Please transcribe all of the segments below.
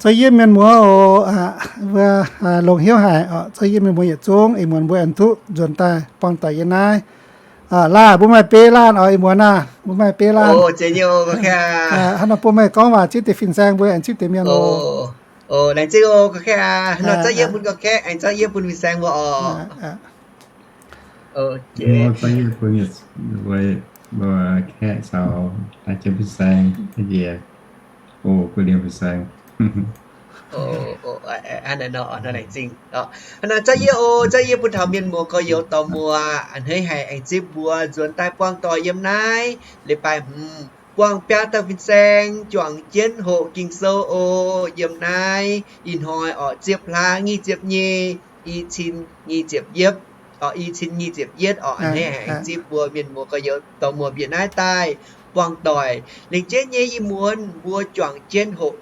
Zorqv yie mienh muoz oc, mbuo longc hnyouv haic oc. Zorqv yie mienh muoz yietc zungv ih muonz mbuo aengx duqv nzuonx daaih buangh doic yiem naaiv. Laanh mbuo maaih biei laanh oc, ih muonz aah, mbuo maaih biei laanh. Hnangv nor bun meih gorngv waac zipv deix fin-saeng mbuo aengx zipv deix mienh oc. Laengz zingh oc, gorx-kaeqv aac. Hnangv nor zorqv yie bun gorx-kaeqv, aengx zorqv yie bun fin-saeng mbuo oc. Zorqv yie bun mbuo kaeqv caux daaih jienv fin-saeng, njiec, o, bun liemh fin-saeng. Hnangv nor, laengz zingh. Hnangv nor zorqv yie oc, zorqv yie bun taux mienh muoz gorx-youz dorh muoz a'hneiv haic aengx zipv mbuo nzuonx daaih buangh doic yiem naaiv leiz-baaix hmz buangh biaa dauh fin-saeng juangc jienv hoqc Ging-Sou oc. Yiem naaiv ih hnoi orqc, ziepc hlaax nyic ziepc nyeic, i cin nyic ziepc yietv, orqc, i cin nyic ziepc yietv orqc, a'hneiv haic aengx zipv mbuo mienh muoz gorx-youz dorh muoz bieqc naaiv daaih buangh doic. Lengc jeiv nyei ih muonz mbuo juangc jienv hoqc,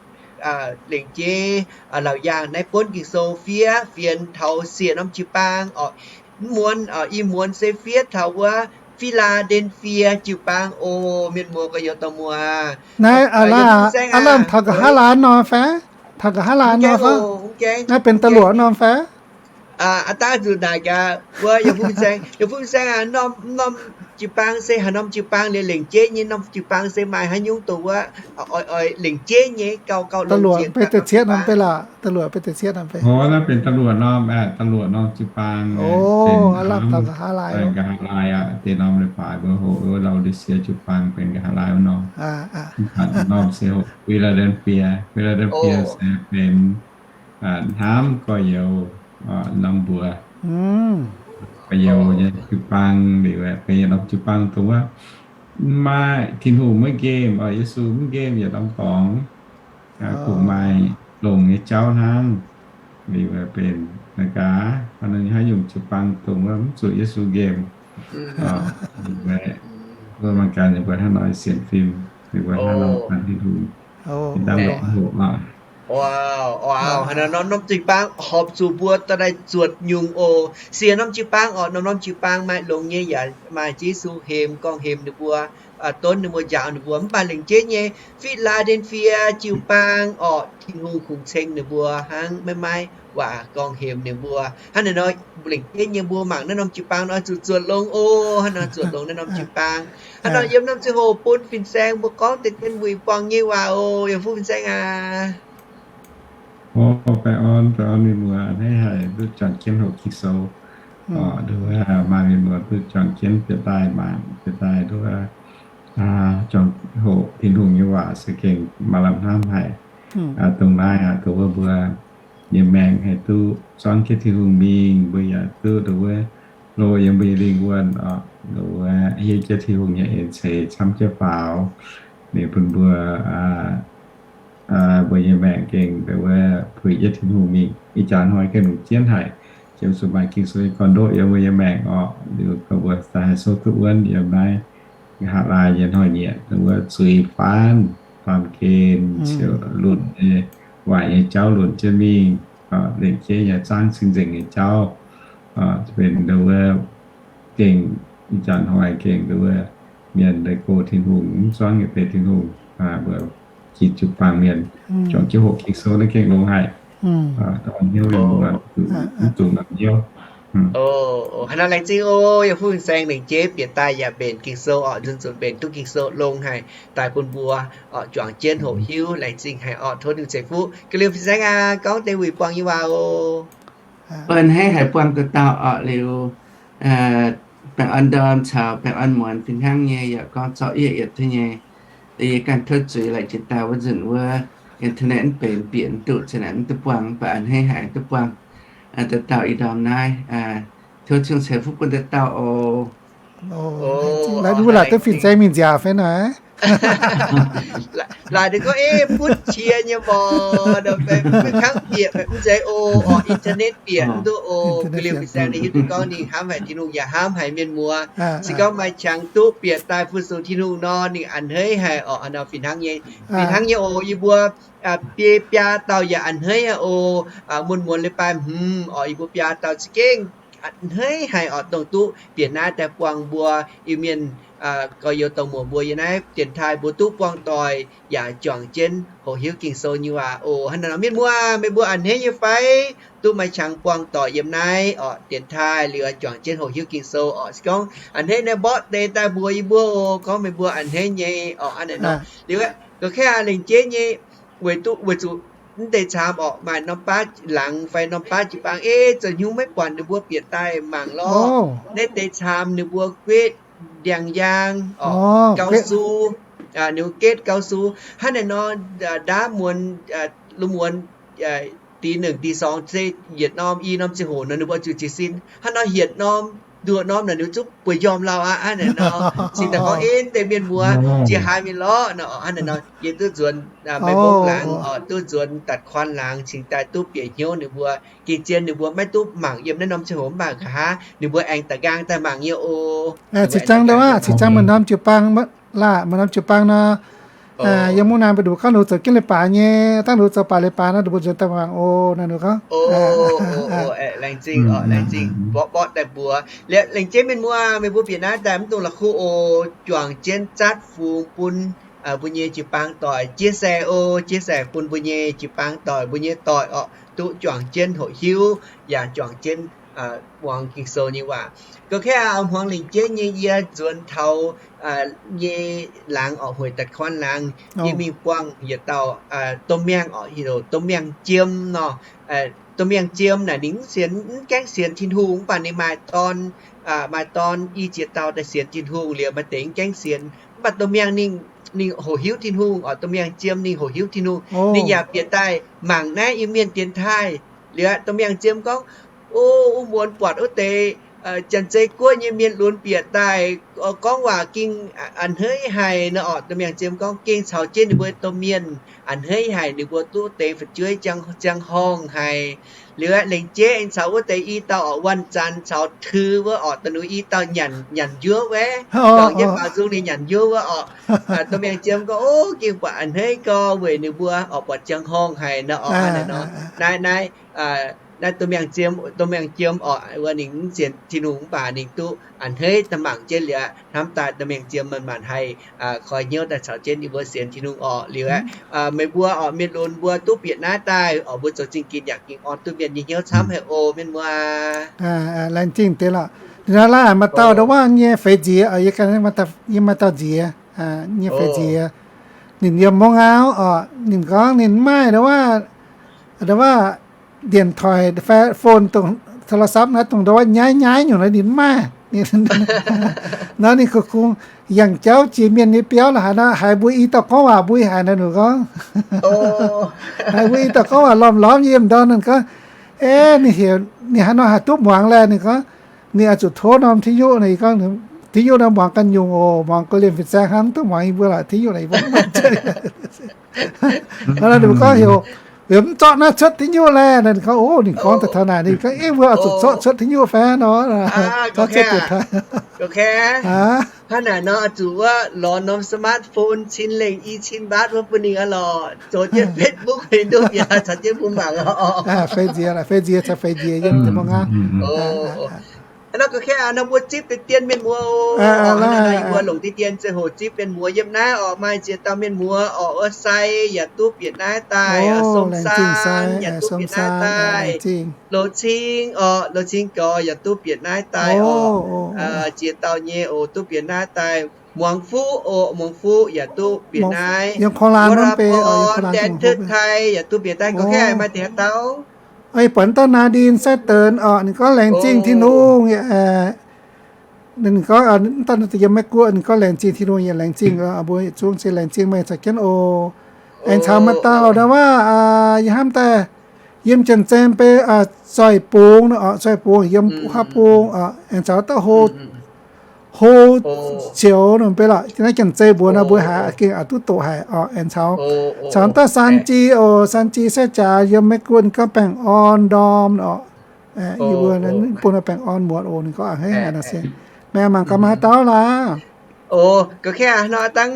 lengc jeiv laauc yaangh naaiv buonv Ging-Sou fiev fienx taux siec norm jiu-baang orqc. Mv muonz, ih muonz se fiev taux wuov Fi^laa^nden^fie jiu-baang oc, mienh muoz gorx-youz dorh muoz. Naaiv aav lamh taux nqa'haav laai norm fai? Taux nqa'haav laai norm fai? Naaiv benx da'luoqc norm fai? Aa, dangh zuqc naaic gaax wuov yie fu saeng, yie fu saeng aac, norm, norm jiu-baang se haaix norm jiu-baang liuz lengc jeiv nyei norm jiu-baang se maaih haaix nyungc dongh wuov oix, oix lengc jeiv nyei gauh, gauh longx jiex da'luoqc benx da'cietv norm fai? Naaiv benx da'luoqc norm, da'luoqc norm jiu-baang, lamh taux nqa'haav laai, nqa'haav laai aqv. Deix norm leiz-baaix mbuo hoqc wuov Laodicea jiu-baang benx nqa'haav laai wuov norm. Mv baac norm se hoqc Fi^laa^nden^fie. Fi^laa^nden^fie se benx hnamv gorx-youz norm mbuox, gorx-youz nyei jiu-baang liuz, benx yietc norm jiu-baang dongh wuov maaih Tin-Hungh maiv nqemh, oix Yesu mv nqemh yietc norm dorngx. Kungx maaih longx nyei jauv hnangv. Liuz benx naaic gaax, haaix nyungc jiu-baang dongh wuov mv zuqc Yesu nqemh. Wuov mangc gaax ninh mbuo hnangv nor sienx fim, ninh mbuo hnangv nor gan Tin-Hungh. Hnangv nor norm jiu-baang horpc zuqc mbuo dorh daaih zuotc nyungc oc. Siec norm jiu-baang orqc, norm-norm jiu-baang maaih longx nyei yaac maaih Yesu hemx, gorngv hemx ninh mbuo, donv ninh mbuo, njaaux ninh mbuo. Mv baac lengc jeiv nyei Fi^laa^nden^fie jiu-baang orqc, Tin-Hungh kungx ceng ninh mbuo hnangv, maiv maaih waac gorngv hemx ninh mbuo. Hnangv naaic nor, lengc jeiv nyei mbuo mangc naaiv norm jiu-baang nor zuqc zuotc longx oc. Hnangv nor zuotc longx naaiv norm jiu-baang. Hnangv nor yiem norm ziangh hoc bun fin-saeng mbuo gorngv deix zien wuic buangh nyei waac oc, yiem fuqv fin-saeng aac. Baengh orn, baengh orn mienh muoz a'hneiv haic duqv juangc jienv hoqc Ging-Sou. Nduov maaih mienh muoz duqv juangc jienv bieqc daaih mangc, bieqc daaih nduov juangc hoqc Tin-Hungh nyei waac se gengh maaih lamh hnamv haic. Dongh naaiv aqv, dongh wuov mbuo nyei maengc haih duqv zuangv jienv Tin-Hungh mingh, mbuo yaac duqv dongh wuov hlo yiem mbuo nyei lingh wuonh oc, dongh wuov hiuv jienv Tin-Hungh nyei en ceix camv jienv faaux. Ninh bun mbuo, mbuo nyei maengc gengh dongh wuov puix jienv Tin-Hungh mingh. Ih jaax hnoi gengh longc jienv haic. Jiem zuqc maaih Ging-Sou nyei gorn-ndoqv yiem mbuo nyei maengc orqc, liuz gorngv mbuo daaih haih souv duqv wuonv yiem naaiv nqa'haav laai nyei hnoi-nyieqc, dongh wuov zuiz faanv, baamh gen, ciouv lunc nyei, waaic nyei jauv lunc jienv mingh, lengc jeiv nyei zaangv cing-nzengc nyei jauv, benx dongh wuov gengh, ih jaax hnoi gengh dongh wuov mienh daaih go Tin-Hungh, mv zuangv nyei deix Tin-Hungh, mbuo jiex jiu-baang mienh, juangc jienv hoqc Ging-Sou naaiv gengh longx haic. Mv zuqc namx hnyouv. Haaix nor laengz zingh oc, yiem fuqv fin-saeng lengc jeiv bieqc daaih yaac mbenc Ging-Sou orqc, nzunc nzunc mbenc duqv Ging-Sou longx haic daaih bun mbuo orqc juangc jienv hoqc hiuv. Laengz zingh haic orqc, tov Tin-Hungh ceix fuqv. Ga'liuz fin-saeng aac, gorngv deix wuic buangh nyei waac oc. A'hneiv haic buangh dauh dauh orqc liuz, baengh orn ndorm caux baengh orn muonz fih hnangv nyei yaac gorngv zorqv yietv yietc duqv nyei. Yie ganh tov zuiz laengz zingh dauh wuov nzunc wuov internet mv benx bieqc mv duqv, zinh naaic mv duqv buangh, mv baac a'hneiv haic duqv buangh dauh dauh ih ndorm naaiv. Tov Tin-Hungh ceix fuqv bun dauh dauh oc. Laaic duqv fin-saeng mingh nziaauc fai naaic? Laaic ninh gorngv, Eix, butv qiex nyei mor, mv kangv bieqc mv zeiz oc, orqc internet bieqc mv duqv oc. Ga'liuz fin-saeng ninh hiuv duqv gorngv ninh hnamv haic Tin-Hungh yaac hnamv haic mienh muoz. Se gorngv maaih qangx duqv bieqc daaih fu-sux Tin-Hungh nor, ninh a'hneiv haic orqc. Hnangv nor fih hnangv nyei, fih hnangv nyei oc. Yie mbuo biei biaa dauh yaac a'hneiv haic oc. Muonz muonz leiz-baaix hmz orqc, yie mbuo biaa dauh za'gengh a'hneiv haic orqc, dongh duqv bieqc naaiv daaih buangh mbuo Iu-Mienh gorx-youz dorh muoc mbuo yiem naaiv dienx taaih mbuo duqv buangh doic yaac juangc jienv hoqc hiuv Ging-Sou nyei waac oc. Hnangv naaiv nor mienh muoz, meih mbuo a'hneiv nyei fai? Duqv maaih qangx buangh doic yiem naaiv oc, dienx taaih liuz juangc jienv hoqc hiuv Ging-Sou oc. Se gorngv a'hneiv naaiv mborqv deix daaih mbuox yie mbuo oc, gorngv meih mbuo a'hneiv nyei oc. Hnangv naaiv nor liuz, gorx-kaav a'hneiv nyei weic duqv, weic zuqc mv deix caamx orqc, maaih norm baav laangz fai norm baav jiu-baang, ei, zoux hnyouv maiv buatc ninh mbuo bieqc daaih mangc lorqc. Naaiv deix caamx ninh mbuo guetv ndiangx-yaang orqc, gau su, ninh mbuo guetv gau su. Hnangv naaiv nor, ndaamv muonz, lungh muonz, dix nyic dix song se yietc norm i norm ziangh hoc nor ninh mbuo zuqc jiez sin. Hnangv nor hietc norm nduoqc norm naaic ninh mbuo zungv bueix njormh lauh aqv. Hnangv naaiv nor cingx daaih gorngv, ei, mv deix mienh muoz, jiex haaix mingh lorqc nor. Hnangv naaiv nor yie duqv nzuonx Meiv Mbong laangz oc, duqv nzuonx Datc Kuan laangz cingx daaih duqv bieqc hnyouv ninh mbuo. Gengh zien ninh mbuo maiv duqv mangc yiem naaiv norm ziangh hoc mv baac nqa'haav ninh mbuo aengx da'nqaang daaih mangc nyei oc. Cingx zaangc daaih, cingx zaangc maaih norm jiu-baang, maaih norm jiu-baang nor, yiem mungv naaiv mbuo nduqc gorngv nduqc zoux jienv leiz-baaix nyei, dangh nduqc zoux baac leiz-baaix nor, nduqc mbuo nzuonx daaih mangc oc. Naaiv nduqc gorngv, laengz zingh oc, laengz zingh mborqv mborqv daaih mbuox. Liuz laengz zingh mienh muoz, meih mbuo bieqc naaiv daaih mv dungx la'kuqv oc, juangc jienv zatv fungx bun mbuo nyei jiu-baang doic chia sẻ oc, chia sẻ bun mbuo nyei jiu-baang doic, mbuo nyei doic orqc, duqv juangc jienv hoqc hiuv yaac juangc jienv muangx Ging-Sou nyei waac. Gorx-kaav aac, hmuangx lengc jeiv nyei yie nzuonx taux nyei laangz orqc, Hueic Datc Kuan laangz, yie mingh buangh yietc dauh domh miangh orqc, heuc domh miangh Jiem nor. Domh miangh Jiem naaic ninh mv sienx, mv gaengh sienx Tin-Hungh, mv baac ninh maaih dorn, maaih dorn i ziex dauh daaih sienx Tin-Hungh liuz, maaih deix mv gaengh sienx. Mv baac domh miangh ninh, ninh hoqc hiuv Tin-Hungh orqc, domh miangh Jiem ninh hoqc hiuv Tin-Hungh. Ninh yaac bieqc daaih mangc naaiv Iu-Mienh dienx taaih. Liuz domh miangh Jiem gorngv, O, wuov muonz buatc wuov deix Janx-Zei Guoqv nyei mienh lunx bieqc daaih gorngv waac gengh a'hneiv haic nor orqc. Domh miangh Jiem gorngv gengh caux jienv ninh mbuo domh mienh a'hneiv haic, ninh mbuo duqv deix fu'jueiv ziangh horngh haic. Liuz aeqv, lengc jeiv aengx caux wuov deix i dauh orqc, Wanh Zanx caux Tui wuov orqc, da'nux i dauh nyanc, nyanc njuov wuov, dorngc jienv baaux nzung ninh nyanc njuov wuov orqc. Domh miangh Jiem gorngv, O, gengh buatc a'hneiv gorx weic ninh mbuo orqc buatc ziangh horngh haic nor orqc. Hnangv naaiv nor, naaiv, naaiv domh miangh Jiem, domh miangh Jiem orqc, wuov ninh mv sienx Tin-Hungh mv baac ninh duqv a'hneiv daaih mangc jienv liuz, hnamv daaih domh miangh Jiem maanc maanc haih koi hnyouv daaih caux jienv ninh mbuo sienx Tin-Hungh orqc. Liuz aeqv, meih mbuo orqc, mienh lunx mbuo duqv bieqc naaiv daaih orqc, mbuo zoux zingh ginx yaac gingh orn duqv mienh nyei hnyouv camv haic oc, mienh muoz. Laengz zingh deix lorqc. Ninh nor laaix maaih dauh ndau wuov nyei feix nziex, yie maaih dauh nziex, nyei feix nziex. Ninh yiem mungv auv orqc, ninh gorngv ninh mv maaih ndau wuov, ndau wuov điện thoại, phone, dongh โทรศัพท์ naaiv, dongh ndau wuov nyaiv nyaiv nyungc naaiv ninh mv maaih. Nor ninh kungx yangh jauv jiex mienh nyei biauv la'haaix nor, haiz mbuo i dauh gorngv waac mbuo haiz naaiv nor gorngv, haiz mbuo i dauh gorngv waac lormh lormh yiem ndorn ninh gorngv, Ei, ninh heuc ninh haaix nor haih duqv muangx laeh? Ninh gorngv, ninh oix zuqc tov norm Tin-Hungh. Ninh gorngv, Tin-Hungh nor muangx ganh nyungc oc, muangx ga'lienh fin-saeng hnangv, mv dungx muangx yie mbuo lorqc. Tin-Hungh naaic yie mbuo mv maaih zeiv. Ninh mbuo gorngv heuc, heuc mv zorqv naaiv cuotv Tin-Hungh laeh. Ninh gorngv, O, ninh gorngv daaih taux naaic, ninh gorngv, Ei, mbuo oix zuqc zorqv cuotv Tin-Hungh fai nor, zorqv cuotv dienx taaih. Hnangv naaic nor, zuqc wuov lorz norm smartphone cin lengh i cin mbaatv wuov bun ninh aqv lorqc, zoux jienv Facebook ninh duqv bieqc caux jienv mbuo mangc oc. Feix nziex, feix nziex caux feix nziex yiem deix mungv aqv. Hnangv nor gorqv-kaeqv aac, nor mbuo zipv deix dien mienh muoz oc. Hnangv nor yie mbuo longc deix dien ziangh hoc zipv mienh muoz yiem naaiv orqc, maaih ziex dauh mienh muoz orqc, wuov Sai yaac duqv bieqc naaiv daaih, Song San yaac duqv bieqc naaiv daaih, Loz Cing orqc, Loz Cing gorx yaac duqv bieqc naaiv daaih orqc. Ziex dauh nyei oc duqv bieqc naaiv daaih. Muangx Fuqv oc, Muangx Fuqv yaac duqv bieqc naaiv. Wuov Ra Born, Ndanv Tec Tai yaac duqv bieqc naaiv. Gorqv-kaeqv maaih deix haaix dauh? Buatc dauh Naa Ndin Sai Deix orqc, ninh gorngv laengz zingh Tin-Hungh. Ninh gorngv, dauh yiem Meiv Guoqv, ninh gorngv laengz zingh Tin-Hungh yaac laengz zingh mbuo yietc zungv, se laengz zingh meih caux jienv oc. Aengx caux maaih dauh ndau wuov, yie hnamv daaih, yiem Janx-Zei beiv, Zoih Bungx, Zoih Bungx yiem Wuov Haav Bung, aengx caux dauh Hlo, Hlo Cioux nor beiv lorqc. Naaiv Janx-Zei mbuox nor mbuo haiz gengh oix duqv doqc haic orqc. Aengx caux, caux dauh San Ji oc, San Ji Sai Jaax yiem Meiv Guoqv, ninh gorngv baengh orn ndorm orqc. Yie mbuo bun baengh orn muotc oc. Ninh gorngv a'hneiv haic nor se. Meih mangc gaax maaih haaix dauh laac? Oc, gorqv-kaeqv nor dangh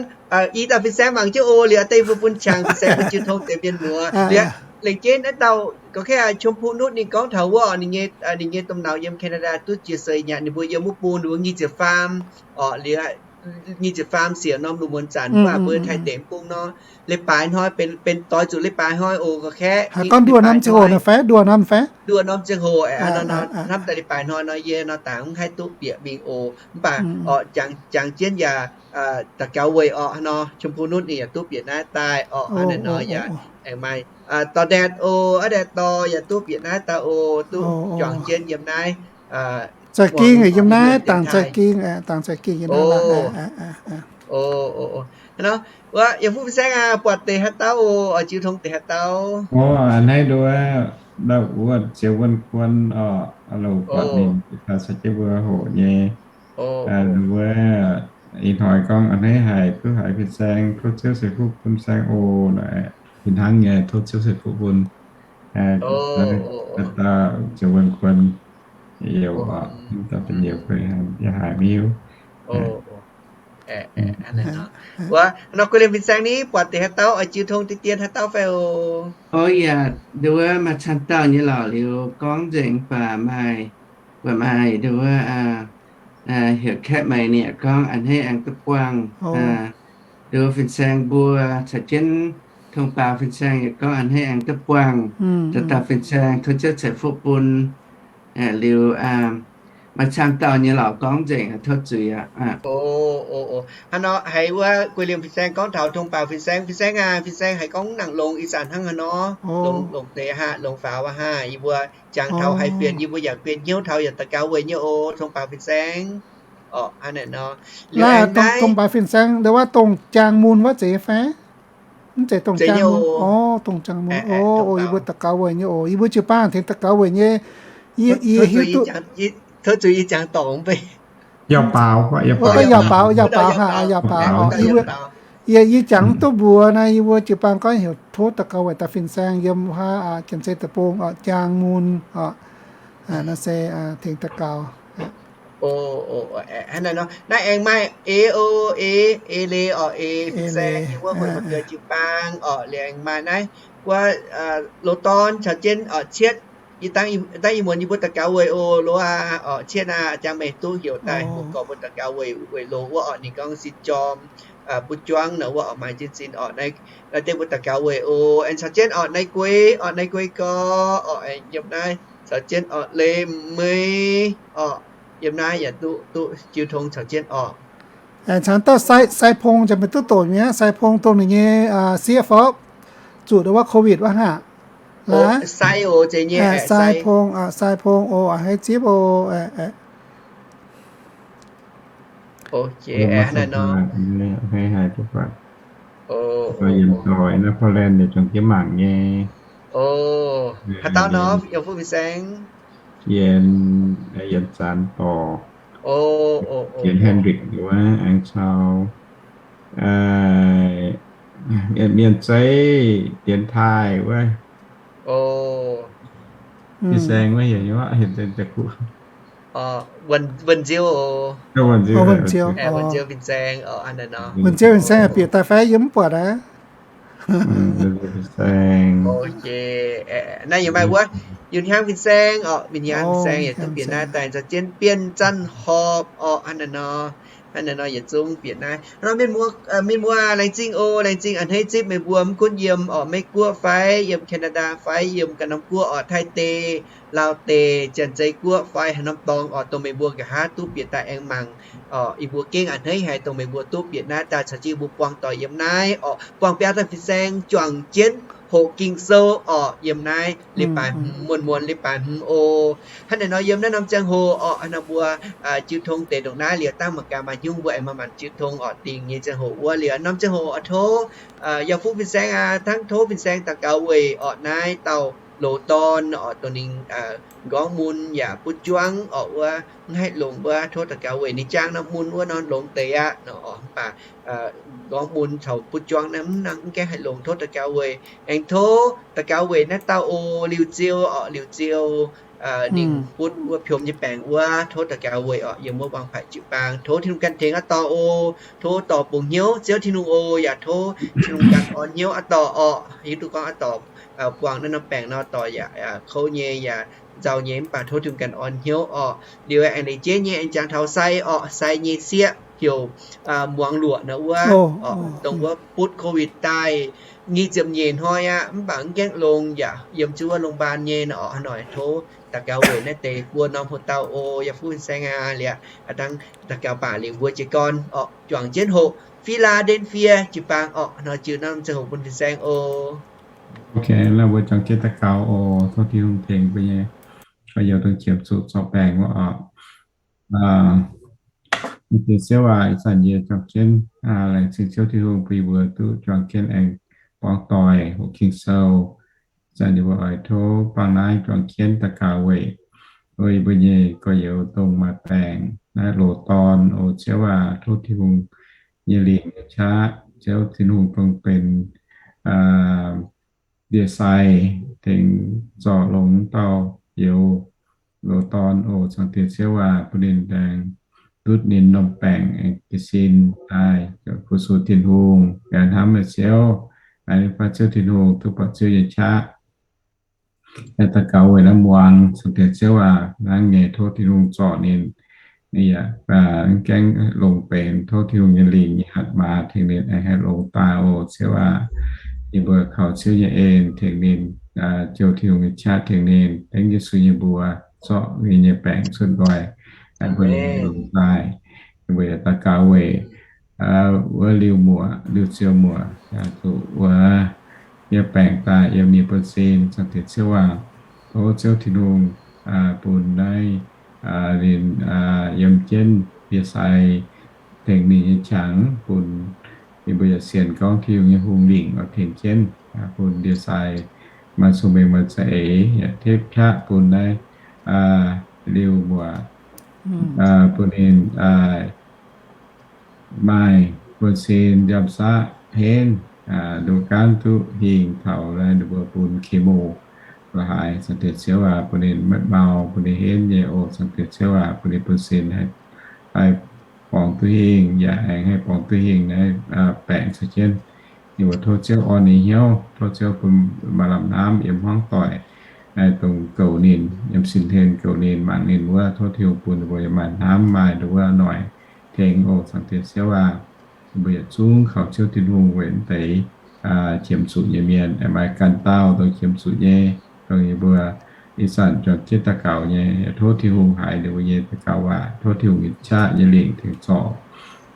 i dauh fin-saeng mangc jienv oc, liuz deix mbuo bun qangx fin-saeng bun jiu tong deix mienh muoz. Liuz lengc jeiv naaiv dauh gorqv-kaeqv Chum Pung Nutv ninh gorngv taux wuov, ninh nyei domh nauz yiem Canada duqv jiex seix nyanc, ninh mbuo yiem wuov bung ninh mbuo nyic ziepc faam orqc. Liuz nyic ziepc faam siec norm lungh muonz zanc, mv baac mbuo Taiv deic-bung nor, leiz-baaix hnoi benx, benx doix zuqc leiz-baaix hnoi oc, ga'kaeqv. Haaix dauh nduoh norm ziangh hoc naaic fai nduoh norm fai? Nduoh norm ziangh hoc, hnamv daaih leiz-baaix hnoi nor, yie nor dangx mv haih duqv bieqc mingh oc. Mv baac orqc, jangx jienv yaac daux gaux weic orqc, hnangv nor ชมพูนุช ninh yaac duqv bieqc naaiv daaih orqc, hnangv naaic nor yaac aengx maaih dorh ndaetc oc, a'daeqc dorh yaac duqv bieqc naaiv daaih oc, duqv juangc jienv yiem naaiv. Za'gengh yiem naaiv, dangx za'gengh, dangx za'gengh yiem naaiv. Wuov, yiem fuqv fin-saeng aac, buatc deix haaix dauh oc, oix jiu tong deix haaix dauh? A'hneiv nduov, ndau wuov Ziouv Wuonh Kuon oc, louc buatc ninh caux jienv mbuo hoqc nyei. Nduov, ih hnoi gorngv a'hneiv haic, duqv haiz fin-saeng, tov Ziouv ceix fuqv bun fin-saeng oc. Fih hnangv nyei, tov Ziouv ceix fuqv bun. Haaix dauh Ziouv Wuonh Kuon youc oc, dauh benx youc kuei, yaac haiz maiv hiuv. Wuov, nor guei liemh fin-saeng ni, buatc deix haaix dauh, oix jiu tong deix dien haaix dauh fai oc? O yaac, nduov maaih camv dauh nyei lorqc, liuz gorngv nzengc baac maaih, buatc maaih nduov heuc Kaeqv Meih ninh yaac gorngv a'hneiv aengx duqv buangh nduov fin-saeng mbuo caux jienv tong baaux fin-saeng yaac gorngv a'hneiv aengx duqv buangh dauh dauh fin-saeng, tov Ziouv ceix fuqv bun. Liuz maaih camv dauh nyei lorqc, gorngv nzengc, tov zuiz aqv. Hnangv nor haiz wuov guei liemh fin-saeng gorngv taux tong baaux fin-saeng, fin-saeng aac, fin-saeng haiz gorngv nangc longx ih zanc hnangv haaix nor? Longx, longx deix haah, longx faaux aqv haah? Yie mbuo jangx taux haih fienx, yie mbuo yaac fienx hnyouv taux yaac daux gaux weic nyei oc, tong baaux fin-saeng. Orqc, hnangv naaic nor. Liuz aengx naaiv tong baaux fin-saeng, nduov wuov dongh jaang mun wuov zeiz fai? Mv zeiz dongh jaang mun. O, dongh jaang mun. O, yie mbuo daux gaux weic nyei oc. Yie mbuo jiu-baang tengx daux gaux weic nyei. Yie hiuv duqv. Tov zuiz yie jangx dorngc mv bei. Yaac baaux, yaac baaux, yaac baaux haah, yaac baaux. Yie, yie jangx duqv mbuox naaiv yie mbuo jiu-baang gorngv heuc tov daux gaux weic dauh fin-saeng yiem wuov Janx-Zei Deic-Bung orqc, jaang mun orqc. Naaiv se tengx daux gaux. Hnangv naaiv nor, naaiv aengx maaih eix o, eix, eix leiz orqc, eix fin-saeng yiem wuov muonz mbu'ndongx jiu-baang orqc, liuz aengx maaih naaiv wuov loz-dorn caux jienv orqc, cietv. Yie dangv, dangv yie muonz yie mbuo daux gaux weic oc, loz aac orqc, cietv aac, jangx meih duqv heuc daaih mbuo gorx mbuo daux gaux weic, weic loz wuov orqc, ninh gorngv sin jorm butv juangv nor wuov orqc, maaih jienv sin orqc, naaiv deix mbuo daux gaux weic oc. Aengx caux jienv orqc, naaiv guei orqc, naaiv guei gorx orqc, aengx yiem naaiv caux jienv orqc, leiz meix orqc, yiem naaiv yaac duqv, duqv jiu tong caux jienv orqc. Aengx caux dauh Sai, Sai Pong, jangx meih duqv doqc mi'aqv. Sai Pong dongh ninh nyei sieqv fai? Zuqc wuov COVID wuov haah? Sai Pong, Sai Pong oc, a'hneiv zipv oc. A'hneiv haiz duqv buatc. Yienc doic naaiv Portland ninh zungv jiex mangc nyei. Haaix dauh nor, yiem fuqv fin-saeng? Yienc, yienc zanc dorc. Yienc Hendrick wuov, aengx caux mienh zeiv Dienx Taaih wuov. Fin-saeng wuov, yienc, yienc deix kuv. Wuonh Nziou. Wuonh Nziou, Wuonh Nziou fin-saeng. Wuonh Nziou fin-saeng bieqc daaih fai? Yie mv buatc aqv. Naaiv yie maaih wuov, Yun Hiaang fin-saeng orqc, Yun Hiaang fin-saeng yaac duqv bieqc naaiv daaih, caux jienv Bienh Zanc Horpc orqc, hnangv naaiv nor, hnangv naaiv nor yietc zungv bieqc naaiv. Mienh muoz, mienh muoz laengz zingh oc, laengz zingh a'hneiv zipv meih mbuo mv gunv yiem orqc, Meiv Guoqv fai yiem Canada fai yiem ganh norm guoqv orqc, Taiv deic, Laauv deic, Janx-Zei Guoqv fai haaix norm dorngx orqc, dongh meih mbuo nqa'haav duqv bieqc daaih aengx mangc orqc, yie mbuo gengh a'hneiv haic dongh meih mbuo duqv bieqc naaiv daaih caux jienv mbuo buangh doic yiem naaiv orqc, buangh biaa dauh fin-saeng juangc jienv hoqc Ging-Sou orqc, yiem naaiv leiz-baaix hmz, muonz muonz leiz-baaix hmz oc. Hnangv naaic nor yiem naaiv norm ziangh hoc orqc, hnangv mbuo jiu tong deix ndongc naaiv liuz, dangh mangc gaax maaih haaix nyungc mbuo aengx maaih manc jiu tong orqc, dingc nyei ziangh hoc wuov liuz, norm ziangh hoc oix tov yaac fuqv fin-saeng aac, hnangv tov fin-saeng daux gaux weic orqc naaiv dauh loz-dorn orqc, dongh ninh nqorngv mun yaac butv juangv orqc wuov, mv haih longx wuov, tov daux gaux weic ninh jaang norm mun wuov nor longx deix aqv nor orqc, mv baac nqorngv mun caux butv juangv naaiv mv nangc, mv gaengh haih longx, tov daux gaux weic. Aengx tov daux gaux weic naaiv dauh oc, Liuz Ziou orqc, Liuz Ziou, ninh butv wuov piom nyei baengc wuov, tov daux gaux weic orqc, yiem wuov Wangpaix jiu-baang. Tov Tin-Hungh ganh tengx aqv dorh oc. Tov dorh bungx hnyouv Ziouv Tin-Hungh oc, yaac tov Tin-Hungh ganh orn hnyouv aqv dorh orqc. Hiuv duqv gorngv aqv dorh buangh naaiv norm baengc nor dorh yaac kouv nyei yaac nzauh nyei, mv baac tov Tin-Hungh ganh orn hnyouv orqc. Liuz aengx leiz jeiv nyei aengx jangx taux Sai orqc, Sai nyei sieqv heuc muangx luoqc nor wuov, dongh wuov butv COVID daaih nyic ziepc nyeic hnoi aqv, mv baac mv gaengh longx yaac yiem zuov โรงพยาบาล nyei nor orqc. Hnoi tov daux gaux weic naaiv deix buo norm hoc dauh oc. Yaac fuqv fin-saeng aac, liuz a'dangh daux gaux baac lingc mbuo jiez gorn orqc, juangc jienv hoqc Fi^laa^nden^fie jiu-baang orqc. Hnoi jiu norm ziangh hoc bun fin-saeng oc. Ok, naaiv mbuo juangc jienv daux gaux oc. Tov Tin-Hungh tengx mbuo nyei gorx-youz dongh qiemx zuqc zorqv baengc wuov oc. Diex Ziouv aac, ih zanc yie juangc jienv laengz zingh Ziouv Tin-Hungh bun yie mbuo duqv juangc jienv aengx borngz doic hoqc Ging-Sou. Ih zanc yie mbuo oix tov bangc naaiv juangc jienv daux gaux weic, weic yie mbuo nyei gorx-youz dongh maaih baengc naaiv loz-dorn oc. Ziouv aac, tov Tin-Hungh nyei lingc nyei qaqv, Ziouv Tin-Hungh dongh benx ndie-sai tengx zorc longx dauh youz loz-dorn oc. Zaangc Diex Ziouv aac, bun ninh aengx ndutv ninh norm baengc aengx jiez sin daaih fu-sux Tin-Hungh. Yaac hnamv meih Ziouv, aengx baav Ziouv Tin-Hungh duqv buatc Ziouv nyei qaqv. Daux gaux weic naaiv muangx, Zaangc Diex Ziouv aac, hnangv nyei tov Tin-Hungh zorc ninh. Ninh yaac mv gaengh longx benx, tov Tin-Hungh nyei lingc nyei hatc maaz tengx ninh aengx haih longx daaih oc. Ziouv aac, yie mbuo kaux Ziouv nyei en tengx ninh, jouh Tin-Hungh nyei qaqv tengx ninh, dengv Yesu nyei mbuox zorc ninh nyei baengc cuotv nqoi, haih bun ninh longx daaih. Yie mbuo yaac daux gaux weic wuov liuh muoc, liuh ziouh muoc, zuqc wuov yiem baengc daaih yiem ninh buonv-sin. Zaangc Diex Ziouv aac, tov Ziouv Tin-Hungh bun naaiv ninh yiem jienv ndie-sai tengx ninh nyei qangx, bun ninh mbuo yaac sienx gorngv Tin-Hungh nyei hungh lingc oix tengx jienv, bun ndie-sai maaih cong-mengh maaih za'eix, yaac tepv qaqv bun naaiv liuh muoc, bun ninh maaih buonv-sin, njamv saqv henv, nduov gaanv duqv hingh taux naaiv ninh mbuo bun chemo la'haaix. Zaangc Diex Ziouv aac, bun ninh maiv mau, bun ninh henv nyei oc. Zaangc Diex Ziouv aac, bun ninh buonv-sin haih borngz duqv hingh, yaac aengx haih borngz duqv hingh naaiv baengc caux jienv. Ninh mbuo tov Ziouv orn ninh hnyouv, tov Ziouv bun maaih lamh hnamv yiem hmuangv doic, dongh goux ninh, yiem sin hlen goux ninh, mangc ninh wuov, tov Tin-Hungh bun ninh mbuo yaac maaih hnamv maaih nduov wuov noic tengx oc. Zaangc Diex Ziouv aac, ninh mbuo yietc zungv kaux Ziouv Tin-Hungh weic deix qiemx zuqc nyei mienh, aengx maaih ganh dauh dongh qiemx zuqc nyei, dongh yie mbuo ih zanc juangc jienv daux gaux nyei, tov Tin-Hungh haiz ninh mbuo nyei daux gaux waac, tov Tin-Hungh nyei qaqv nyei lingc tengx zorc.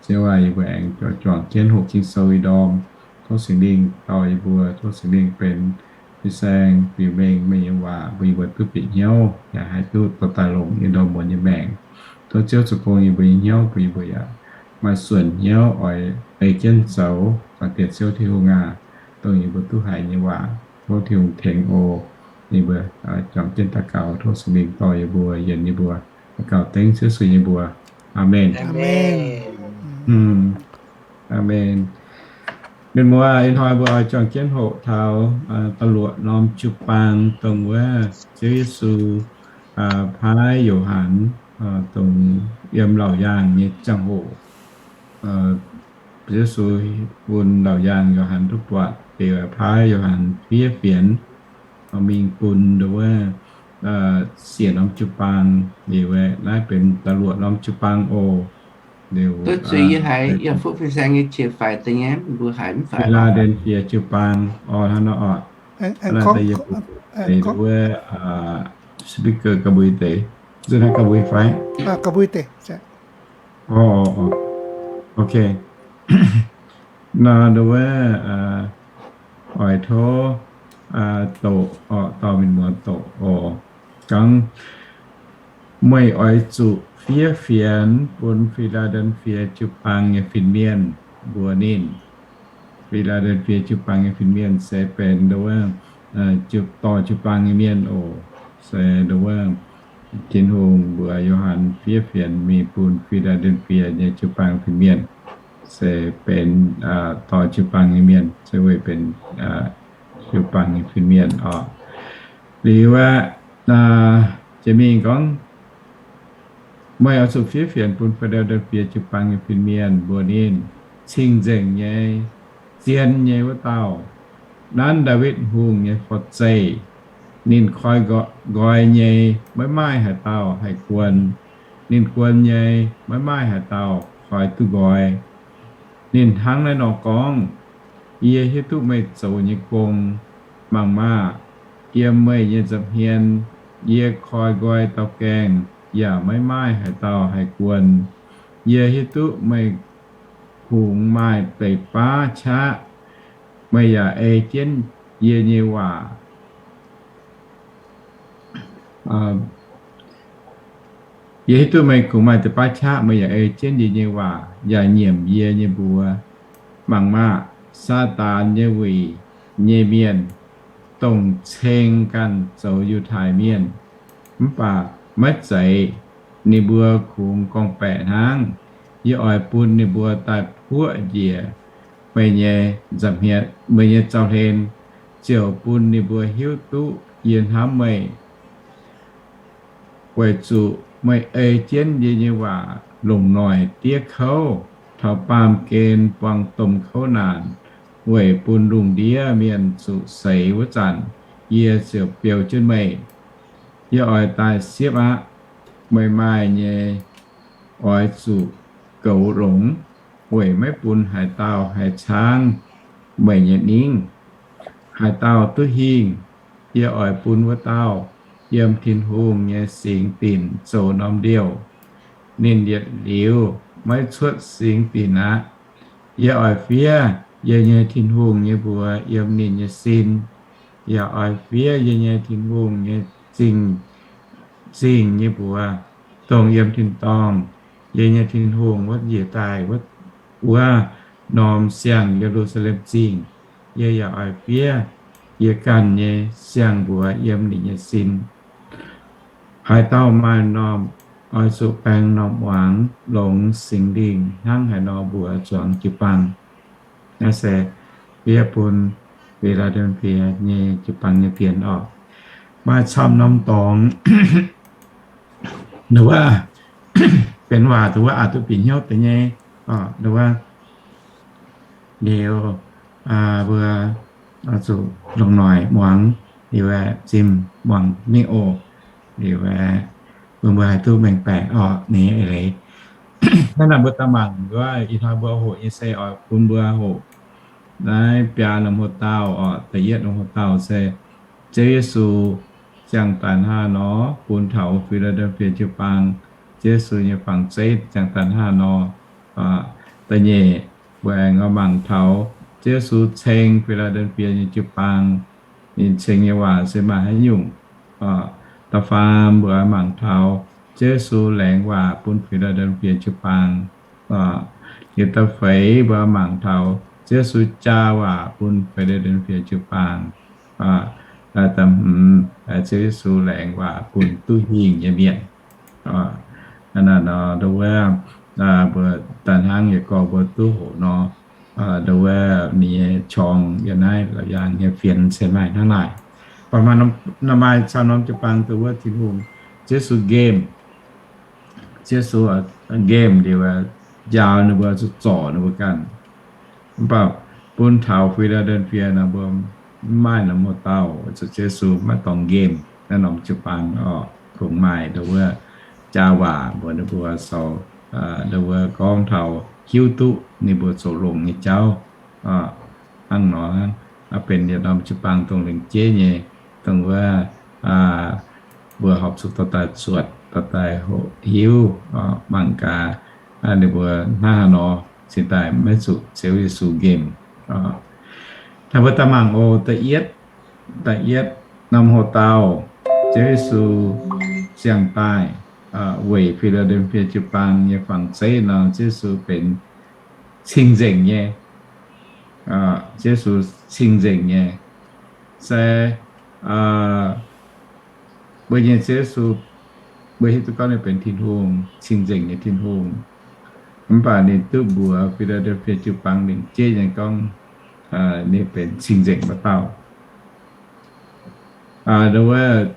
Ziouv aac, yie mbuo aengx juangc jienv hoqc Ging-Sou ih ndorm, tov Singx Lingh dorh yie mbuo, tov Singx Lingh benx fin-saeng biux mengh meih nyei waac bun yie mbuo duqv bieqc hnyouv, yaac haih duqv dorh daaih longc yie ndorm muonz nyei maengc. Tov Ziouv zoux gong yie mbuo nyei hnyouv, bun yie mbuo yaac maaih suonc hnyouv oix ei jienv zoux. Zaangc Diex Ziouv Tin-Hungh aac, dongh yie mbuo duqv haiz nyei waac, tov Tin-Hungh tengx oc. Yie mbuo juangc jienv daux gaux, tov Singx Lingh dorh yie mbuo, yienc yie mbuo. Daux gaux dengv Ziouv Yesu nyei mbuox. Aamen. Aamen. Mienh muoz, ih hnoi mbuo oix juangc jienv hoqc taux da'luoqc norm jiu-baang dongh wuov Ziouv Yesu paaiv Yo^han dongh yiem laauc yaangh nyei ziangh hoc. Ziouv Yesu bun laauc yaangh Yo^han duqv buatc, liuz paaiv Yo^han fiev fienx mingh bun nduov wuov siec norm jiu-baang. Liuz naaiv benx da'luoqc norm jiu-baang oc. Liuz Fi^laa^nden^fie jiu-baang orqc, hnangv nor orqc. Wuov speaker ga'mbui deix, zuqc naaiv ga'mbui fai? Ok. Nor nduov wuov oix tov doqc orqc, dorh mienh muoz doqc oc. Gorngv, meih oix zuqc fiev fienx bun Fi^laa^nden^fie jiu-baang nyei fin-mienh mbuox ninh. Fi^laa^nden^fie jiu-baang nyei fin-mienh se benx nduov wuov dorh jiu-baang nyei mienh oc. Se nduov wuov Tin-Hungh mbuox Yo^han fiev fienx mingh bun Fi^laa^nden^fie nyei jiu-baang fin-mienh, se benx dorh jiu-baang nyei mienh, se weic benx jiu-baang nyei fin-mienh oc. Liuz aqv, jiex mingh gorngv, meih oix zuqc fiev fienx bun Fi^laa^nden^fie jiu-baang nyei fin-mienh mbuox ninh, cing-nzengc nyei, zien nyei wuov dauh, nanv Ndaawitv Hungh nyei forv-zeih. Ninh koi nqoi nyei, maiv maaih haaix dauh haih guon. Ninh guon nyei, maiv maaih haaix dauh oix duqv nqoi. Ninh hnangv naaiv nor gorngv, Yie hiuv duqv meih zoux nyei gong. Mangc maah! Yiem meih nyei nza'hmien yie koi nqoi dauh gaengh yaac maiv maaih haaix dauh haih guon. Yie hiuv duqv meih kungx maaih deix baav qaqv. Meih yaac ei jienv yie nyei waac. Yie hiuv duqv meih kungx maaih deix baav qaqv, meih yaac ei jienv yie nyei waac yaac nyiemc yie nyei mbuox. Mangc maah! Saadaan nyei wuic nyei mienh, dongh ceng ganh zoux Yiutai Mienh, mv baac maiv zeiz, ninh mbuo kungx gorngv-baeqc hnangv. Yie oix bun ninh mbuo daaih puoqv njiec meih nyei nza'hmien, meih nyei zaux-hlen, ziouc bun ninh mbuo hiuv duqv yie hnamv meih, weic zuqc meih ei jienv yie nyei waac longc noic diev kouv taux baamh gen buangh domh kouv naanc, weic bun lungh ndiev mienh zuqc seix wuov zanc, yie ziouc beu jienv meih. Yie oix daaih siepv aqv. Meih maaih nyei oix zuqc goux longx, weic maiv bun haaix dauh haih caangv meih nyei ningv. Haaix dauh duqv hingh, yie oix bun wuov dauh yiem Tin-Hungh nyei singx dinc zoux norm ndiouh. Ninh yietc liuz maiv cuotv singx dinc aqv. Yie oix fiev yie nyei Tin-Hungh nyei mbuox yiem ninh nyei sin, yaac oix fiev yie nyei Tin-Hungh nyei zingh, zingh nyei mbuox, dongh yiem tin-dorngh yie nyei Tin-Hungh wuov njiec daaih wuov norm siang, Ye^lu^saa^lem Zingh. Yie yaac oix fiev yie ganh nyei siang-mbuox yiem ninh nyei sin. Haaix dauh maaih m'normh, oix zuqc baeng m'normh muangx longx Singx Lingh hnangv haaix nor mbuox zuangx jiu-baang. Naaiv se fiev bun Fi^laa^delv^fie nyei jiu-baang nyei dienx orqc. Maaih camv norm dorngx, nduov, benx waac nduov, aqc duqv bieqc hnyouv deix nyei. Nduov, liuz, mbuo zuqc longc noic muangx, liuz zimh muangx mingh oc. Liuz mbuo, mbuo haih duqv mengh baeqc orqc nyei eix leiz. Hnangv naaic mbuo daaih mangc nduov, ih hnoi mbuo hoqc nyei se oix bun mbuo hoqc naaiv biaa norm hoc-dauh orqc. Da'yietv norm hoc-dauh se Ziouv Yesu ziangh daaih hnangv nor bun taux Fi^laa^delv^fie jiu-baang, Ziouv Yesu nyei fangx zeiv ziangh daaih hnangv nor. Da'nyeic, mbuo aengx oix mangc taux Ziouv Yesu ceng Fi^laa^delv^fie nyei jiu-baang, ninh ceng nyei waac se maaih haaix nyungc. Da'faam mbuo mangc taux Ziouv Yesu laengz waac bun Fi^laa^delv^fie jiu-baang. Liuz da'feix mbuo mangc taux Ziouv Yesu jaa waac bun Fi^laa^delv^fie jiu-baang. Da'hmz, Ziouv Yesu laengz waac bun duqv hingh nyei mienh. Naaiv nor, nduov, mbuo daaih hnangv yie gorngv mbuo duqv hoqc nor, nduov, ninh nyei qorng yiem naaiv Laauc Yaangh nyei fienx se maaih hnangv naaic. Baac maaih norm, maaih camv norm jiu-baang nduov Tin-Hungh, Ziouv Yesu nqemh, Ziouv Yesu nqemh liuz, njaaux ninh mbuo, zuqc zorc ninh mbuo ganh. Mv baac bun taux Fi^laa^delv^fie nor, mbuo mv maaih norm hoc-dauh, zuqc Ziouv Yesu maiv dorngx nqemh naaiv norm jiu-baang orqc. Kungx maaih nduov jaa waac mbuox ninh mbuo, sou, nduov gorngv taux hiuv duqv ninh mbuo zoux longx nyei jauv. Hnangv nor, benx yietc norm jiu-baang dongh lengc jeiv nyei, dongh wuov mbuo horpc zuqc dorh daaih zuotc, dorh daaih hoqc hiuv, mangc gaax ninh mbuo hnangv haaix nor cingx daaih maiv zuqc Ziouv Yesu nqemh. Naaiv mbuo daaih mangc oc. Da'yietv, da'yietv norm hoc-dauh, Ziouv Yesu ziangh daaih weic Fi^laa^delv^fie jiu-baang nyei fangx zeiv nor, Ziouv Yesu benx cing-nzengc nyei. Ziouv Yesu cing-nzengc nyei. Se mbuo nyei Ziouv Yesu, mbuo hiuv duqv gorngv ninh benx Tin-Hungh, cing-nzengc nyei Tin-Hungh. Mv baac ninh duqv mbuox Fi^laa^delv^fie jiu-baang lengc jeiv nyei gorngv ninh benx cing-nzengc wuov dauh. Nduov,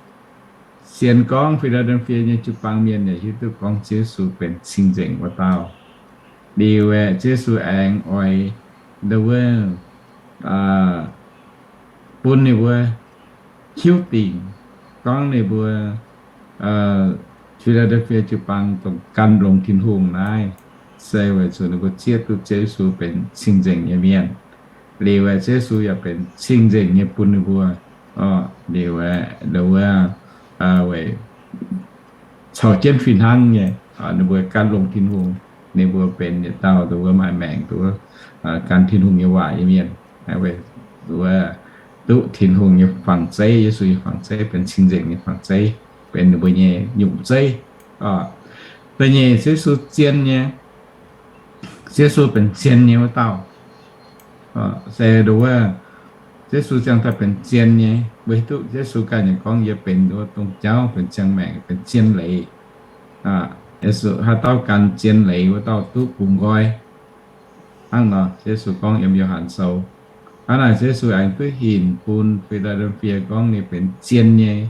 sienx gorngv Fi^laa^delv^fie nyei jiu-baang mienh yaac hiuv duqv gorngv Ziouv Yesu benx cing-nzengc wuov dauh. Liuz aeqv, Ziouv Yesu aengx oix nduov bun ninh mbuo hiuv dingc gorngv ninh mbuo Fi^laa^delv^fie jiu-baang dongh gan longx Tin-Hungh naaiv, se weic zuqc ninh mbuo zieqv duqv Ziouv Yesu benx cing-nzengc nyei mienh. Liuz aeqv, Ziouv Yesu yaac benx cing-nzengc nyei bun ninh mbuo. Liuz aeqv, wuov, weic caux jienv fih hnangv nyei, ninh mbuo gan longx Tin-Hungh, ninh mbuo benx yietc dauh dongh wuov maaih maengc, dongh wuov gan Tin-Hungh nyei waac nyei mienh. Weic zuqc duqv Tin-Hungh nyei fangx zeiv, Yesu nyei fangx zeiv benx cing-nzengc nyei fangx zeiv, benx ninh mbuo nyei nyungc zeiv. Da'nyeic, Ziouv Yesu zien nyei. Ziouv Yesu benx zien nyei wuov dauh. Se dongh wuov, Ziouv Yesu ziangh daaih benx zien nyei, mbuo hiuv duqv Ziouv Yesu ganh nyei gorngv, yie benx dongh wuov dongh jauv, benx ziangh maengc, benx zien leiz. Yesu, haaix dauh gan zien leiz wuov dauh duqv bungx nqoi. Hnangv nor Ziouv Yesu gorngv yiem Yo^han Sou. Hnangv naaic Ziouv Yesu aengx duqv hinc bun Fi^laa^delv^fie gorngv ninh benx zien nyei.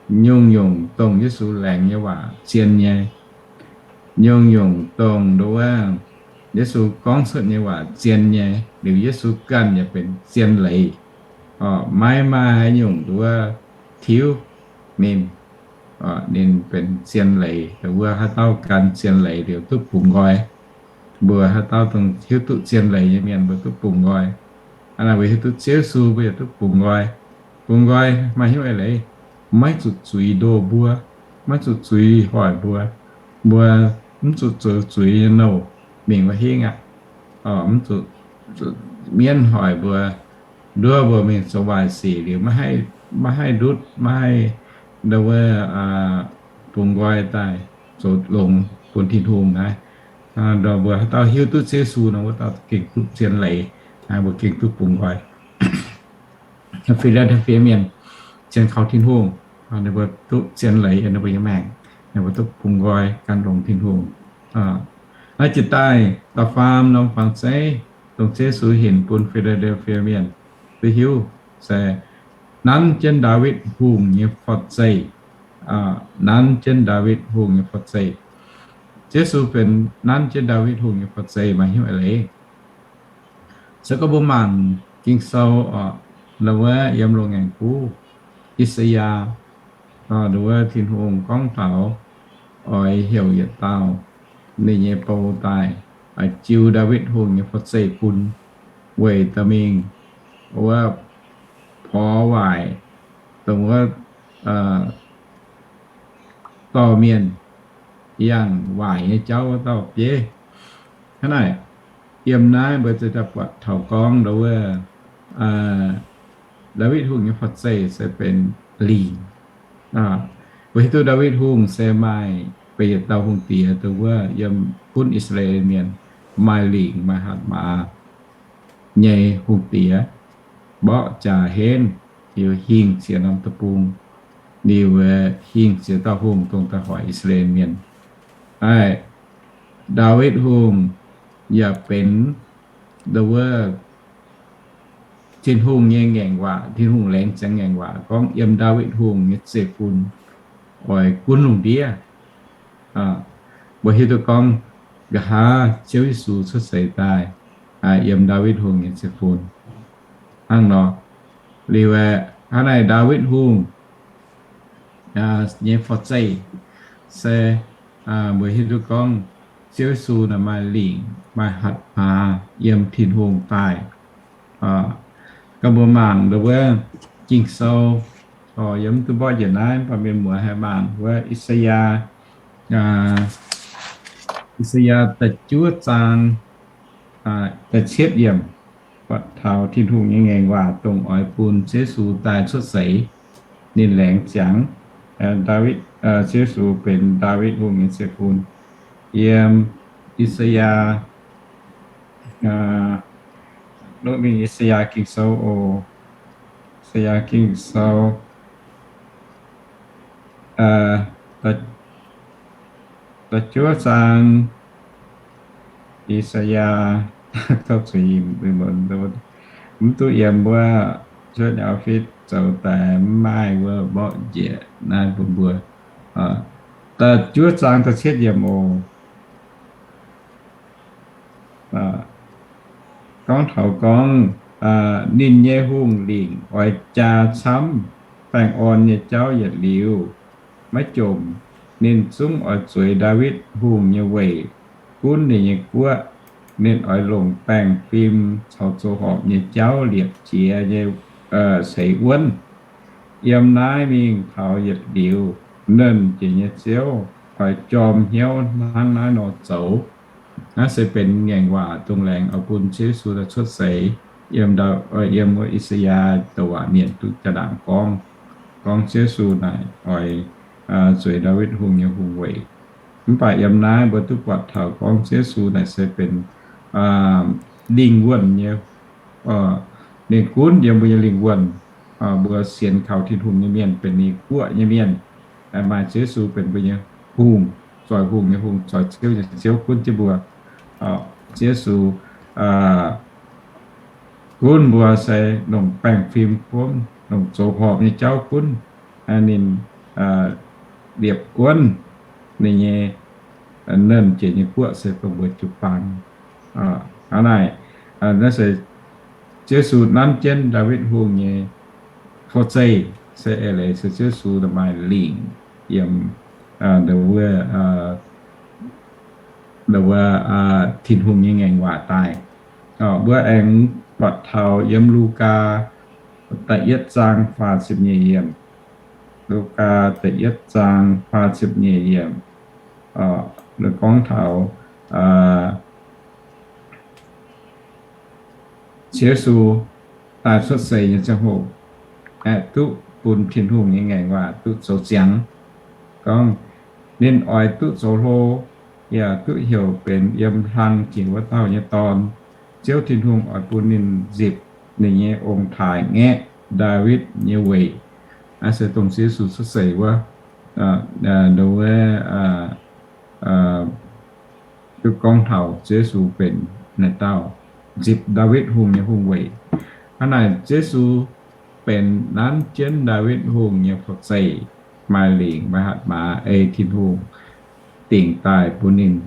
Nyungc-nyungc dongh Yesu laengz nyei waac zien nyei. Nyungc-nyungc dongh wuov Yesu gorngv cuotv nyei waac zien nyei. Liuz Yesu ganh yaac benx zien leiz. Maiv maaih haaix nyungc dongh wuov tiuv ninh. Ninh benx zien leiz, dongh wuov haaix dauh gan zien leiz liuz duqv bungx nqoi. Mbuo haaix dauh dongh hiuv duqv zien leiz nyei mienh mbuo duqv bungx nqoi. Hnangv naaic mbuo hiuv duqv Ziouv Yesu mbuo yaac duqv bungx nqoi. Bungx nqoi maaih hnyouv eix leiz, maiv zuqc zuiz ndoh mbuo, maiv zuqc zuiz hoic mbuo. Mbuo mv zuqc zoux zuiz nyei nouh mingh wuov hingv aqv. Mv zuqc mienv hoic mbuo, nduov mbuo mingh zoux waaic sic liuz maiv haih ndutv, maiv haih ndau wuov bungx nqoi daaih zoux longx bun Tin-Hungh naaiv. Ndorm mbuo haaix dauh hiuv duqv Ziouv Yesu nor, wuov dauh gengh duqv zien leiz, mbuo gengh duqv bungx nqoi. Fi^laa^delv^fie mienh zien kaux Tin-Hungh, ninh mbuo duqv zien leiz yiem ninh mbuo nyei maengc, ninh mbuo duqv bungx nqoi gan longx Tin-Hungh. Naaiv jiex daaih da'faam norm fangx zeiv, dongh Ziouv Yesu hinc bun Fi^laa^delv^fie mienh duqv hiuv se nanv jienv Ndaawitv Hungh nyei forv-zeih. Nanv jienv Ndaawitv Hungh nyei forv-zeih. Ziouv Yesu benx nanv jienv Ndaawitv Hungh nyei forv-zeih maaih hnyouv eix leiz. Se gorngv mbuo mangc Ging-Sou oc, ndau wuov yiem Loz-Ngaengc Buv, I^saa^yaa, ndau wuov Tin-Hungh gorngv taux oix heuc yietc dauh ninh nyei bou daaih, jiu Ndaawitv Hungh nyei forv-zeih bun, weic dorh mingh wuov porx waaic, dongh wuov dorh mienh yangh waaic nyei jauv wuov dauh bieiv. Hnangv naaic, yiem naaiv mbuo ziouc daaih buatc taux gorngv ndau wuov Ndaawitv Hungh nyei forv-zeih se benx lingc. Mbuo hiuv duqv Ndaawitv Hungh se maaih benx yietc dauh hungh diex dongh wuov yiem gunv I^saa^laa^en Mienh maaih lingc maaih hatc maaz nyei hungh diex, mborqv jaax henv, liuz hingh ziex norm deic-bung, liuz hingh ziex dauh hungh dongh daaih hoic I^saa^laa^en Mienh. Aa, Ndaawitv Hungh yaac benx ndau wuov Tin-Hungh nyei ngaengc waac, Tin-Hungh laengz ziangx ngaengc waac gorngv yiem Ndaawitv Hungh nyei zeiv-fun oix gunv lungh ndiev. Mbuo hiuv duqv gorngv nqa'haav Ziouv Yesu cuotv seix daaih yiem Ndaawitv Hungh nyei zeiv-fun. Hnangv nor, liuz aeqv, hnangv naaiv Ndaawitv Hungh nyei forv-zeih se mbuo hiuv duqv gorngv Ziouv Yesu naaiv maaih lingc maaih hatc maaz yiem Tin-Hungh daaih. Gorngv mbuo mangc ndau wuov Ging-Sou, yiem mv duqv mborqv njiec naaiv, mv baac mienh muoz haih mangc wuov I^saa^yaa, I^saa^yaa da'juov zaang da'cietv yiemc, buatc taux Tin-Hungh nyei ngaengc waac dongh oix bun Ziouv Yesu daaih cuotv seix. Ninh laengz ziangx Ndaawitv, Ziouv Yesu benx Ndaawitv Hungh nyei zeiv-fun. Yiem I^saa^yaa, mingh I^saa^yaa Ging-Sou oc. I^saa^yaa Ging-Sou da'juov zaang, I^saa^yaa, mv duqv yiem wuov cuotv nyei office zoux daaih mv maaih wuov mborqv njiec naaiv bun mbuo. Da'juov zaang da'cietv yiemc oc. Gorngv taux gorngv ninh nyei hungh lingc oix jaa camv baengh orn nyei jauv yietc liuz maiv jomc, ninh zungv oix zueiz Ndaawitv Hungh nyei weic gunv ninh nyei guoqv. Ninh oix longc baengh fim caux zoux horpc nyei jauv liepc jiex nyei ceix wuonv. Yiem naaiv mingh taux yietc liuz, Nernh Jiex nyei Ziouv oix jorm hnyouv hnangv naaiv nor zoux. Naaiv se benx ngaengc waac dongh laengz oix bun Ziouv Yesu daaih cuotv seix. Yiem, yiem wuov I^saa^yaa douc waac mienh duqv jaa-ndaangc gorngv, gorngv Ziouv Yesu naaic oix zueiz Ndaawitv Hungh nyei hungh weic. Mv baac yiem naaiv mbuo duqv buatc taux gorngv Ziouv Yesu naaic se benx lingh wuonh nyei, ninh gunv yiem mbuo nyei lingh wuonh. Mbuo sienx kaux Tin-Hungh nyei mienh benx ninh guoqv nyei mienh. Maaih Ziouv Yesu benx mbuo nyei hungh, zoih hungh nyei hungh, zoih ziouv nyei Ziouv, gunv jienv mbuo. Ziouv Yesu gunv mbuo se longc baengh fim gunv, longc zoux horpc nyei jauv gunv. Ninh liepc wuonv ninh nyei Nernh Jiex nyei guoqv se dongh mbuo jiu-baang. Hnangv naaic, naaiv se Ziouv Yesu nanv jienv Ndaawitv Hungh nyei for-zeih, se eix leiz se Ziouv Yesu maaih lingc yiem wuov, wuov Tin-Hungh nyei ngaengc waac daaih. Mbuo aengx buatc taux yiem Lugaa da'yietv zaang faah ziepc nyeic yiemc. Lugaa da'yietv zaang faah ziepc nyeic yiemc, gorngv taux Ziouv Yesu daaih cuotv seix nyei ziangh hoc, aeqv, duqv bun Tin-Hungh nyei ngaengc waac duqv zoux ziangx. Gorngv ninh oix duqv zoux hlo, yaac duqv heuc benx yiem hlang jiex wuov dauh nyei dorn. Ziouv Tin-Hungh oix bun ninh nzipc ninh nyei ong-taaix ngaeqv Ndaawitv nyei weic. Naaiv se dongh Ziouv Yesu cuotv seix wuov, wuov, duqv gorngv taux Ziouv Yesu benx naaiv dauh nzipc Ndaawitv Hungh nyei hungh weic. Hnangv naaic Ziouv Yesu benx nanv jienv Ndaawitv Hungh nyei for-zeih, maaih lingc maaih hatc maaz ei Tin-Hungh dingc daaih bun ninh,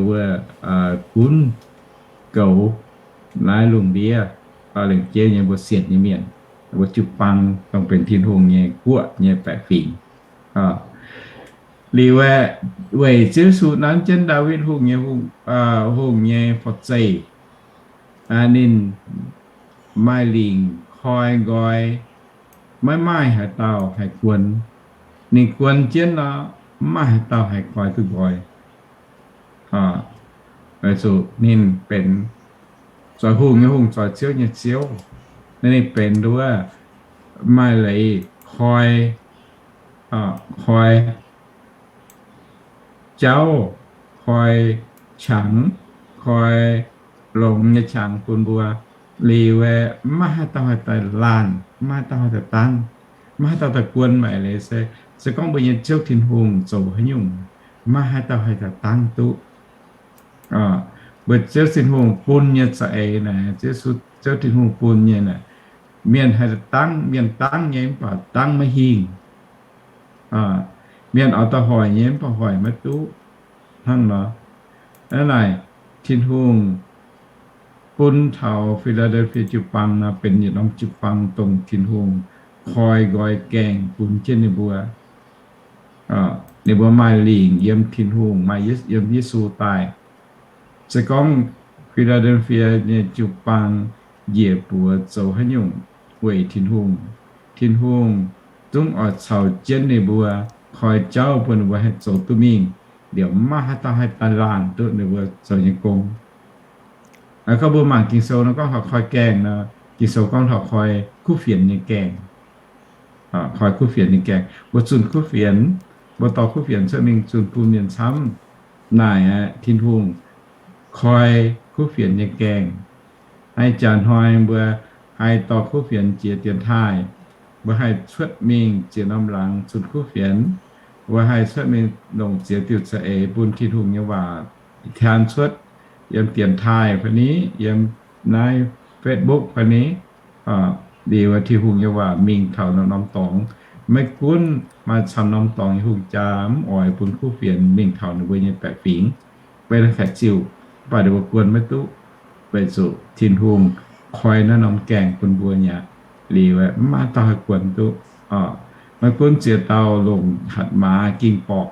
wuov, gunv goux naaiv lungh ndiev, lengc jeiv nyei mbuo sienx nyei mienh, mbuo jiu-baang dongh benx Tin-Hungh nyei guoqv nyei baeqc fingx. Liuz aeqv, weic Ziouv Yesu nanv jienv Ndaawitv Hungh nyei, hungh nyei for-zeih, ninh maaih lingc koi nqoi, maiv maaih haaix dauh haih guon. Ninh guon jienv nor, maiv maaih haaix dauh haih koi duqv nqoi. Weic zuqc ninh benx zoih hungh nyei hungh, zoih ziouv nyei ziouv. Naaiv ninh benx wuov maaih leiz koi, koi jauv, koi qangx, koi longx nyei qangx bun mbuo. Liuz aeqv, maiv maaih haaix dauh haih daaih laanh, maiv maaih haaix dauh haih daaih dangv, maiv maaih haaix dauh daaih guon. Maaih leiz se, se gorngv mbuo nyei Ziouv Tin-Hungh zoux haaix nyungc, maiv maaih haaix dauh haih daaih dangv duqv. Mbuo Ziouv Tin-Hungh bun nyei za'eix naaic, Ziouv Tin-Hungh bun nyei naaic, mienh haih dangv, mienh dangv nyei mv baac dangv maiv hingh. Mienh oix daaih hoic nyei mv baac hoic maiv duqv. Hnangv nor, hnangv naaic, Tin-Hungh bun taux Fi^laa^del^fie jiu-baang nor benx yietc norm jiu-baang dongh Tin-Hungh koi nqoi gaengh bun jienv ninh mbuo. Ninh mbuo maaih lingc yiem Tin-Hungh, maaih yiem Yesu daaih. Se gorngv Fi^laa^del^fie nyei jiu-baang njiec buoz zoux haaix nyungc weic Tin-Hungh, Tin-Hungh zungv oix caux jienv ninh mbuo, koi jauv bun ninh mbuo haih zoux duqv mingh. Liuz maiv maaih haaix dauh haih daaih laanh duqv ninh mbuo zoux nyei gong. Gorngv mbuo mangc Ging-Sou nor, gorngv taux koi gaengh nor, Ging-Sou gorngv taux koi kuv fienx nyei gaengh. Koi kuv fienx nyei gaengh, mbuo zunh kuv fienx, mbuo dorh kuv fienx cuotv mingh zunh bun mienh camv. Naaic aeqv, Tin-Hungh koi kuv fienx nyei gaengh. Naaiv jaax hnoi mbuo haih dorh kuv fienx jiex dienx taaih, mbuo haih cuotv mingh ziex norm laangz zunh kuv fienx, mbuo haih cuotv mingh longc ziex diuh za'eix bun Tin-Hungh nyei waac taan cuotv yiem dienx taaih fai ni, yiem naaiv Facebook fai ni. Liuz Tin-Hungh nyei waac mingh taux norm-norm dorngx. Maiv gunv maaih camv norm dorngx nyei hungh jaa mv oix bun kuv fienx mingh taux ninh mbuo nyei baeqc fingx, benx haaix ziux, mv baac ninh mbuo guon maiv duqv, weic zuqc Tin-Hungh koi naaiv norm gaengh bun mbuo nyei aqv. Liuz maiv maaih dauh haih guon duqv. Maiv gunv ziex dauh longc hatc maaz ging borqc,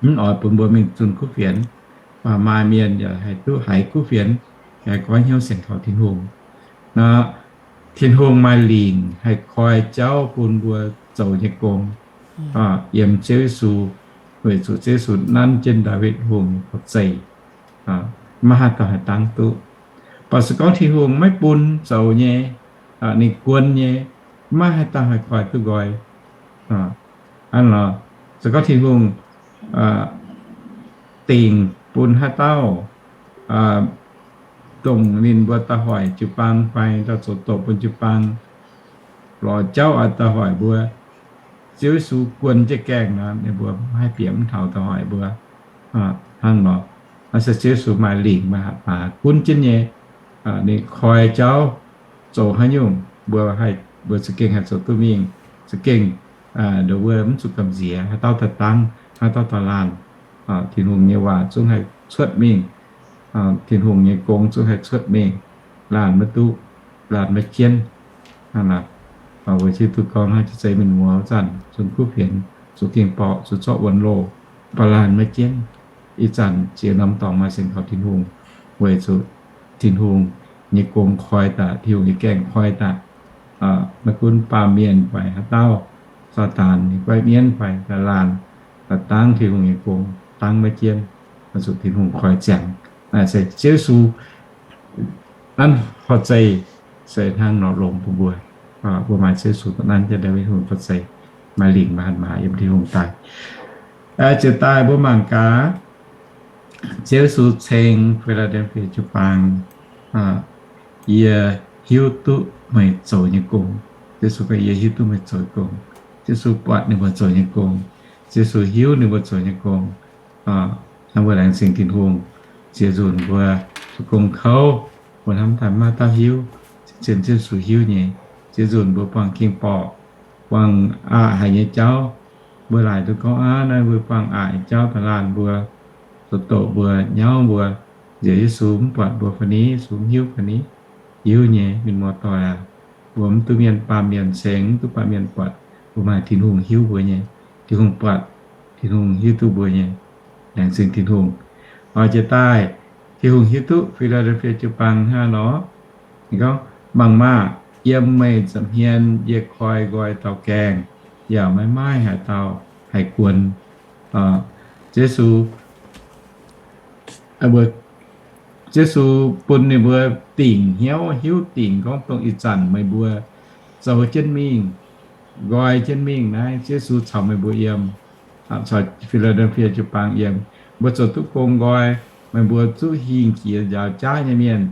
mv oix bun mbuo mingh zunh kuv fienx. Baac maaih mienh yaac haih duqv haiz kuv fienx, haih goiv hnyouv sienx kaux Tin-Hungh. Nor, Tin-Hungh maaih lingc haih koi jauv bun mbuo zoux nyei gong, yiem Ziouv Yesu, weic zuqc Ziouv Yesu nanv jienv Ndaawitv Hungh nyei korv-zeiv, maiv haih dauh haih dangv duqv. Baac se gorngv Tin-Hungh maiv bun zoux nyei, ninh guon nyei, maiv haih dauh haih koi duqv nqoi. Hnangv nor, se gorngv Tin-Hungh dingc bun haaix dauh, dongh ninh mbuo da'hoic jiu-baang fai dauh zoux doqc bun jiu-baang, lorz jauv oix da'hoic mbuo, Ziouv Yesu guon jienv gaengh nor, ninh mbuo maiv haih bieqc mv taux da'hoic mbuo. Hnangv nor, naaiv se Ziouv Yesu maaih lingc maaih hatc maaz gunv jienv nyei. Ninh koi jauv zoux haaix nyungc mbuo haih, mbuo za'gengh haih zoux duqv mingh, za'gengh nduov wuov mv zuqc gamh nziex, haaix dauh daaih dangv, haaix dauh daaih laanh. Tin-Hungh nyei waac zungv haih cuotv mingh. Tin-Hungh nyei gong zungv haih cuotv mingh, laanh maiv duqv, laanh maiv jienv. Hnangv naaic, weic Ziouv Yesu gorngv hnangv, jiex zeiz mienh muoz wuov zanc zunh kuv fienx, zunh gengh borqc, zunh zorqv wuonx loh, ba'laanh maiv jienv. Ih zanc ziex norm dorngx maaih sienx kaux Tin-Hungh, weic zuqc Tin-Hungh nyei gong koi daaih, Tin-Hungh nyei gaengh koi daaih. Maiv gunv baamh mienh fai haaix dauh, Saadaan nyei guaiv mienv fai da'laanh, daaih dangv Tin-Hungh nyei gong, dangv maiv jienv, weic zuqc Tin-Hungh koi ziangx. Naaiv se Ziouv Yesu nanv korv-zeiv se hnangv nor longx bun mbuo. Mbuo maaih Ziouv Yesu nanv jienv Ndaawitv Hungh korv-zeiv, maaih lingc maaih hatc maaz yiem Tin-Hungh daaih. Ziouc daaih mbuo mangc gaax, Ziouv Yesu ceng Fi^laa^del^fie jiu-baang, Yie hiuv duqv meih zoux nyei gong. Ziouv Yesu gorngv, Yie hiuv duqv meih zoux nyei gong. Ziouv Yesu buatc ninh mbuo zoux nyei gong. Ziouv Yesu hiuv ninh mbuo zoux nyei gong. Hnangv mbuo laengz zingh Tin-Hungh, ziex nzunc mbuo zoux gong kouv, mbuo hnamv daaih maiv dauh hiuv, zien Ziouv Yesu hiuv nyei. Ziex nzunc mbuo buangh gengh borqc, buangh aqc haic nyei jauv, mbuo laaic duqv gorngv aqv, naaiv mbuo buangh aqc nyei jauv daaih laanh mbuo, zoux doqc mbuo, nyauv mbuo, nziex Yesu mv buatc mbuo fai ni, Yesu mv hiuv fai ni? Hiuv nyei, mienh muoz-doic aac. Mbuo mv duqv mienh baamh mienh ceng, mv duqv baamh mienh buatc, mbuo maaih Tin-Hungh hiuv mbuo nyei. Tin-Hungh buatc, Tin-Hungh hiuv duqv mbuo nyei. Laengz zingh Tin-Hungh. Oix jiez daaih, Tin-Hungh hiuv duqv Fi^laa^del^fie jiu-baang hnangv nor, ninh gorngv, Mangc maah! Yiem meih nza'hmien yie koi nqoi dauh gaengh, yaac maiv maaih haaix dauh haih guonx. Ziouv Yesu, Ziouv Yesu bun ninh mbuo dingc hnyouv, hiuv dingc gorngv dongh ih zanc meih mbuo zoux jienv mingh, nqoi jienv mingh naaiv, Ziouv Yesu caux meih mbuo yiem, caux Fi^laa^del^fie jiu-baang yiem. Mbuo zoux duqv gong nqoi, meih mbuo zuqv hingh jiex njaaux jaav nyei mienh,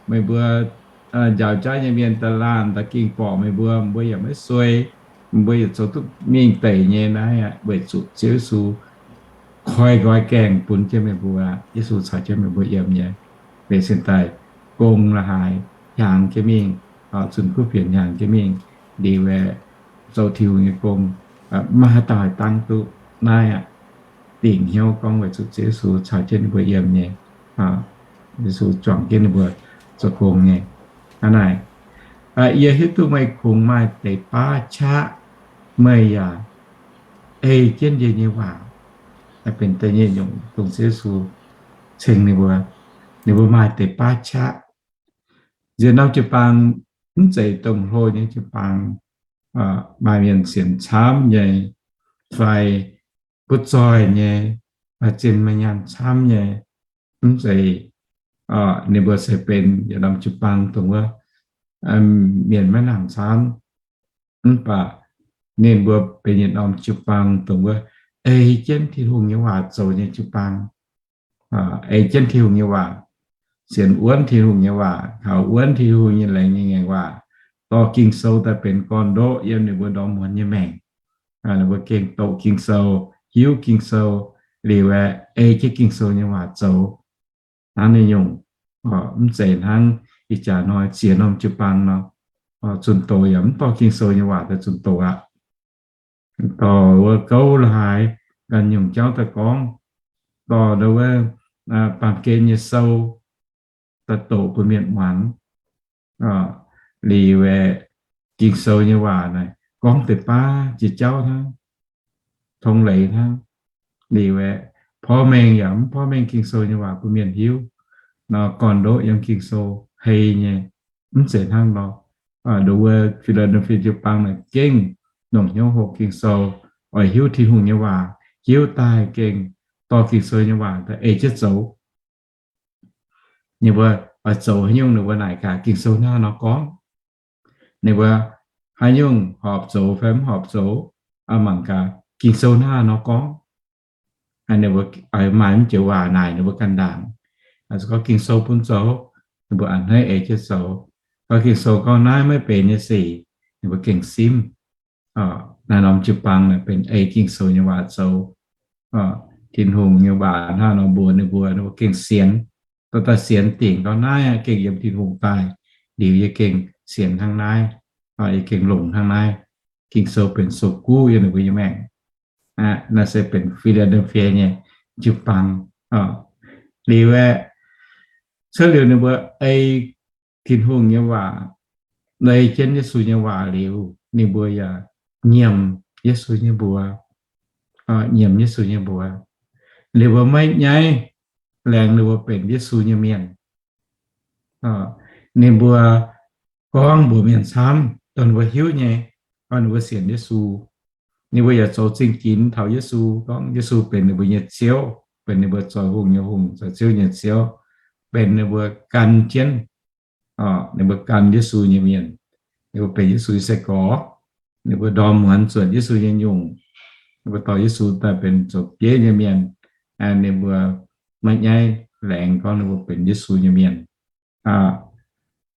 meih mbuo njaaux jaav nyei mienh daaih laanh daaih gengh borqc meih mbuo, mbuo yaac maiv suei, mbuo yaac zoux duqv mingh deic nyei naaiv, weic zuqc Ziouv Yesu koi nqoi gaengh bun jienv meih mbuo, Yesu caux jienv meih mbuo yiem nyei. Weic sin daaih gong la'haaix hiaangx jienv mingh, zunh kuv fienx hiaangx jienv mingh, liuz aeqv, zoux Tin-Hungh nyei gong, maiv haaix dauh haih dangv duqv. Naaiv aqv, dingc hnyouv gorngv weic zuqc Ziouv Yesu caux jienv ninh mbuo yiem nyei, Yesu juangc jienv ninh mbuo zoux gong nyei. Hnangv naaic, yie hiuv duqv meih kungx maaih deix baav qaqv, meih yaac ei jienv yie nyei waac. Naaiv benx da'nyeic nyungc dongh Ziouv Yesu ceng ninh mbuo, ninh mbuo maaih deix baav qaqv. Nziex norm jiu-baang mv zeiz domh hlo nyei jiu-baang, maaih mienh sienx camv nyei, fai butv zoih nyei, fai zinh maaih nyaanh camv nyei, mv zeiz. Ninh mbuo se benx yietc norm jiu-baang dongh wuov mienh maiv nangc camv. Mv baac ninh mbuo benx yietc norm jiu-baang dongh wuov ei jienv Tin-Hungh nyei waac zoux nyei jiu-baang. Ei jienv Tin-Hungh nyei waac, sienx wuonv Tin-Hungh nyei waac, kaux wuonv Tin-Hungh nyei laengz nyei ngaengc waac, dorh Ging-Sou daaih benx gorn-ndoqv yiem ninh mbuo ndorm muonz nyei maengc. Ninh mbuo gengh doqc Ging-Sou, hiuv Ging-Sou, liuz aeqv, ei jienv Ging-Sou nyei waac zoux. Hnangv naaiv nyungc, mv zeiz hnangv ih jaax hnoi ziex norm jiu-baang nor, zunh doz yaac mv dorh Ging-Sou nyei waac daaih zunh doz aqv. Dorh wuov gouv la'haaix ganh nyungc jauv daaih gorngv, dorh wuov baamh gen nyei sou daaih doqc bun mienh muangx. Liuz aeqv, Ging-Sou nyei waac naaic gorngv deix baav jiex jauv hnangv, tong leiz hnangv. Liuz aeqv, porv mengh yaac mv porv mengh Ging-Sou nyei waac bun mienh hiuv. Nor gorn-ndoqv yiem Ging-Sou hei nyei, mv zeiz hnangv nor. Nduov wuov Fi^laa^del^fie jiu-baang naaic gengh longc hnyouv hoqc Ging-Sou, oix hiuv Tin-Hungh nyei waac, hiuv daaih gengh dorh Ging-Sou nyei waac daaih ei jienv zoux. Ninh mbuo oix zoux haaix nyungc ninh mbuo naaic gaax Ging-Sou hnangv haaix nor gorngv. Ninh mbuo haaix nyungc horpc zoux fai mv horpc zoux, mangc gaax Ging-Sou hnangv haaix nor gorngv. Ninh mbuo maaih mv joux waac naaic ninh mbuo ganh ndaangc. Gorngv Ging-Sou bun zoux, ninh mbuo a'hneiv ei jienv zoux. Gorngv Ging-Sou gorngv naaiv maiv benx nyei sic, ninh mbuo gengh simv. Naaiv norm jiu-baang naaic benx ei Ging-Sou nyei waac zoux. Tin-Hungh nyei waac hnangv nor mbuox ninh mbuo, ninh mbuo gengh sienx. Dorh daaih sienx dingc gorngv naaiv gengh yiem Tin-Hungh daaih, liuz yie gengh sienx hnangv naaiv, yie gengh longc hnangv naaiv. Ging-Sou benx sou-guv yiem ninh mbuo nyei maengc. Naaiv se benx Fi^laa^del^fie nyei jiu-baang. Liuz aeqv, cuotv liuz ninh mbuo ei Tin-Hungh nyei waac, ei jienv Yesu nyei waac liuz, ninh mbuo yaac nyiemc Yesu nyei mbuox, nyiemc Yesu nyei mbuox. Ninh mbuo maiv nyaiv laengz ninh mbuo benx Yesu nyei mienh. Ninh mbuo gorngv mbuox mienh camv, dongh ninh mbuo hiuv nyei, gorngv ninh mbuo sienx Yesu. Ninh mbuo yaac zoux zingh ginx taux Yesu, gorngv Yesu benx ninh mbuo nyei Ziouv, benx ninh mbuo zoux hungh nyei Hungh, zoux ziouv nyei Ziouv, benx ninh mbuo gan jienv, ninh mbuo gan Yesu nyei mienh. Ninh mbuo benx Yesu nyei sai-gorx, ninh mbuo ndorm muonz zuotc Yesu nyei nyungc, ninh mbuo dorh Yesu daaih benx zoux bieiv nyei mienh. Ninh mbuo maiv nyaiv laengz gorngv ninh mbuo benx Yesu nyei mienh.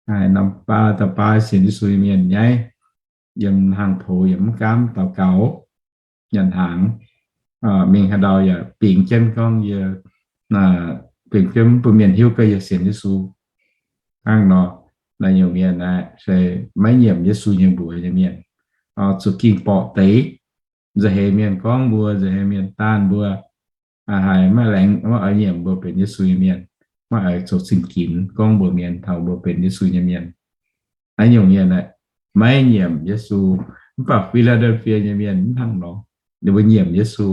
Norm baav dauh baav sienx Yesu nyei mienh nyaiv yiem hnaangx poux yaac mv gaamv daux gaux, nyanc hnaangx. Mingh haaix ndau yaac bingx jienv gorngv yie, bingx jienv mv bun mienh hiuv gorngv yie sienx Yesu. Hnangv nor, naaiv nyungc mienh aeqv, se maiv nyiemc Yesu nyei mbuox nyei mienh. Zuqc ging borqc deix, nza'heix mienh gorngv mbuo, nza'heix mienh daanh mbuo, haiz maiv laengz, maiv oix nyiemc mbuo benx Yesu nyei mienh, maiv oix zoux zingh ginx gorngv mbuox mienh taux mbuo benx Yesu nyei mienh. Naaiv nyungc mienh aeqv, maiv nyiemc Yesu. Mv baac Fi^laa^del^fie nyei mienh mv hnangv nor. Ninh mbuo nyiemc Yesu.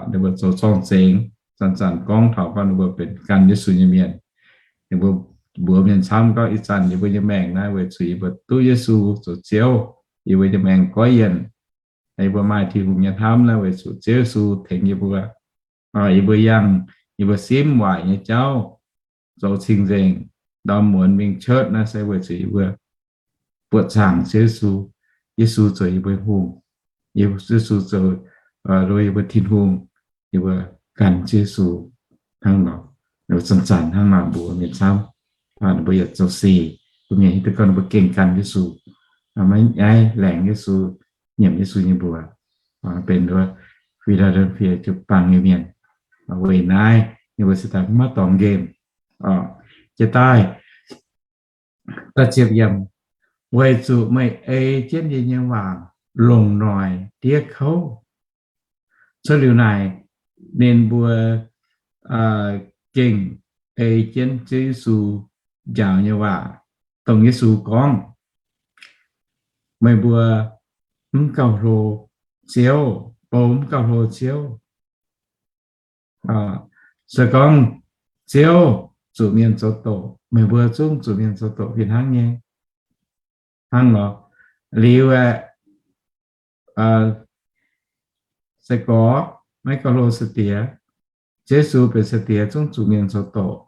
Ninh mbuo zoux zorng-zengx, zanc-zanc gorngv taux gorngv ninh mbuo benx gan Yesu nyei mienh. Ninh mbuo mbuox mienh camv gorngv, ih zanc yie mbuo nyei maengc naaiv weic zuqc yie mbuo duqv Yesu zoux Ziouv, yie mbuo nyei maengc goiv yienc. Yie mbuo maaih Tin-Hungh nyei hnamv naaiv weic zuqc Ziouv Yesu tengx yie mbuo. Yie mbuo yangh, yie mbuo simv waaic nyei jauv, zoux cing-nzengc, ndorm muonz mingh church naaiv se weic zuqc yie mbuo buoqc zaangc Ziouv Yesu. Yesu zoux yie mbuo Hungh. Yesu zoux, zoux yie mbuo Tin-Hungh. Yie mbuo gan Ziouv Yesu hnangv nor. Ninh mbuo zanc-zanc hnangv nor mbuox mienh camv. Ninh mbuo yietc zoux sic bun mienh hiuv duqv gorngv ninh mbuo gengh gan Yesu, maiv nyaiv laengz Yesu, nyiemc Yesu nyei mbuox. Benx nduov Fi^laa^del^fie jiu-baang nyei mienh. Weic naaiv ninh mbuo se daaih maiv dorngx nqemh. Jiex daaih da'ziepc yiemc, weic zuqc meih ei jienv yie nyei waac longc noic diev kouv. Cuotv liuz naaic, ninh mbuo gengh ei jienv Ziouv Yesu njaaux nyei waac, dongh Yesu gorngv, meih mbuo mv gauh hlo Ziouv, bou mv gauh hlo Ziouv. Se gorngv Ziouv zuqc mienh zoux doqc, meih mbuo zungv zuqc mienh zoux doqc fih hnangv nyei. Hnangv nor, liuz aeqv, sai-gorx maiv gauh hlo sai-diex, Yesu benx sai-diex zungv zuqc mienh zoux doqc.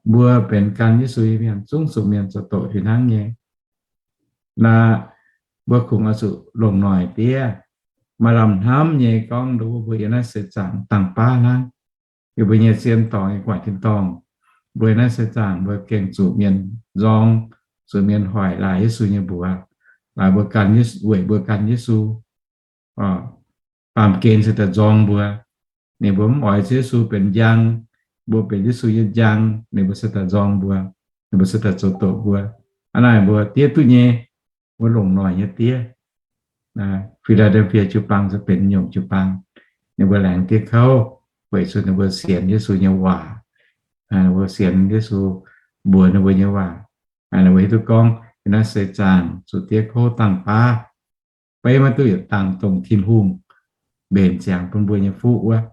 Mbuo benx gan Yesu nyei mienh zungv zuqc mienh zoux doqc fih hnangv nyei. Naaiv mbuo kungx oix zuqc longc noic diev, maaih lamh hnamv nyei gorngv nduov mbuo yiem naaiv seix zaangc dangh baav hnangv. Yie mbuo nyei zien dorngx nyei gu'nguaaic tin-dorngh, mbuo yiem naaiv seix zaangc mbuo gengh zuqc mienh nzorng, zuqc mienh hoic laaix Yesu nyei mbuox, laaix mbuo gan, weic mbuo gan Yesu. Baamh gen se daaih nzorng mbuo. Ninh mbuo mv oix Yesu benx njang, mbuo benx Yesu nyei njang, ninh mbuo se daaih nzorng mbuo, ninh mbuo se daaih zoux doqc mbuo. Hnangv naaic mbuo diev duqv nyei, mbuo longc noic nyei diev. Fi^laa^del^fie jiu-baang se benx nyungc jiu-baang. Ninh mbuo laengz diev kouv weic zuqc ninh mbuo sienx Yesu nyei waac. Ninh mbuo sienx Yesu mbuox ninh mbuo nyei waac. Ninh mbuo hiuv duqv gorngv yiem naaiv seix zaangc zuqc diev kouv dangh baav, beiv maiv duqv yietc dangh dongh Tin-Hungh mbenc ziangx bun mbuo nyei fuqv wuov.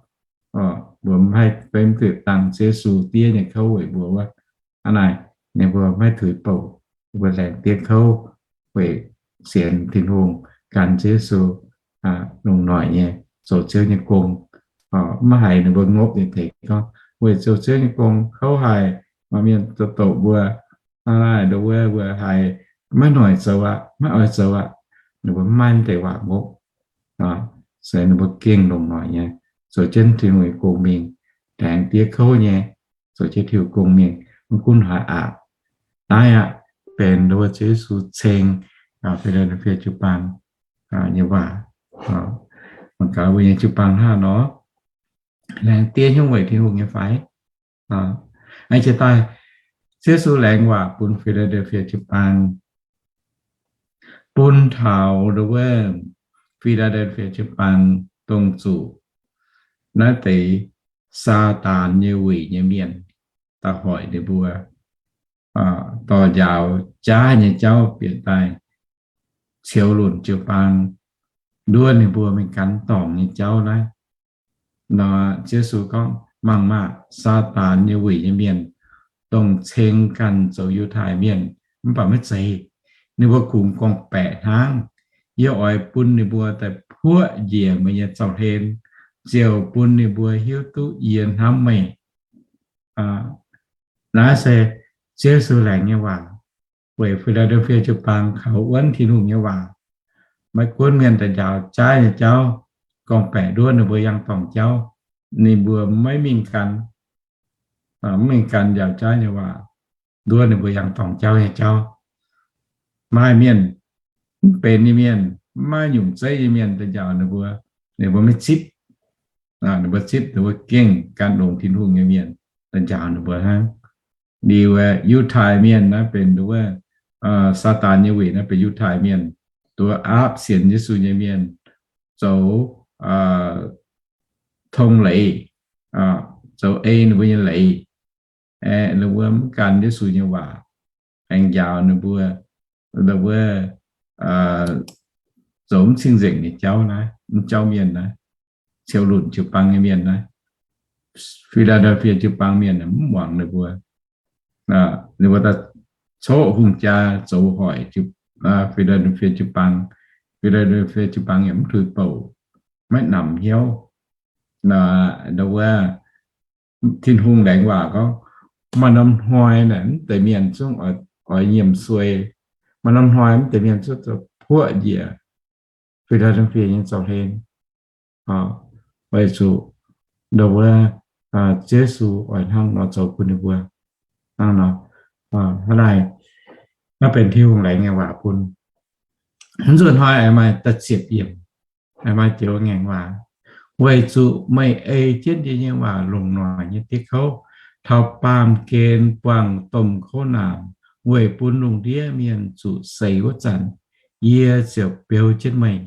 mbuo maiv haih fei mv duqv dangh Ziouv Yesu diev nyei kouv weic mbuo wuov. Hnangv naaic, ninh mbuo maiv haih tuix bouc, ninh mbuo laengz diev kouv weic sienx Tin-Hungh, gan Ziouv Yesu longc noic nyei zoux Ziouv nyei gong. Maiv haiz ninh mbuo ngopv nyei tengx gorngv weic zoux Ziouv nyei gong kouv haic, maaih mienh zoux doqc mbuo, hnangv naaic nduov wuov mbuo haiz maiv noic zoux aqv, maiv oix zoux aqv. Ninh mbuo maiv maaih deix waac ngopv, se ninh mbuo gengh longc noic nyei zoux jienv Tin-Hungh nyei gong mingh, laengz diev kouv nyei zoux jienv Tin-Hungh gong mingh, mv gunv haaix aqv. Naaiv aqv benx nduov wuov Ziouv Yesu ceng Fi^laa^del^fie jiu-baang nyei waac. Mangc gaax mbuo nyei jiu-baang hnangv nor, laengz diev nyungc weic Tin-Hungh nyei fai? Aengx jiex daaih, Ziouv Yesu laengz waac bun Fi^laa^del^fie jiu-baang, bun taux nduov wuov Fi^laa^del^fie jiu-baang dongh zuqc naaiv deix Saadaan nyei wuic nyei mienh daaih hoic ninh mbuo dorh njaaux jaav nyei jauv bieqc daaih ciux lunc jiu-baang, nduov ninh mbuo mingh gan dorngc nyei jauv naaiv. Nor Ziouv Yesu gorngv, mangc maah! Saadaan nyei wuic nyei mienh, dongh ceng ganh zoux Yiutai Mienh mv baac maiv zeiz. Ninh mbuo kungx gorngv-baeqc hnangv. Yie oix bun ninh mbuo daaih puoqv njiec meih nyei zaux-hlen, ziouc bun ninh mbuo hiuv duqv yie hnamv meih. Naaiv se Ziouv Yesu laengz nyei waac weic Fi^laa^del^fie jiu-baang kaux wuonv Tin-Hungh nyei waac. Maiv gunv mienh daaih njaaux jaav nyei jauv, gorngv-baeqc nduov ninh mbuo yangh dorngc jauv, ninh mbuo maiv mingh gan, maiv mingh gan njaaux jaav nyei waac, nduov ninh mbuo yangh dorngc jauv nyei jauv. Maaih mienh, mv benx nyei mienh, maiv nyungc zeiv nyei mienh daaih njaaux ninh mbuo, ninh mbuo maiv zipv. Ninh mbuo zipv, ninh mbuo gengh gan longx Tin-Hungh nyei mienh daaih njaaux ninh mbuo hnangv. Liuz Yiutai Mienh naaiv benx nduov, Saadaan nyei wuic naaiv benx Yiutai Mienh, nduov aapv sienx Yesu nyei mienh, zoux tong leiz, zoux ei ninh mbuo nyei leiz, aeqv, ninh mbuo mv gan Yesu nyei waac, aengx njaaux ninh mbuo, ninh mbuo zoux mv cing-nzengc nyei jauv naaiv, mv jauv mienh naaiv, ciux lunc jiu-baang nyei mienh naaiv, Fi^laa^del^fie jiu-baang mienh mv muangx ninh mbuo. Ninh mbuo daaih coqv hungh jaa zoux hoic Fi^laa^del^fie jiu-baang. Fi^laa^del^fie jiu-baang yaac mv tuix bouc, maiv namx hnyouv. Nduov wuov Tin-Hungh laengz waac gorngv, maaih norm hnoi naaic mv deix mienh zungv oix nyiemc suei. Maaih norm hnoi mv deix mienh zungv zoux puoqv njiec Fi^laa^del^fie nyei zaux-hlen. Weic zuqc nduov wuov Ziouv Yesu oix hnangv nor zoux bun ninh mbuo. Hnangv nor, hnangv naaiv, naaiv benx Tin-Hungh laengz nyei waac bun. Nzuonx hnoi aengx maaih da'ziepc yiemc, aengx maaih joux ngaengc waac, weic zuqc meih ei jienv yie nyei waac longc noic nyei diev kouv, taux baamh gen buangh domh kouv naanc, weic bun lungh ndiev mienh zuqc seix wuov zanc, yie ziouc beu jienv meih.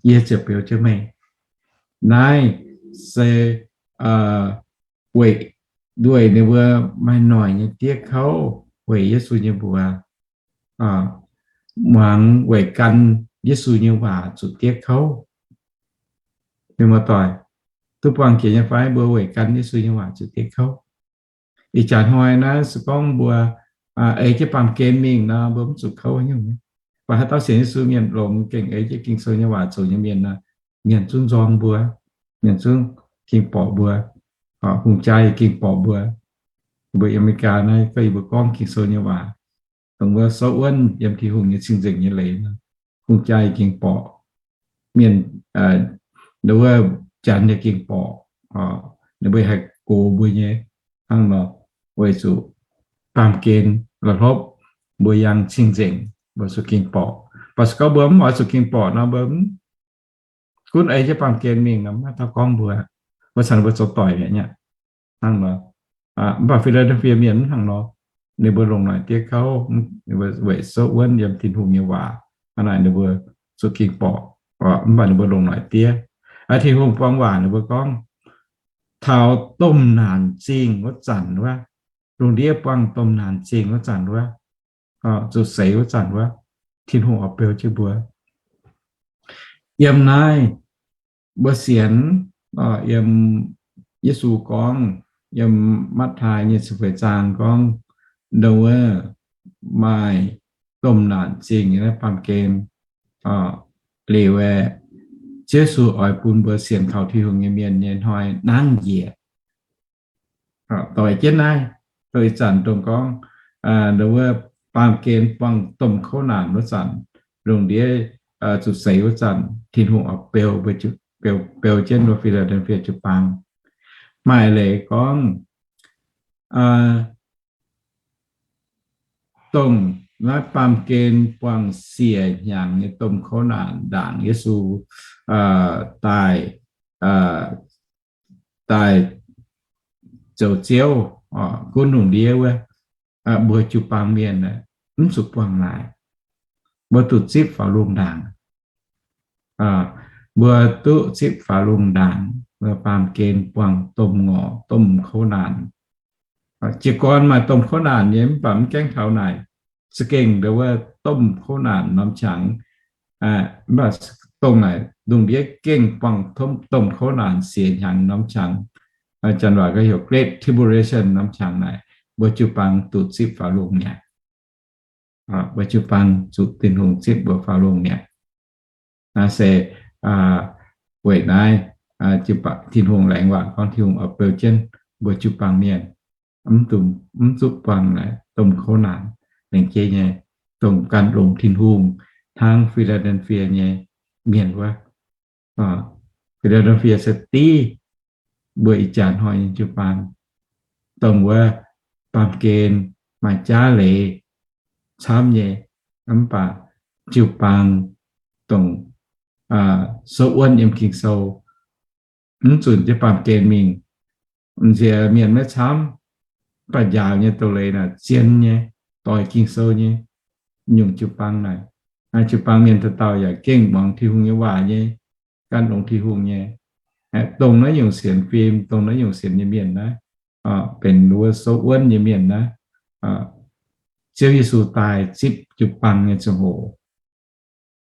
Yie ziouc beu jienv meih. Naaiv se weic nduov ninh mbuo maaih noic nyei diev kouv weic Yesu nyei mbuox, muangx weic gan Yesu nyei waac zuqc diev kouv. Mienh muoz-doic, duqv buangh jiex nyei fai? Mbuo weic gan Yesu nyei waac zuqc diev kouv. Ih jaax hnoi naaiv se gorngv mbuo ei jienv baamh gen mingh nor, mbuo mv zuqc kouv nyungc. Mv baac haaix dauh sienx Yesu mienh longx, gengh ei jienv Ging-Sou nyei waac zoux nyei mienh nor, mienh zungv nzorng mbuo, mienh zungv ging borqc mbuo, hungh jaa yaac ging borqc mbuo. Mbuo America naaiv gorngv yie mbuo gorngv Ging-Sou nyei waac, dongh wuov souv wuonv yiem Tin-Hungh nyei cing-nzengc nyei leiz nor, hungh jaa yaac ging borqc, mienh, wuov janx yaac ging borqc, ninh mbuo haih gox mbuo nyei hnangv nor, weic zuqc baamh gen la'hlopv, mbuo yangh cing-nzengc, mbuo zuqc ging borqc. Mv baac se gorngv mbuo mv oix zuqc ging borqc nor, mbuo gunv ei jienv baamh gen mingh nor, maiv dauh gorngv mbuo, mbuo caux ninh mbuo zoux doic mi'aqv. Hnangv nor, mv baac Fi^laa^del^fie mienh mv hnangv nor. Ninh mbuo longc noic diev kouv, ninh mbuo weic souv wuonv yiem Tin-Hungh nyei waac, hnangv naaic ninh mbuo zuqc ging borqc, mv baac ninh mbuo longc noic diev. Tin-Hungh buang waac ninh mbuo gorngv, taux domh naanc zingh wuov zanc wuov, lungh ndiev buangh domh naanc zingh wuov zanc wuov, zuqc seix wuov zanc wuov, Tin-Hungh oix beu jienv mbuo. Yiem naaiv mbuo sienx Yiem Yesu gorngv, yiem Matv^taai nyei ziepc feix zaang gorngv, ndongc wuov maaih domh naanc zingh naaiv baamh gen liuz aeqv, Ziouv Yesu oix bun mbuo sienx kaux Tin-Hungh nyei mienh nyei hnoi nangv njiec. Doix jienv naaiv, doix ih zanc dongh gorngv ndongc wuov baamh gen buangh domh kouv naanc wuov zanc, lungh ndiev zuqc seix wuov zanc, Tin-Hungh oix beu, beu jienv wuov Fi^laa^del^fia jiu-baang. Maaih leiz gorngv, dongh naaiv baamh gen buangh siec hnyangx nyei domh kouv naanc ndaangc Yesu daaih, daaih zoux Ziouv gunv lungh ndiev wuov, mbuo jiu-baang mienh mv zuqc buangh naaic. Mbuo duqv zipv faaux lungh ndaangc. Mbuo duqv zipv faaux lungh ndaangc, mbuo baamh gen buangh domh ngorc domh kouv naanc. Jiez gorn maaih domh kouv naanc nyei, mv baac mv gaengh taux naaic. Za'gengh ndongc wuov domh kouv naanc norm qangx, mv baac dongh naaic lungh ndiev gengh buangh domh kouv naanc siec hnyangx norm qangx, janx waac gorngv heuc Great Tribulation norm qangx naaic, mbuo jiu-baang duqv zipv faaux lungh mi'aqv. Mbuo jiu-baang zuqc Tin-Hungh zipv mbuo faaux lungh mi'aqv. Naaiv se weic naaiv Tin-Hungh laengz waac gorngv Tin-Hungh oix beu jienv mbuo jiu-baang mienh mv zuqc buangh naaic domh kouv naanc. Laengz jeiv nyei, dongh gan longx Tin-Hungh hnangv Fi^laa^del^fia nyei mienh wuov. Fi^laa^del^fia se div mbuo ih jaax hnoi nyei jiu-baang, dongh wuov baamh gen maaih jaav leiz camv nyei, mv baac jiu-baang dongh souv wuonv yiem Ging-Sou, mv zunc jienv baamh gen mingh. Nziex mienh maiv camv, mv baac njaaux nyei doz-leiz naaic zien nyei, doix Ging-Sou nyei, nyungc jiu-baang naaic. Jiu-baang mienh dauh dauh yaac gengh muangx Tin-Hungh nyei waac nyei, gan longx Tin-Hungh nyei. Dongh naaiv nyungc sienx fim, dongh naaiv nyungc sienx nyei mienh naaiv, benx wuov souv wuonv nyei mienh naaiv, Ziouv Yesu daaih zipv jiu-baang nyei ziangh hoc,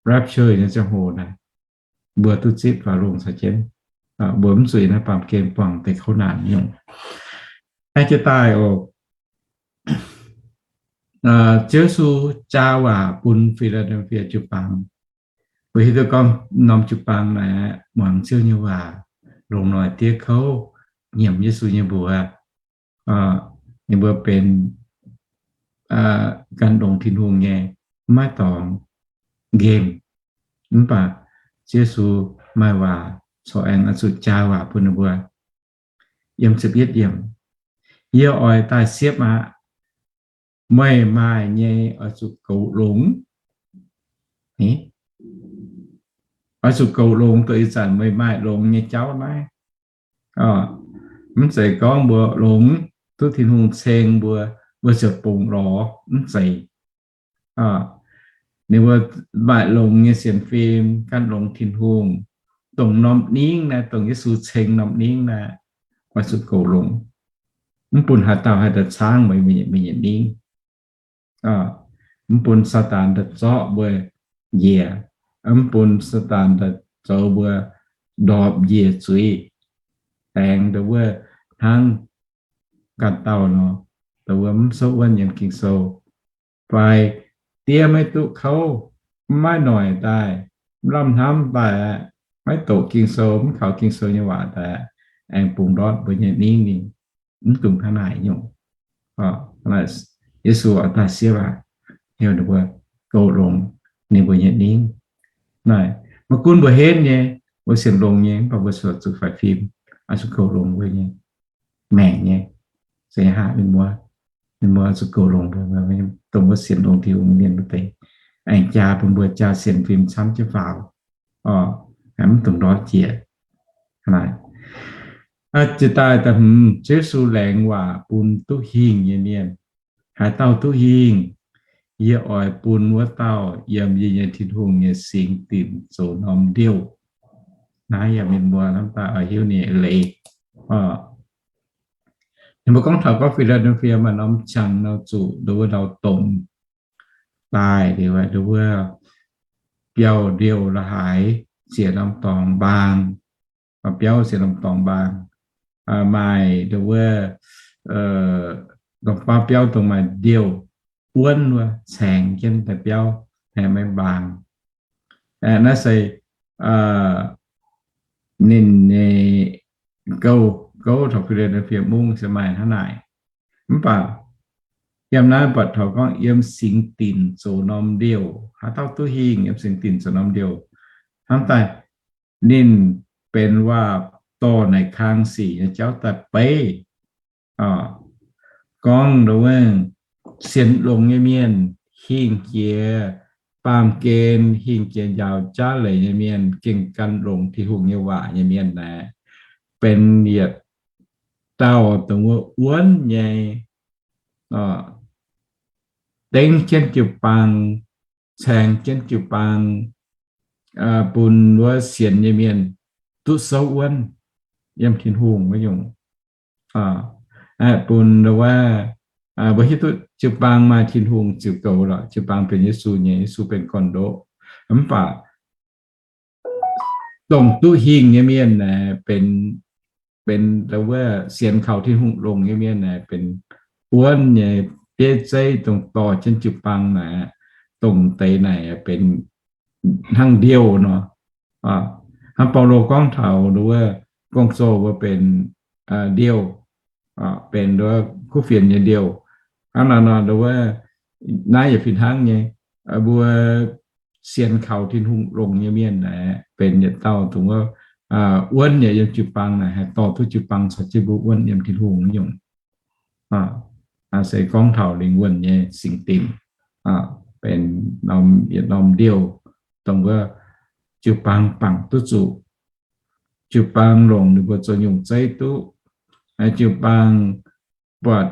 rapture nyei ziangh hoc naaic, mbuo duqv zipv faaux lungh caux jienv. Mbuo mv zuqc naaiv baamh gen buangh deix kouv naanc nyungc. Aengx jiex daaih oc, Ziouv Yesu jaa waac bun Fi^laa^del^fia jiu-baang. Mbuo hiuv duqv gorngv norm jiu-baang naaic muangx Ziouv nyei waac, longc noic diev kouv, nyiemc Yesu nyei mbuox. Ninh mbuo benx gan longx Tin-Hungh nyei, maiv dorngx nqemh. Mv baac Ziouv Yesu maaih waac corc aengx oix zuqc jaa waac bun ninh mbuo. Yiem ziepc yietv yiemc, Yie oix daaih siepv aqv. Meih maaih nyei oix zuqc goux longx. Oix zuqc goux longx, doix ih zanc meih maaih longx nyei jauv naaiv. Mv zeiz gorngv mbuo longx duqv Tin-Hungh ceng mbuo, mbuo ziouc bungx lorz, mv zeiz. Ninh mbuo maaih longx nyei sienx fim, gan longx Tin-Hungh, dongh norm ningv naaiv, dongh Yesu ceng norm ningv naaiv, oix zuqc goux longx. Mv bun haaix dauh haih daaih caangv meih nyei ningv. Mv bun Saadaan daaih zorqv mbuo njiec. Mv bun Saadaan daaih zoux mbuo ndorpc njiec zuiz. Aengx ndongc wuov hnangv ganh dauh nor, ndongc wuov mv souv wuonv yiem Ging-Sou, fai diev maiv duqv kouv, mv maaih noic daaih, mv lamh hnamv daaih, maiv doqc Ging-Sou, mv kaux Ging-Sou nyei waac daaih, aengx bungx ndortv mbuo nyei ningv mingh. Mv dungx hnangv naaic nyungc. Yesu oix daaih siepv aqv, heuc ninh mbuo goux longx ninh mbuo nyei ningv. Naaic maiv gunv mbuo henv nyei, mbuo sienx longx nyei, mv baac mbuo corc zuqc faix fim, oix zuqc goux longx mbuo nyei maengc nyei. Se haaix mienh muoz, mienh muoz zuqc goux longx mbuo, dongh mbuo sienx longx Tin-Hungh mienh wuov deix, aengx jaa bun mbuo jaa sienx fim camv jienv faaux. Mv dungx ndortv jiex. Jiex daaih da'hmz, Ziouv Yesu laengz waac bun duqv hingh nyei mienh. Haaix dauh duqv hingh, yie oix bun wuov dauh yiem yie nyei Tin-Hungh nyei singx dinc zoux norm ndiouh. Naaiv yaac mienh mbuo hnamv daaih oix hiuv ninh nyei leiz. Ninh mbuo gorngv taux gorngv Fi^laa^del^fia maaih norm qangx nor zuqc ndongc wuov ndau-domh daaih liuz, ndongc wuov biauv-ndiouh la'haaix, ziex norm dorngx mbaang, biauv sienx lomh dorngx mbaang. Maaih nduov wuov, dongh baav biauv dongh maaih ndiouh wuonv wuov caengx jienv daaih biauv, maiv mbaang. Naaiv se ninh nyei gouv, gouv taux Ko^lin^to fiem mungv se maaih hnangv naaic. Mv baac yiem naaiv buatc taux gorngv yiem singx dinc zoux norm ndiouh, haaix dauh duqv hingh yiem singx dinc zoux norm ndiouh, hnamv daaih ninh benx waac-dorh naaic kang sic nyei jauv daaih beiv. Gorngv nduov wuov, sienx longx nyei mienh hingh jiex baamh gen, hingh jiex njaaux jaav leiz nyei mienh, gengh gan longx Tin-Hungh nyei waac nyei mienh naaic, benx yietc dauh dongh wuov wuonv nyei, dengv jienv jiu-baang, caengx jienv jiu-baang, bun wuov sienx nyei mienh duqv souv wuonv yiem Tin-Hungh wuov nyungc. Bun wuov, mbuo hiuv duqv jiu-baang maaih Tin-Hungh ziux goux lorqc. Jiu-baang benx Yesu nyei, Yesu benx gorn-ndoqv. Mv baac dongh duqv hingh nyei mienh naaic benx, benx wuov sienx kaux Tin-Hungh longx nyei mienh naaic benx wuonv nyei bieiv zeiv dongh dorh jienv jiu-baang naaic, dongh deix naaic benx hnangv ndiouh nor. Hnangv Baulo gorngv taux nduov wuov gong-zoh mbuo benx ndiouh, benx nduov kuv fienx nyei ndiouh. Hnangv naaiv nor nduov wuov, naaiv yaac fih hnangv nyei, mbuo sienx kaux Tin-Hungh longx nyei mienh naaic benx yietc dauh dongh wuov wuonv nyei yiem jiu-baang naaic, haih dorh duqv jiu-baang caux jienv mbuo wuonv yiem Tin-Hungh nyungc. Se gorngv taux lingh wuonh nyei singx dinc, benx norm, yietc norm ndiouh dongh wuov jiu-baang bangc duqv zuqc. Jiu-baang longc ninh mbuo zoux nyungc zeiv duqv. Jiu-baang buatc,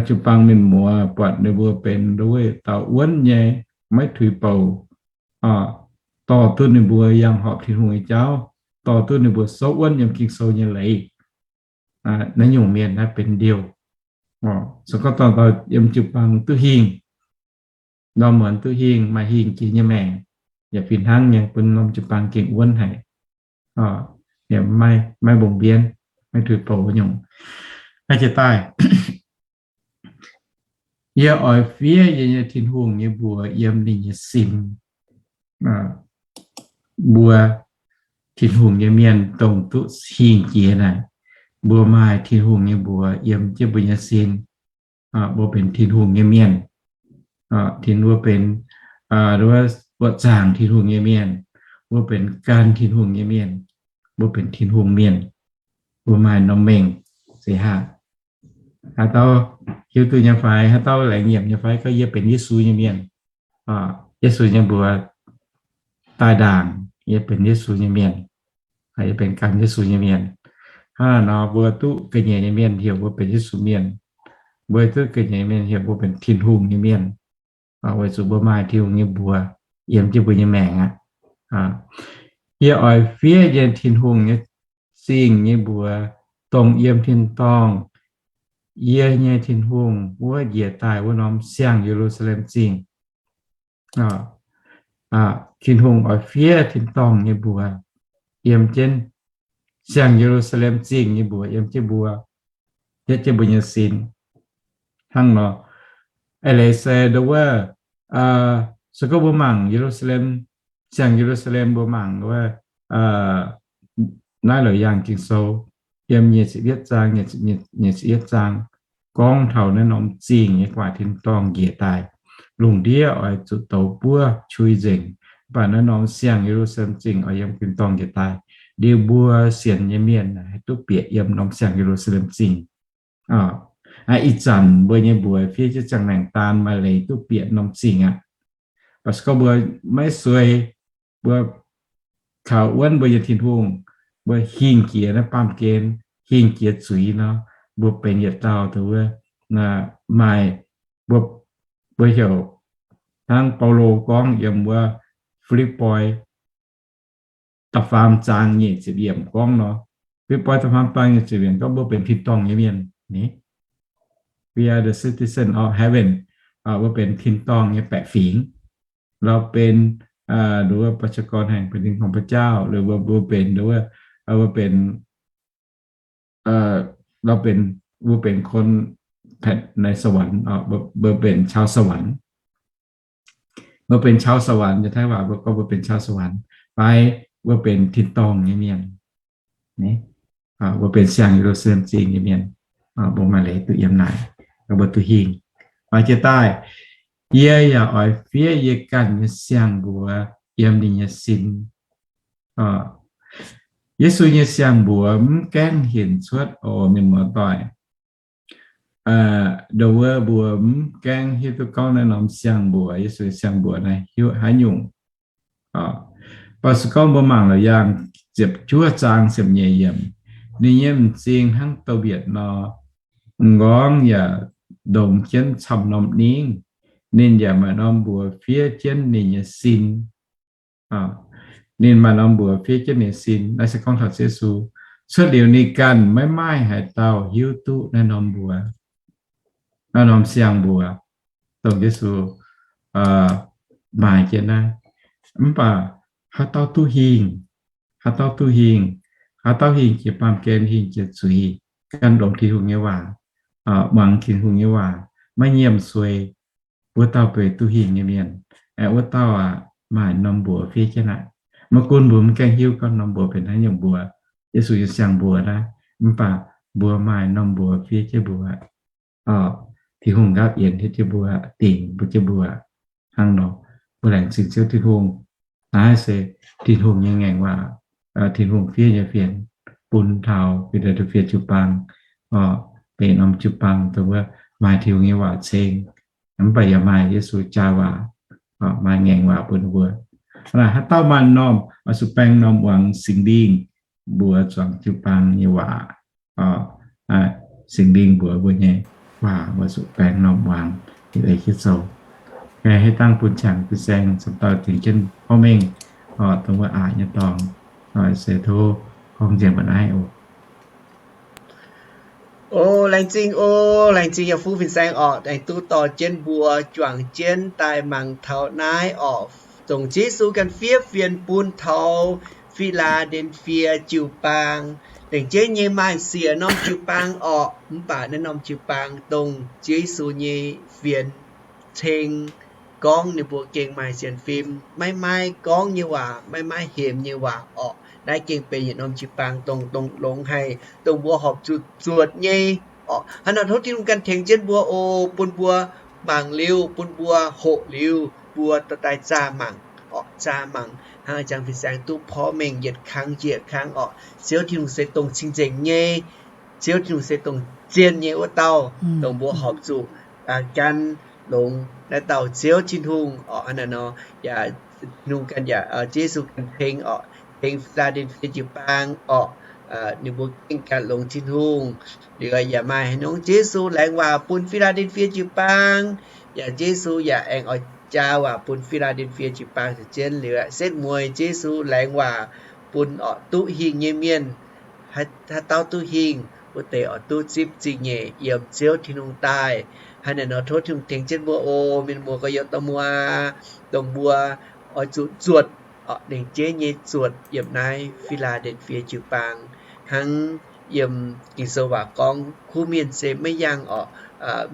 jiu-baang mienh muoz buatc ninh mbuo benx nduov wuov dauh wuonv nyei, maiv tuix bouc, dorh duqv ninh mbuo yangh horpc Tin-Hungh nyei jauv, dorh duqv ninh mbuo souv wuonv yiem Ging-Sou nyei leiz. Naaiv nyungc mienh naaiv benx ndiouh. Se gorngv dorh dauh yiem jiu-baang duqv hingh, ndorm muonz duqv hingh, maaih hingh jiex nyei maengc, yaac fih hnangv nyei bun norm jiu-baang gengh wuonv haic, maiv mbungh mbienv, maiv tuix bouc nyungc. Naaiv jiex daaih, yie oix fiev yie nyei Tin-Hungh nyei mbuox yiem ninh nyei sin. Mbuo Tin-Hungh nyei mienh dongh duqv hingh jiex naaic, mbuo maaih Tin-Hungh nyei mbuox yiem jienv mbuo nyei sin. Mbuo benx Tin-Hungh nyei mienh. Tin, mbuo benx, mbuo zaangc Tin-Hungh nyei mienh. Mbuo benx gan Tin-Hungh nyei mienh. Mbuo benx Tin-Hungh mienh. Mbuo maaih norm mengh. Se haaix, haaix dauh hiuv duqv nyei fai? Haaix dauh laengz nyiemc nyei fai? Gorngv yie benx Yesu nyei mienh. Yesu nyei mbuox daaih ndaangc, yie benx Yesu nyei mienh. Yie benx gan Yesu nyei mienh. Hnangv naaiv nor, mbuo duqv ga'nyiec nyei mienh heuc mbuo benx Yesu mienh. Mbuo duqv ga'nyiec nyei mienh heuc mbuo benx Tin-Hungh nyei mienh, weic zuqc mbuo maaih Tin-Hungh nyei mbuox yiem jienv mbuo nyei maengc aqv. Yie oix fiev yie Tin-Hungh nyei zingh nyei mbuox, dongh yiem tin-dorngh yie nyei Tin-Hungh wuov njiec daaih wuov norm siang-Ye^lu^saa^lem Zingh. Tin-Hungh oix fiev tin-dorngh nyei mbuox yiem jienv, siang-Ye^lu^saa^lem Zingh nyei mbuox yiem jienv mbuo, hietv jienv mbuo nyei sin. Hnangv nor, eix leiz se nduov wuov, se gorngv mbuo mangc Ye^lu^saa^lem, siang-Ye^lu^saa^lem, mbuo mangc wuov, naaiv Loz-Yaangh Ging-Sou yiem nyic ziepc yietv zaang, nyic ziepc yietv zaang, gorngv taux naaiv norm zingh nyei gu'nguaaic tin-dorngh njiec daaih, lungh ndiev oix zuqc douz buov qui nzengc. Mv baac naaiv norm siang-Ye^lu^saa^lem Zingh oix yiem tin-dorngh njiec daaih, liuz mbuo sienx nyei mienh haih duqv bieqc yiem norm siang-Ye^lu^saa^lem Zingh. Ih zanc mbuo nyei mbuox fiev jienv ziangh maengc daan maaih leiz duqv bieqc norm zingh aqv. Mv baac se gorngv mbuo maiv suei, mbuo kaux wuonv mbuo nyei Tin-Hungh, mbuo hingh jiex naaiv baamh gen, hingh jiex zuiz nor, mbuo benx yietc dauh dongh wuov, maaih, mbuo, mbuo heuc hnangv Baulo gorngv yiem wuov Fi^lipv^poi da'faam zaang nyic ziepc yiemc gorngv nor, Fi^lipv^poi da'faam zaang nyic ziepc yiemc gorngv mbuo benx tin-dorngh nyei mienh ni. We are the citizen of heaven. Mbuo benx tin-dorngh nyei baeqc fingx. เราเป็น หรือว่าประชากรแห่งแผ่นดินของพระเจ้า หรือว่า mbuo benx nduov wuov mbuo benx, mbuo benx คนในสวรรค์, mbuo benx ชาวสวรรค์, mbuo benx ชาวสวรรค์, yiem Taiv waac mbuo gorngv mbuo benx ชาวสวรรค์, fai mbuo benx tin-dorngh nyei mienh, mbuo benx siang-Ye^lu^saa^lem Zingh nyei mienh, mbuo maaih leiz duqv yiem naaic, mbuo duqv hingh. Maaih jienv daaih, yie yaac oix fiev yie ganh nyei siang-mbuox yiem ninh nyei sin. Yesu nyei siang-mbuox mv gaengh hinc cuotv oc, mienh muoz-doic. Nduov wuov mbuo mv gaengh hiuv duqv gorngv naaiv norm siang-mbuox, Yesu siang-mbuox naaiv hiuv haaix nyungc. Mv baac se gorngv mbuo mangc Laauc Yaangh ziepc juov zaang ziepc nyeic yiemc, ninh nyei m'zing hnangv douz-mbietc nor, m'nqorngv yaac ndongx jienv camv norm ningv. Ninh yaac maaih norm mbuox fiev jienv ninh nyei sin. Ninh maaih norm mbuox fiev jienv ninh sin. Naaiv se gorngv taux Yesu. Cuotv liuz ninh ganh maiv maaih haaix dauh hiuv duqv naaiv norm mbuox, naaiv norm siang-mbuox, dongh Yesu maaih jienv naaiv. Mv baac haaix dauh duqv hingh, haaix dauh duqv hingh, haaix dauh hingh jiex baamh gen, hingh jiex zuiz, gan longx Tin-Hungh nyei waac, muangx Tin-Hungh nyei waac, maiv nyiemc suei, wuov dauh benx duqv hingh nyei mienh. Wuov dauh aac, maaih norm mbuox fiev jienv aqv. Maiv gunv mbuo mv gaengh hiuv gorngv norm mbuox benx haaix nyungc mbuox, Yesu nyei siang-mbuox naaiv, mv baac mbuo maaih norm mbuox fiev jienv mbuo. Tin-Hungh nqaapv yienx hietv jienv mbuo, dingc mbuo jienv mbuo. Hnangv nor, mbuo laengz zingh Ziouv Tin-Hungh. Naaiv se Tin-Hungh nyei ngaengc waac, Tin-Hungh fiev nyei fienx bun taux Fi^laa^de^fie jiu-baang, benx norm jiu-baang dongh wuov maaih Tin-Hungh nyei waac ceng, mv baac yaac maaih Yesu jaa waac, maaih ngaengc waac bun ninh mbuo. Naaiv haaix dauh maaih norm, oix zuqc baeng norm muangx Singx Lingh mbuox zuangx jiu-baang nyei waac. Singx Lingh mbuox mbuo nyei waac, oix zuqc baeng norm muangx, eix jienv zoux. Haih dangh bun qangx fin-saeng camv dauh tengx jienv porv mengh dongh wuov aqc nyei dorngx. Se tov gorngv nzengc mbuo naaiv oc. O laengz zingh, o laengz zingh yaac fuqv fin-saeng orqc, aengx duqv dorh jienv mbuo juangc jienv daaih mangc taux naaiv orqc, dongh Yesu ganh fiev fienx bun taux Fi^laa^nden^fie jiu-baang. Lengc jeiv nyei maaih siec norm jiu-baang orqc, mv baac naaiv norm jiu-baang dongh Yesu nyei fienx ceng gorngv ninh mbuo gengh maaih sienx fim, maiv maaih gorngv nyei waac, maiv maaih hemx nyei waac orqc. Naaiv gengh benx yietc norm jiu-baang dongh, dongh longx haic, dongh mbuo horpc zuqc zuotc nyei orqc. Hnangv nor tov Tin-Hungh ganh tengx jienv mbuo oc, bun mbuo mangc liuz, bun mbuo hoqc liuz, mbuo dorh daaih zaah mangc orqc, zaah mangc hnangv a'jang fin-saeng duqv porv mengh yietc kangv jiex kangv orqc. Ziouv Tin-Hungh se dongh cing-nzengc nyei. Ziouv Tin-Hungh se dongh zien nyei wuov dauh, dongh mbuo horpc zuqc gan longx naaiv dauh Ziouv Tin-Hungh orqc. Hnangv naaiv nor yaac Tin-Hungh ganh yaac, Yesu ganh tengx orqc, tengx Fi^laa^nden^fie jiu-baang orqc. Ninh mbuo gengh gan longx Tin-Hungh. Liuz yaac maaih haaix nyungc Yesu laengz waac bun Fi^laa^nden^fie jiu-baang, yaac Yesu yaac aengx oix jaa waac bun Fi^laa^nden^fie jiu-baang ziouc jienv liuz, setv mueiz Yesu laengz waac bun orqc duqv hingh nyei mienh. Haaix dauh duqv hingh, wuov deix oix duqv zipv zingh nyeic yiem Ziouv Tin-Hungh daaih. Hnangv naaiv nor tov Tin-Hungh tengx jienv mbuo oc, mienh muoz gorx-youz dorh muoz, dongh mbuo oix zuqc zuotc orqc, lengc jeiv nyei zuotc yiem naaiv Fi^laa^nden^fie jiu-baang. Hnangv yiem Ging-Sou waac gorngv, kuv mienh se maiv yangh orqc,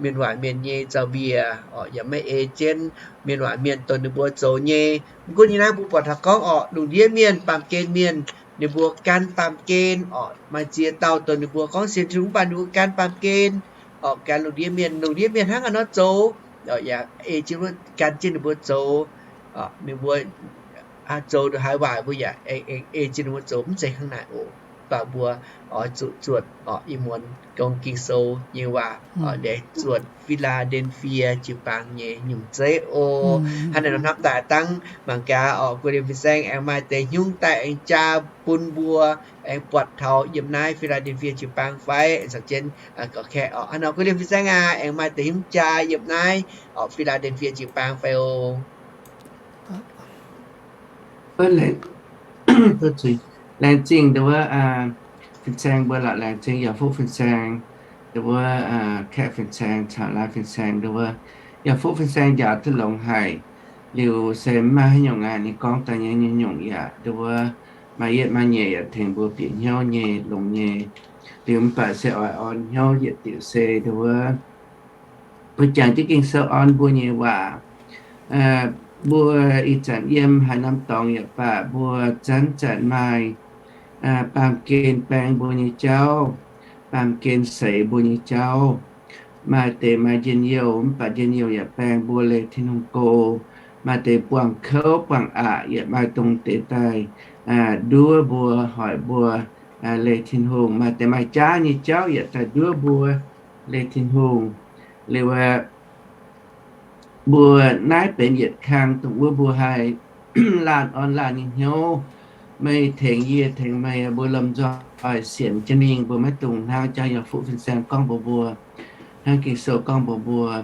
mienh waac mienh nyei zaux-mbiec orqc, yaac maiv ei jienv mienh waac mienh dongh ninh mbuo zoux nyei. Mv gunv nyei naaiv mbuo buatc taux gorngv orqc, lungh ndiev mienh, baamh gen mienh, ninh mbuo gan baamh gen orqc, maaih ziex dauh dongh ninh mbuo gorngv sienx Tin-Hungh mv baac ninh mbuo gan baamh gen orqc, gan lungh ndiev mienh. Lungh ndiev mienh hnangv haaix nor zoux, yaac ei jienv wuov gan jienv ninh mbuo zoux. Ninh mbuo zoux haaix waaic mbuo yaac ei jienv ninh mbuo zoux, mv zeiz hnangv naaic oc. Mv baac mbuo oix zuqc zuotc orqc, ih muonz gorngv Ging-Sou nyei waac orqc, liuz zuotc Fi^laa^nden^fie jiu-baang nyei nyungc zeiv oc. Hnangv naaic nor hnamv daaih dangv mangc gaax orqc, guei liemh fin-saeng aengx maaih deix hnyungv daaih aengx jaa bun mbuo, aengx buatc taux yiem naaiv Fi^laa^nden^fie jiu-baang fai, aengx caux jienv gorx-kaeqv orqc. Hnangv nor guei liemh fin-saeng aac, aengx maaih deix hnyungv jaa yiem naaiv orqc, Fi^laa^nden^fie jiu-baang fai oc. Laengz zingh ndau wuov fin-saeng mbuo lorqc, laengz zingh yaac fuqv fin-saeng ndau wuov, kaeqv fin-saeng caux laai fin-saeng ndau wuov, yaac fuqv fin-saeng njaaux duqv longx haic. Liuz se mv maaih haaix nyungc aqv, ninh gorngv daaih nyei nyungc-nyungc yaac ndau wuov maaih yietv maaih nyeic yaac tengx mbuo bieqc hnyouv nyei, longx nyei. Liuz mv baac se oix orn hnyouv yietc diuc se ndongc wuov, mbuo jangx jienv Ging-Sou orn mbuo nyei waac. Mbuo ih zanc yiem haaix norm dorngx yaac baac, mbuo zanc-zanc maaih baamh gen baeng mbuo nyei jauv, baamh gen seix mbuo nyei jauv. Maaih deix maaih njien-youh, mv baac njien-youh yaac baeng mbuo leih Tin-Hungh go. Maaih deix buangh kouv buangh aqc, yaac maaih dongh deix daaih nduov mbuo, hoic mbuo leih Tin-Hungh. Maaih deix maaih jaav nyei jauv yaac daaih nduov mbuo leih Tin-Hungh. Liuz aeqv, mbuo naaiv benx yietc kang dongh wuov mbuo haih laanh orn laanh nyei hnyouv. Meih tengx yie tengx meih, mbuo lomh nzoih sienx jienv mingh, mbuo maiv dungx hnangv jauv yaac fuqv fin-saeng gorngv mbuox mbuo, hnangv Ging-Sou gorngv mbuox mbuo,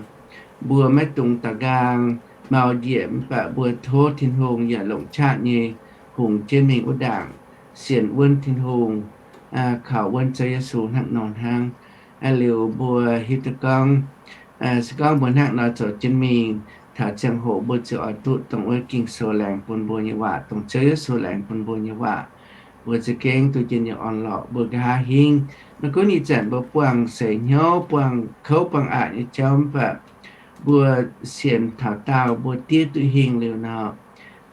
mbuo maiv dungx daux nqaang mau njiec, mv baac mbuo tov Tin-Hungh yaac longc qaqv nyei hungx jienv mingh wuov ndaangc, sienx wuonv Tin-Hungh, kaux wuonv Ziouv Yesu hnangv nor hnangv. Liuz mbuo hiuv duqv gorngv, se gorngv mbuo hnangv nor zoux jienv mingh, taux ziangh hoc mbuo ziouc oix duqv dongh wuov Ging-Sou laengz bun mbuo nyei waac, dongh Ziouv Yesu laengz bun mbuo nyei waac, mbuo za'gengh duqv njien-youh orn-lorqc, mbuo nqa'haav hingv. Maiv gunv ih zanc mbuo buangh seix hnyouv, buangh kouv buangh aqc nyei jauv, mv baac mbuo sienx taux daauh mbuo diev duqv hingh liuz nor,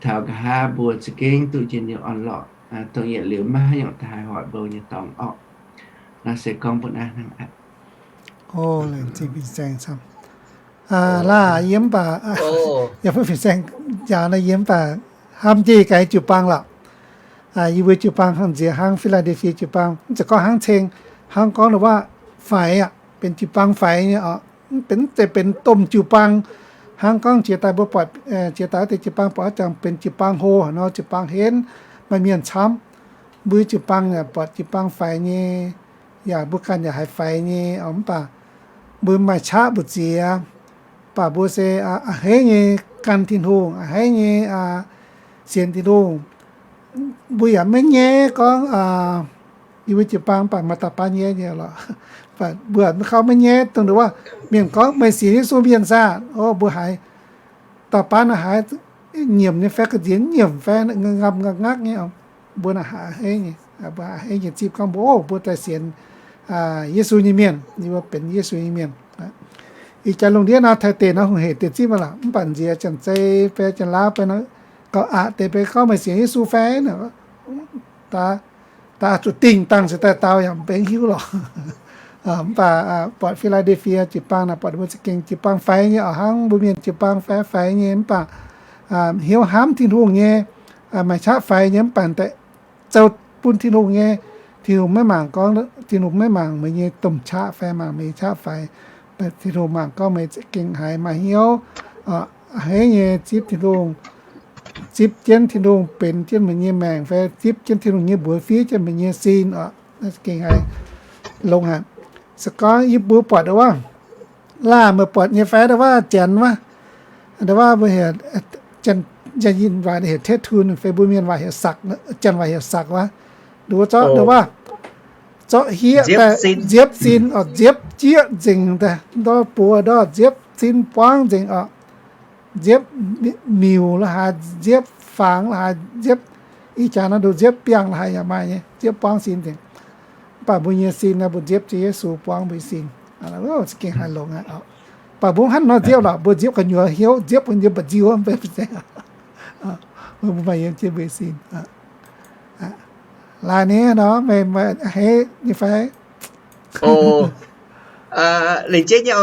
taux nqa'haav mbuo za'gengh duqv njien-youh orn-lorqc, dongh yietc liuz maiv haaix nyungc daaih haih hoic mbuo nyei dorngx orqc. Naaiv se gorngv mbuo naaiv hnangv aqv. Laah, yie mv baac, yie mv baac hnamv njiec gaax jiu-baang lorqc. Yie mbuo jiu-baang hnangv nziex hnangv Fi^laa^de^fie jiu-baang, mv zeiz gorngv hnangv ceng, hnangv gorngv ndongc wuov faix aqv, benx jiu-baang faix nyei oc. Mv benx, mv zeiz benx domh jiu-baang. Hnangv gorngv jiex daaih mbuo buatc, jiex daaih wuov deix jiu-baang buatc jangx benx jiu-baang hlo haaix nor, jiu-baang henv, maaih mienh camv. Mbuo jiu-baang yaac buatc jiu-baang faix nyei, yaac mbuo ganh yaac haiz faix nyei oc. Mv baac mbuo maaih qaqv mbu'ziex, mv baac mbuo se a'hneiv nyei gan Tin-Hungh, a'hneiv nyei sienx Tin-Hungh. Mbuo yaac maiv nyaiv gorngv yie mbuo jiu-baang mv baac maaih dauh baav nyaiv nyei lorqc. Mv baac mbuo maiv kaux maiv nyaiv dongh ndongc wuov mienh gorngv meih sienx Yesu mienh saah, o mbuo haiz dauh baav naaiv haiz nyiemc nyei fai ga'nziex nyiemc fai ngapv ngapv ngakv nyei, mbuo naaic a'hneiv nyei, mbuo a'hneiv nyei zipv gorngv mbuo, o mbuo daaih sienx Yesu nyei mienh, yie mbuo benx Yesu nyei mienh. Ih jaax lungh ndiev nor taaih deix nor hungh heic deix zipv aqv lorqc. Mv baac nziex janx-zei fai janx-laauv fai nor, gauh aqc deix fai gorngv meih sienx Yesu fai, daaih zuqc dingh dangh se daaih dau yaac mv benx hiuv lorqc. Mv baac buatc Fi^laa^de^fie jiu-baang naaic buatc mbuo za'gengh jiu-baang faix nyei oc, hnangv mbuo mienh jiu-baang faix faix nyei mv baac hnyouv hnamv Tin-Hungh nyei, maaih qaqv faix nyei mv baac daaih zoux bun Tin-Hungh nyei. Tin-Hungh maiv mangc gorngv, Tin-Hungh maiv mangc meih nyei domh qaqv fai mangc meih nyei qaqv faix. Tin-Hungh mangc gorngv meih za'gengh haiz maaih hnyouv, a'hneiv nyei zipv Tin-Hungh, zipv jienv Tin-Hungh benx jienv meih nyei maengc fai zipv jienv Tin-Hungh nyei mbuox fiev jienv meih nyei sin oc. Gengh haiz longx haic. Se gorngv yie mbuo buatc wuov, laah meih buatc nyei fai ndongc wuov janx wuov, ndongc wuov mbuo heuc, janx-yinh waac heuc tattoo fai mbuo mienh waac heuc sặc, janx waac heuc sặc wuov, ndongc wuov zorqv ndongc wuov, zorqv hieqv daaih nziepv sin oc, nziepv jieqv nzengc daaih, ndortv buoz ndortv nziepv sin buangv nzengc oc. Nziepv miuc la'haaix, nziepv fangx la'haaix, nziepv ih jaax naaiv nduqc nziepv biangh la'haaix yaac maaih nyei, nziepv buangv sin nzengc. Mv baac mbuo nyei sin naaiv mbuo nziepv jienv Yesu buangv mbuo sin. Gengh haiz longx aqv. Mv baac mbuo hnangv nor nziepv lorqc, mbuo nziepv gu'nyuoz hnyouv, nziepv gu'nyuoz mba'nziu, mbuo maaih yiem jienv mbuo sin. Laaix ni nor meih, meih a'hneiv nyei fai? Lengc jeiv nyei,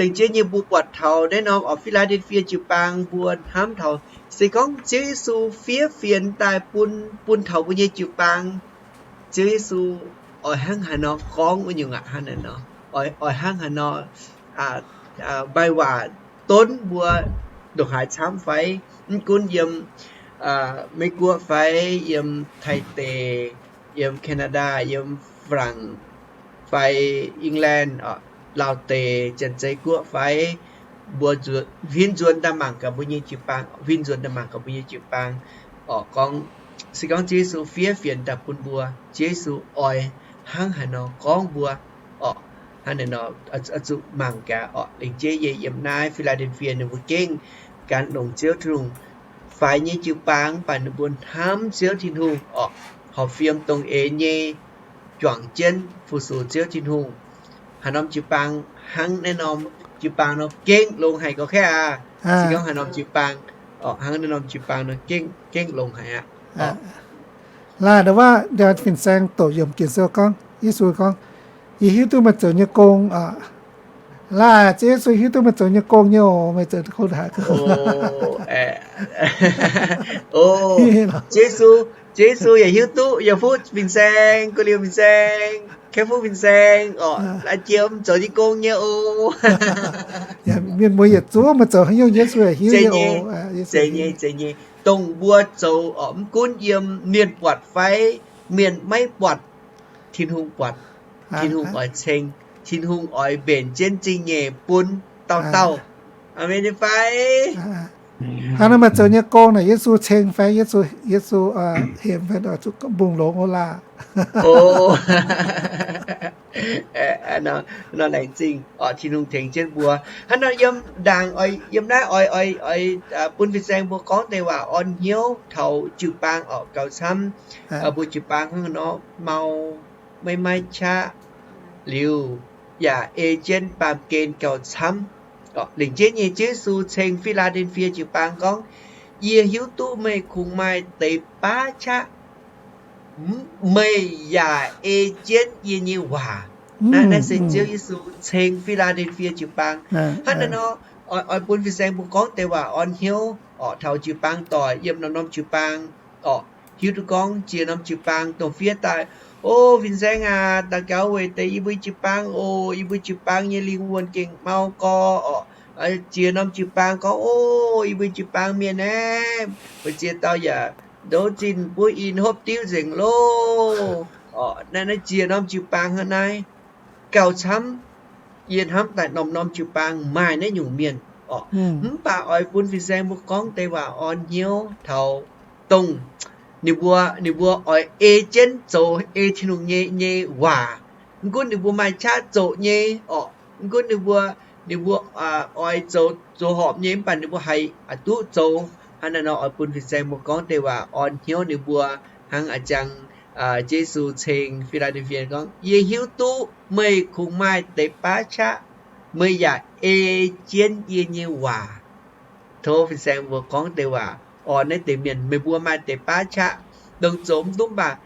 lengc jeiv nyei mbuo buatc taux naaiv norm oc, Fi^laa^de^fie jiu-baang mbuo hnamv taux se gorngv Ziouv Yesu fiev fienx daaih bun, bun taux mbuo nyei jiu-baang, Ziouv Yesu oix hnangv haaix nor gorngv wuov nyungc aqv, hnangv naaic nor, oix, oix hnangv haaix nor, maaih waac donv mbuo ndongc haaix camv fai? Mv gunv yiem Meiv Guoqv fai yiem Taiv Deic, yiem Canada, yiem Faa^laangc fai England, Laauv Deic, Janx-Zei Guoqv fai, mbuo huin nzuonx daaih mangc gaax mbuo nyei jiu-baang, huin nzuonx daaih mangc gaax mbuo nyei jiu-baang, oc, gorngv, se gorngv Ziouv Yesu fiev fienx daaih bun mbuo, Ziouv Yesu oix hnangv haaix nor gorngv mbuo, oc, hnangv naaic nor, oix zuqc mangc gaax, oc, lengc jeiv yie yiem naaiv Fi^laa^de^fie ninh mbuo gengh gan longc Ziouv Tin-Hungh faix nyei jiu-baang, mv baac ninh mbuo hnamv Ziouv Tin-Hungh orqc, horpc fiem dongh eix nyei juangc jienv fu-sux Ziouv Tin-Hungh. Haaix norm jiu-baang hnangv naaiv norm jiu-baang nor gengh longx haic gorqv-kaeqv aqv. Se gorngv haaix norm jiu-baang, hnangv naaiv norm jiu-baang nor gengh, gengh longx haic aqv. Laaix ndau wuov fin-saeng doqc yiemc Ging-Sou gorngv, Yesu gorngv, Yie hiuv duqv meih zoux nyei gong. Laaix Ziouv Yesu hiuv duqv meih zoux nyei gong nyei oc, meih zoux gong haic. Ziouv Yesu, Ziouv Yesu yaac hiuv duqv yaac fuqv fin-saeng, gu'liuh fin-saeng, kaeqv fuqv fin-saeng orqc, laaix jiex mv zoux nyei gong nyei oc. Mienh muoz yietc zungv meih zoux haaix nyungc Yesu yaac hiuv nyei oc. Zeiz nyei, zeiz nyei. Dongh mbuo zoux orqc, mv gunv yiem mienh buatc fai mienh maiv buatc, Tin-Hungh buatc. Tin-Hungh oix ceng, Tin-Hungh oix mbenc jienv zingh nyeic bun dauh dauh. Aamen nyei fai? Hnangv naaiv meih zoux nyei gong naaic Yesu ceng fai, Yesu, Yesu hemx fai, zuqc mbungh longx oc laah. Nor laengz zingh orqc, Tin-Hungh tengx jienv mbuo. Hnangv nor yiem ndaangc, yiem naaiv oix, oix, oix bun fin-saeng mbuo gorngv deix waac orn hnyouv taux jiu-baang orqc, gauh camv. Mbuo jiu-baang hnangv nor mau, maiv maaih qaqv, liuz yaac ei jienv baamh gen gauh camv. Lengc jeiv nyei Yesu ceng Fi^laa^den^fie jiu-baang gorngv, Yie hiuv duqv meih kungx maaih deix baav qaqv, meih yaac ei jienv yie nyei waac. Naaiv, naaiv se Ziouv Yesu ceng Fi^laa^den^fie jiu-baang. Hnangv naaiv nor, oix, oix bun fin-saeng mbuo gorngv deix waac orn hnyouv orqc, taux jiu-baang doic yiem norm-norm jiu-baang orqc, hiuv duqv gorngv jiex norm jiu-baang dongh fiev daaih, O fin-saeng aac, daux gaux weic deix yie mbuo jiu-baang oc. Yie mbuo jiu-baang nyei lingh wuonh gengh mau gorx orqc. Jiex norm jiu-baang gorngv, O, yie mbuo jiu-baang mienh aeqv, weic ziex dauh yaac ndouv zinh buov in hopv diuv nzengc loh. Naaiv, naaiv jiex norm jiu-baang hnangv naaiv. Gauh camv yie hnamv daaih norm-norm jiu-baang maaih naaiv nyungc mienh orqc. Mv baac oix bun fin-saeng mbuo gorngv deix waac orn hnyouv taux dongh ninh mbuo, ninh mbuo oix ei jienv zoux ei Tin-Hungh nyei, nyei waac. Mv gunv ninh mbuo maaih qaqv zoqc nyei orqc, mv gunv ninh mbuo, ninh mbuo oix zoux, zoux horpc nyei, mv baac ninh mbuo haih duqv zoux. Hnangv naaiv nor oix bun fin-saeng mbuo gorngv deix waac orn hnyouv ninh mbuo hnangv a'jang Yesu ceng Fi^laa^den^fie gorngv, Yie hiuv duqv meih kungx maaih deix baav qaqv, meih yaac ei jienv yie nyei waac. Tov fin-saeng mbuo gorngv deix waac orn naaiv deix mienh, meih mbuo maaih deix baav qaqv, dongh zoux mv duqv mv baac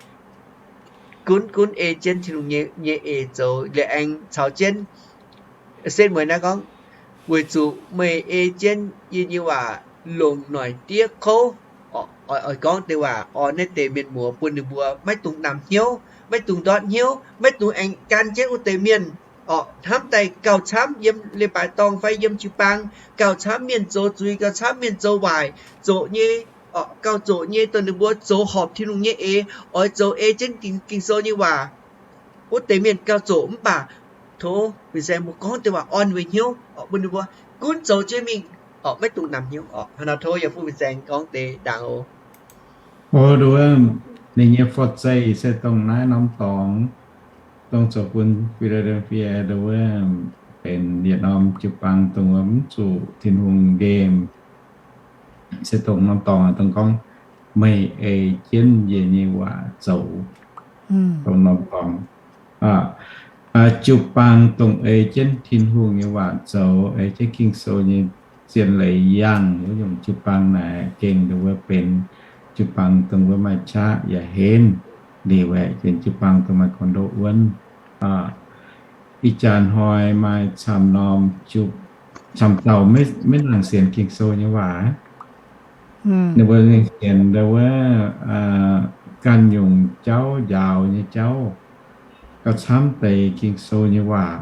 gunv, gunv ei jienv Tin-Hungh nyei, nyei eix zoux liuz aengx caux jienv setv mueiz naaiv gorngv, Weic zuqc meih ei jienv yie nyei waac longc noic diev kouv. Oix, oix gorngv deix waac orn naaiv deix mienh muoz bun ninh mbuo maiv dungx namx hnyouv, maiv dungx ndortv hnyouv, maiv dungx aengx gan jienv wuov deix mienh orqc. Hnamv daaih gauh camv yiem leiz-baaix dorngh fai yiem jiu-baang, gauh camv mienh zoux zuiz, gauh camv mienh zoux waaic, zoqc nyei orqc, gauh zoqc nyei dongh ninh mbuo zoux horpc Tin-Hungh nyei eix, oix zoux ei jienv Ging-Sou nyei waac. Wuov deix mienh gauh zoqc mv baac tov fin-saeng mbuo gorngv deix waac orn weic hnyouv bun ninh mbuo gunv zoux jienv mingh orqc, maiv dungx namx hnyouv orqc. Hnangv nor tov yaac bun fin-saeng gorngv deix ndaangc oc. O, nduov, ninh nyei forv-zeih se dongh naaiv norm dorngx, dongh zoux bun Fi^laa^den^fie nduov, benx yietc norm jiu-baang dongh wuov mv zuqc Tin-Hungh nqemh. Se dongh norm dorngx dongh gorngv, Meih ei jienv yie nyei waac zoux. Dongh norm dorngx, jiu-baang dongh ei jienv Tin-Hungh nyei waac zoux, ei jienv Ging-Sou nyei zien leiz yangh wuov nyungc jiu-baang naaic gengh nduov benx jiu-baang dongh wuov maaih qaqv yaac henv, liuz aeqv, benx jiu-baang dongh maaih gorn-ndoqv wuonv. Ih jaax hnoi maaih camv norm, camv dauh maiv nangc sienx Ging-Sou nyei waac. Ninh mbuo sienx nduov ganh nyungc jauv, njaaux nyei jauv, gauh camv deix Ging-Sou nyei waac.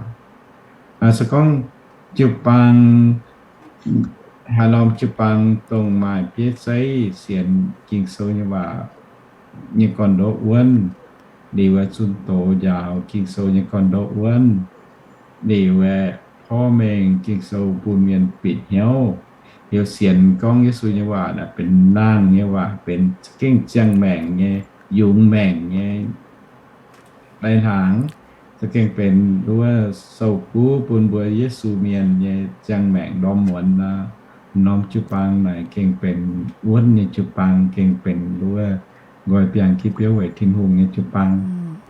Se gorngv jiu-baang, haaix norm jiu-baang dongh maaih bieiv zeiv sienx Ging-Sou nyei waac nyei gorn-ndoqv wuonv, liuz aeqv, zunh doz njaaux Ging-Sou nyei gorn-ndoqv wuonv, liuz aeqv, porv mengh Ging-Sou bun mienh bieqc hnyouv, liuz sienx gorngv Yesu nyei waac naaic benx nangh nyei waac, benx za'gengh ziangh maengc nyei, yungz maengc nyei lai-hnaangx, za'gengh benx nduov sou-guv bun mbuo Yesu mienh nyei ziangh maengc ndorm muonz nor, norm jiu-baang naaic gengh benx wuonv nyei jiu-baang, gengh benx nduov nqoi biangh giv biouv weic Tin-Hungh nyei jiu-baang.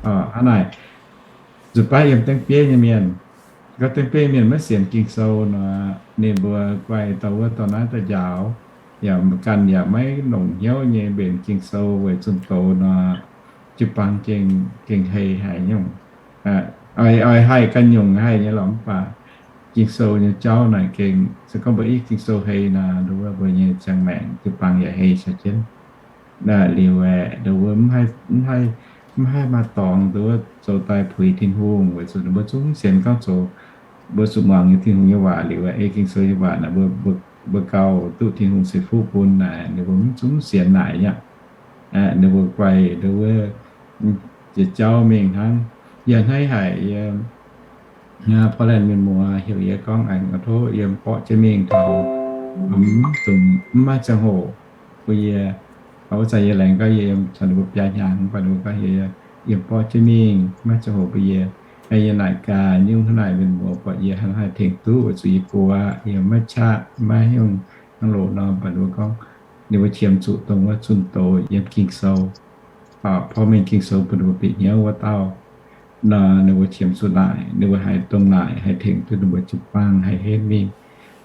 Hnangv naaic, nzuqc baav yiem dengv bieiv nyei mienh, gorngv dengv bieiv mienh maiv sienx Ging-Sou nor, ninh mbuo guai dauh wuov dauh naaiv daaih njaaux, yaac ganh yaac maiv longc hnyouv nyei mbenc Ging-Sou weic zunh doz nor, jiu-baang gengh, gengh hei haic nyungc. Oix haih ganh nyungc haih nyei lorqc, mv baac Ging-Sou nyei jauv naaic gengh, se gorngv mbuo i Ging-Sou hei nor, nduov mbuo nyei ziangh maengc jiu-baang yaac hei caux jienv. Liuz aeqv, nduov mv haih maaih dorngx nduov zoux daaih puix Tin-Hungh, weic zuqc ninh mbuo zungv mv sienx gorngv zoux, mbuo zuqc muangx nyei Tin-Hungh nyei waac liuz aeqv, ei Ging-Sou nyei waac naaic mbuo, mbuo gauh duqv Tin-Hungh ceix fuqv bun naaic, ninh mbuo mv zungv mv sienx naaic aqv. Ninh mbuo guai nduov jiex jauv mingh hnangv. Yie hnaiv haic, yie Portland mienh muoz heuc yie gorngv aengx tov yiem borqv jienv mingh taux, mv dungx mv maaih ziangh hoc bun yie. Wuov zanc yie laengz gorngv yie yiem caux ninh mbuo biaa hnyangx, mv baac ninh mbuo gorngv yie yiem borqv jienv mingh, maiv ziangh hoc bun yie. Yie naaic gaax nyungc hnangv naaic mienh muoz buatc yie hnangv haih tengx duqv weic zuqc yie guoqv, yie maiv qaqv, maiv hnyouv hnangv loz nor, mv baac ninh mbuo gorngv ninh mbuo qiemx zuqc dongh wuov zunh doz yiem Ging-Sou, porv mengh Ging-Sou bun ninh mbuo bieqc hnyouv wuov dauh nor, ninh mbuo qiemx zuqc naaic, ninh mbuo haih dongh naaic haih tengx duqv ninh mbuo jiu-baang haih henv mingh.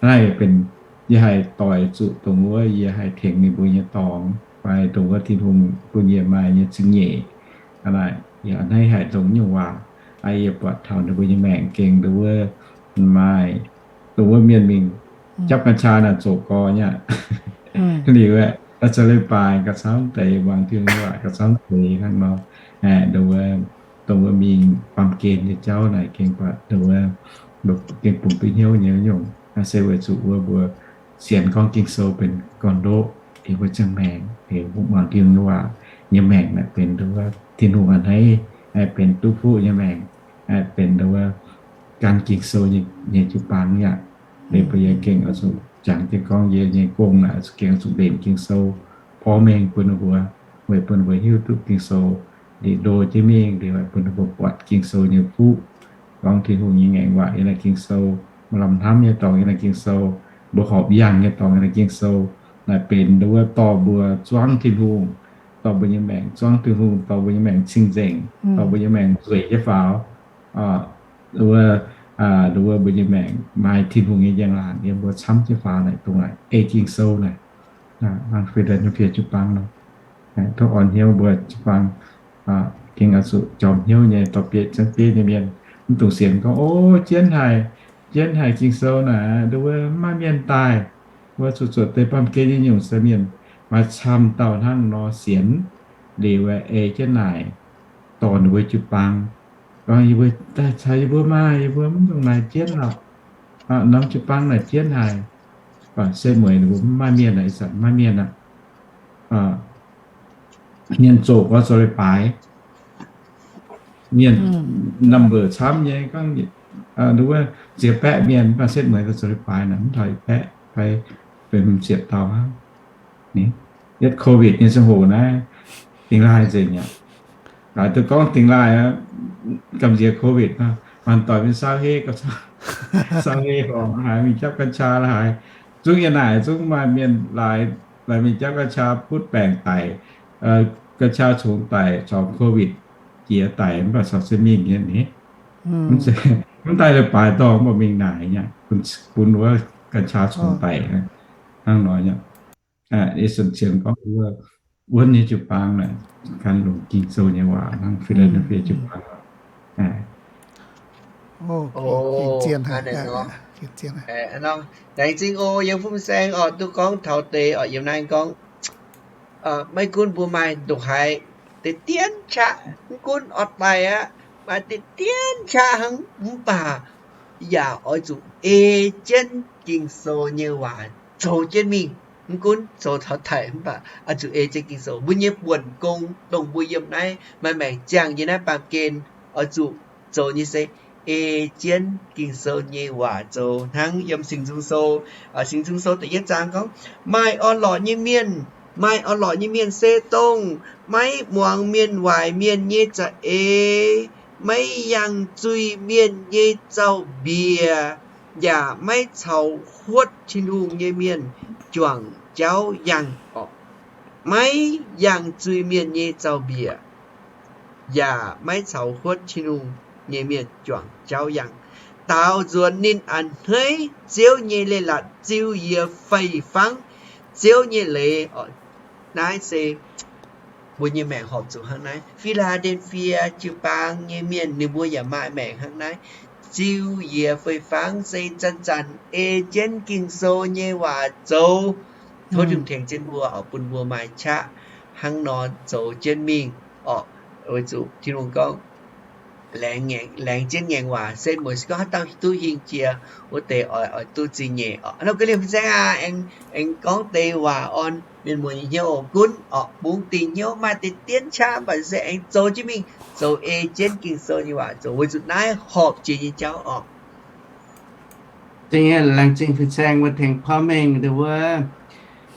Naaiv benx yie haih doix zuqc dongh wuov yie haih tengx ninh mbuo nyei dorngx fai dongh wuov Tin-Hungh bun yie maaih nyei zingh nyeic. Hnangv naaic, yie hnaiv haic dongh nyungc waac, yie buatc taux ninh mbuo nyei maengc gengh dongh wuov maaih, dongh wuov mienh mingh japv กัญชา naaic zoqc gorx nyei aqv. Liuz aeqv, zoux leiz-baaix gauh camv deix, muangx Tin-Hungh nyei waac gauh camv deix hnangv nor. Dongh wuov, dongh wuov mingh baamh gen nyei jauv naaic gengh buatc dongh wuov, gengh bungx duqv hnyouv nyei nyungc. Se weic zuqc wuov mbuo sienx gorngv Ging-Sou benx gorn-ndoqv, liuz mbuo ziangh maengc, liuz muangx Tin-Hungh nyei waac nyei maengc naaic benx dongh wuov Tin-Hungh a'hneiv, benx duqv fuqv nyei maengc, benx dongh wuov gan Ging-Sou nyei jiu-baang aqv. Liuz mbuo yie gengh oix zuqc jangx jienv gorngv yie nyei gong naaic oix zuqc gengh oix zuqc mbenc Ging-Sou porv mengh bun ninh mbuo, weic bun ninh mbuo hiuv duqv Ging-Sou liuz ndo jienv mingh, liuz bun ninh mbuo buatc Ging-Sou nyei fuqv, gorngv Tin-Hungh nyei ngaengc waac yiem naaiv Ging-Sou, maaih lamh hnamv nyei dorngx yiem naaiv Ging-Sou, mbuo horpc yangh nyei dorngx yiem naaiv Ging-Sou, naaic benx dongh wuov dorh mbuo zuangv Tin-Hungh, dorh mbuo nyei maengc zuangv Tin-Hungh, dorh mbuo nyei maengc cing-nzengc, dorh mbuo nyei maengc nzueic nyei faaux, wuov, wuov mbuo nyei maengc maaih Tin-Hungh nyei njang-laangc yiem mbuo camv jienv faaux naaic, dongh naaic ei Ging-Sou naaic, hnangv Philadelphia jiu-baang nor, tov orn hnyouv mbuo jiu-baang gengh oix zuqc jorm hnyouv nyei dorh bieqc zangv bieiv nyei mienh, mv dungx sienx gorngv, o, jienv haic, jienv haic Ging-Sou naaic, dongh wuov mv maaih mienh daaih, wuov zuqc zuotc deix baamh gen nyei nyungc se mienh maaih camv dauh hnangv nor sienx, liuz ei jienv naaic dorh ninh mbuo jiu-baang, gorngv yie mbuo daaih caux yie mbuo maah, yie mbuo mv dungx naaic jienv lorqc. Norm jiu-baang naaic jienv haic. Baac se mueiz ninh mbuo mv maaih mienh aqv, ih zanc mv maaih mienh aqv. Mienh zoqc gorx zoux leiz-baaix, mienh number camv nyei, gorngv wuov nziex baeqv mienh, mv baac setv mueiz daaih zoux leiz-baaix naaic mv taux baeqv fai benx ziepc dauh hnangv. Yietv COVID nyei ziangh hoc naaiv, dingx laaih nzengc aqv. Laaix duqv gorngv dingx laaih aqv, gamh nziex COVID nor, maanc doic mingh saauv hei, saauv hei horngc haaix, mingh japv กัญชา la'haaix. Zungv yie naaic zungv maaih mienh laaix, laaix mingh japv กัญชา butv baengc daic, กัญชา congx daic, corc COVID jiex daic, mv baac corc se mingh nyei ni. Mv daaih leiz-baaix dorngh mv baac mingh naaic nyei, bun wuov กัญชา congx daic hnangv nor nyei. Yie sienx gorngv wuov, wuonv nyei jiu-baang naaic gan longc Ging-Sou nyei waac hnangv Philadelphia jiu-baang. Laengz zingh oc, yiem fun-saeng oc, duqv gorngv taux deix oc, yiem naaiv gorngv, maiv gunv mbuo maaih ndongc haaix deix dien qaqv, mv gunv oix daic aqv, maaih deix dien qaqv hnangv mv baac yaac oix zuqc ei jienv Ging-Sou nyei waac zoux jienv mingh. Mv gunv zoux taux daic mv baac oix zuqc ei jienv Ging-Sou. Mbuo nyei buonc gong dongh mbuo yiem naaiv maaih maengc ziangh nyei naaiv baamh gen oix zuqc zoux nyei se ei jienv Ging-Sou nyei waac zoux hnangv yiem Singx Nzung Sou. Singx Nzung Sou da'yietv zaang gorngv, maaih orn-lorqc nyei mienh, maaih orn-lorqc nyei mienh se dongh maiv muangx mienh waaic mienh nyei za'eix, maiv yangh zuiz mienh nyei zaux-mbiec, yaac maiv caux huotv Tin-Hungh nyei mienh juangc jauv yangh orqc. Maiv yangh zuiz-mienh nyei zaux-mbiec, yaac maiv caux huotv Tin-Hungh nyei mienh juangc jauv yangh. Daaux nzuonx ninh a'hneiv Ziouv nyei leiz-latc, ziux yiez fei-fangv Ziouv nyei leiz orqc. Naaiv se mbuo nyei maengc horpc zuqc hnangv naaiv. Fi^laa^den^fie jiu-baang nyei mienh ninh mbuo yaac maaih maengc hnangv naaiv. Ziux yiez fei-fangv se zanc-zanc ei jienv Ging-Sou nyei waac zoux. Tov Tin-Hungh tengx jienv mbuo oc, bun mbuo maaih qaqv hnangv nor zoux jienv mingh orqc. Weic zuqc Tin-Hungh gorngv, laengz jienv ngaengc waac se mueiz gorngv haaix dauh duqv hingh jiex wuov deix oix, oix duqv zingh nyeic orqc. Nor ga'lienh fin-saeng aac, aengx gorngv deix waac orn mienh muoz nyei hnyouv gunv orqc. Bungx dingc hnyouv, maaih deix dienv qaqv, mv baac se aengx zoux jienv mingh, zoux ei jienv Ging-Sou nyei waac zoux, weic zuqc naaiv horpc jiex nyei jauv orqc. Zingh nyei laengz zingh fin-saeng mbuo tengx porv mengh ndau wuov.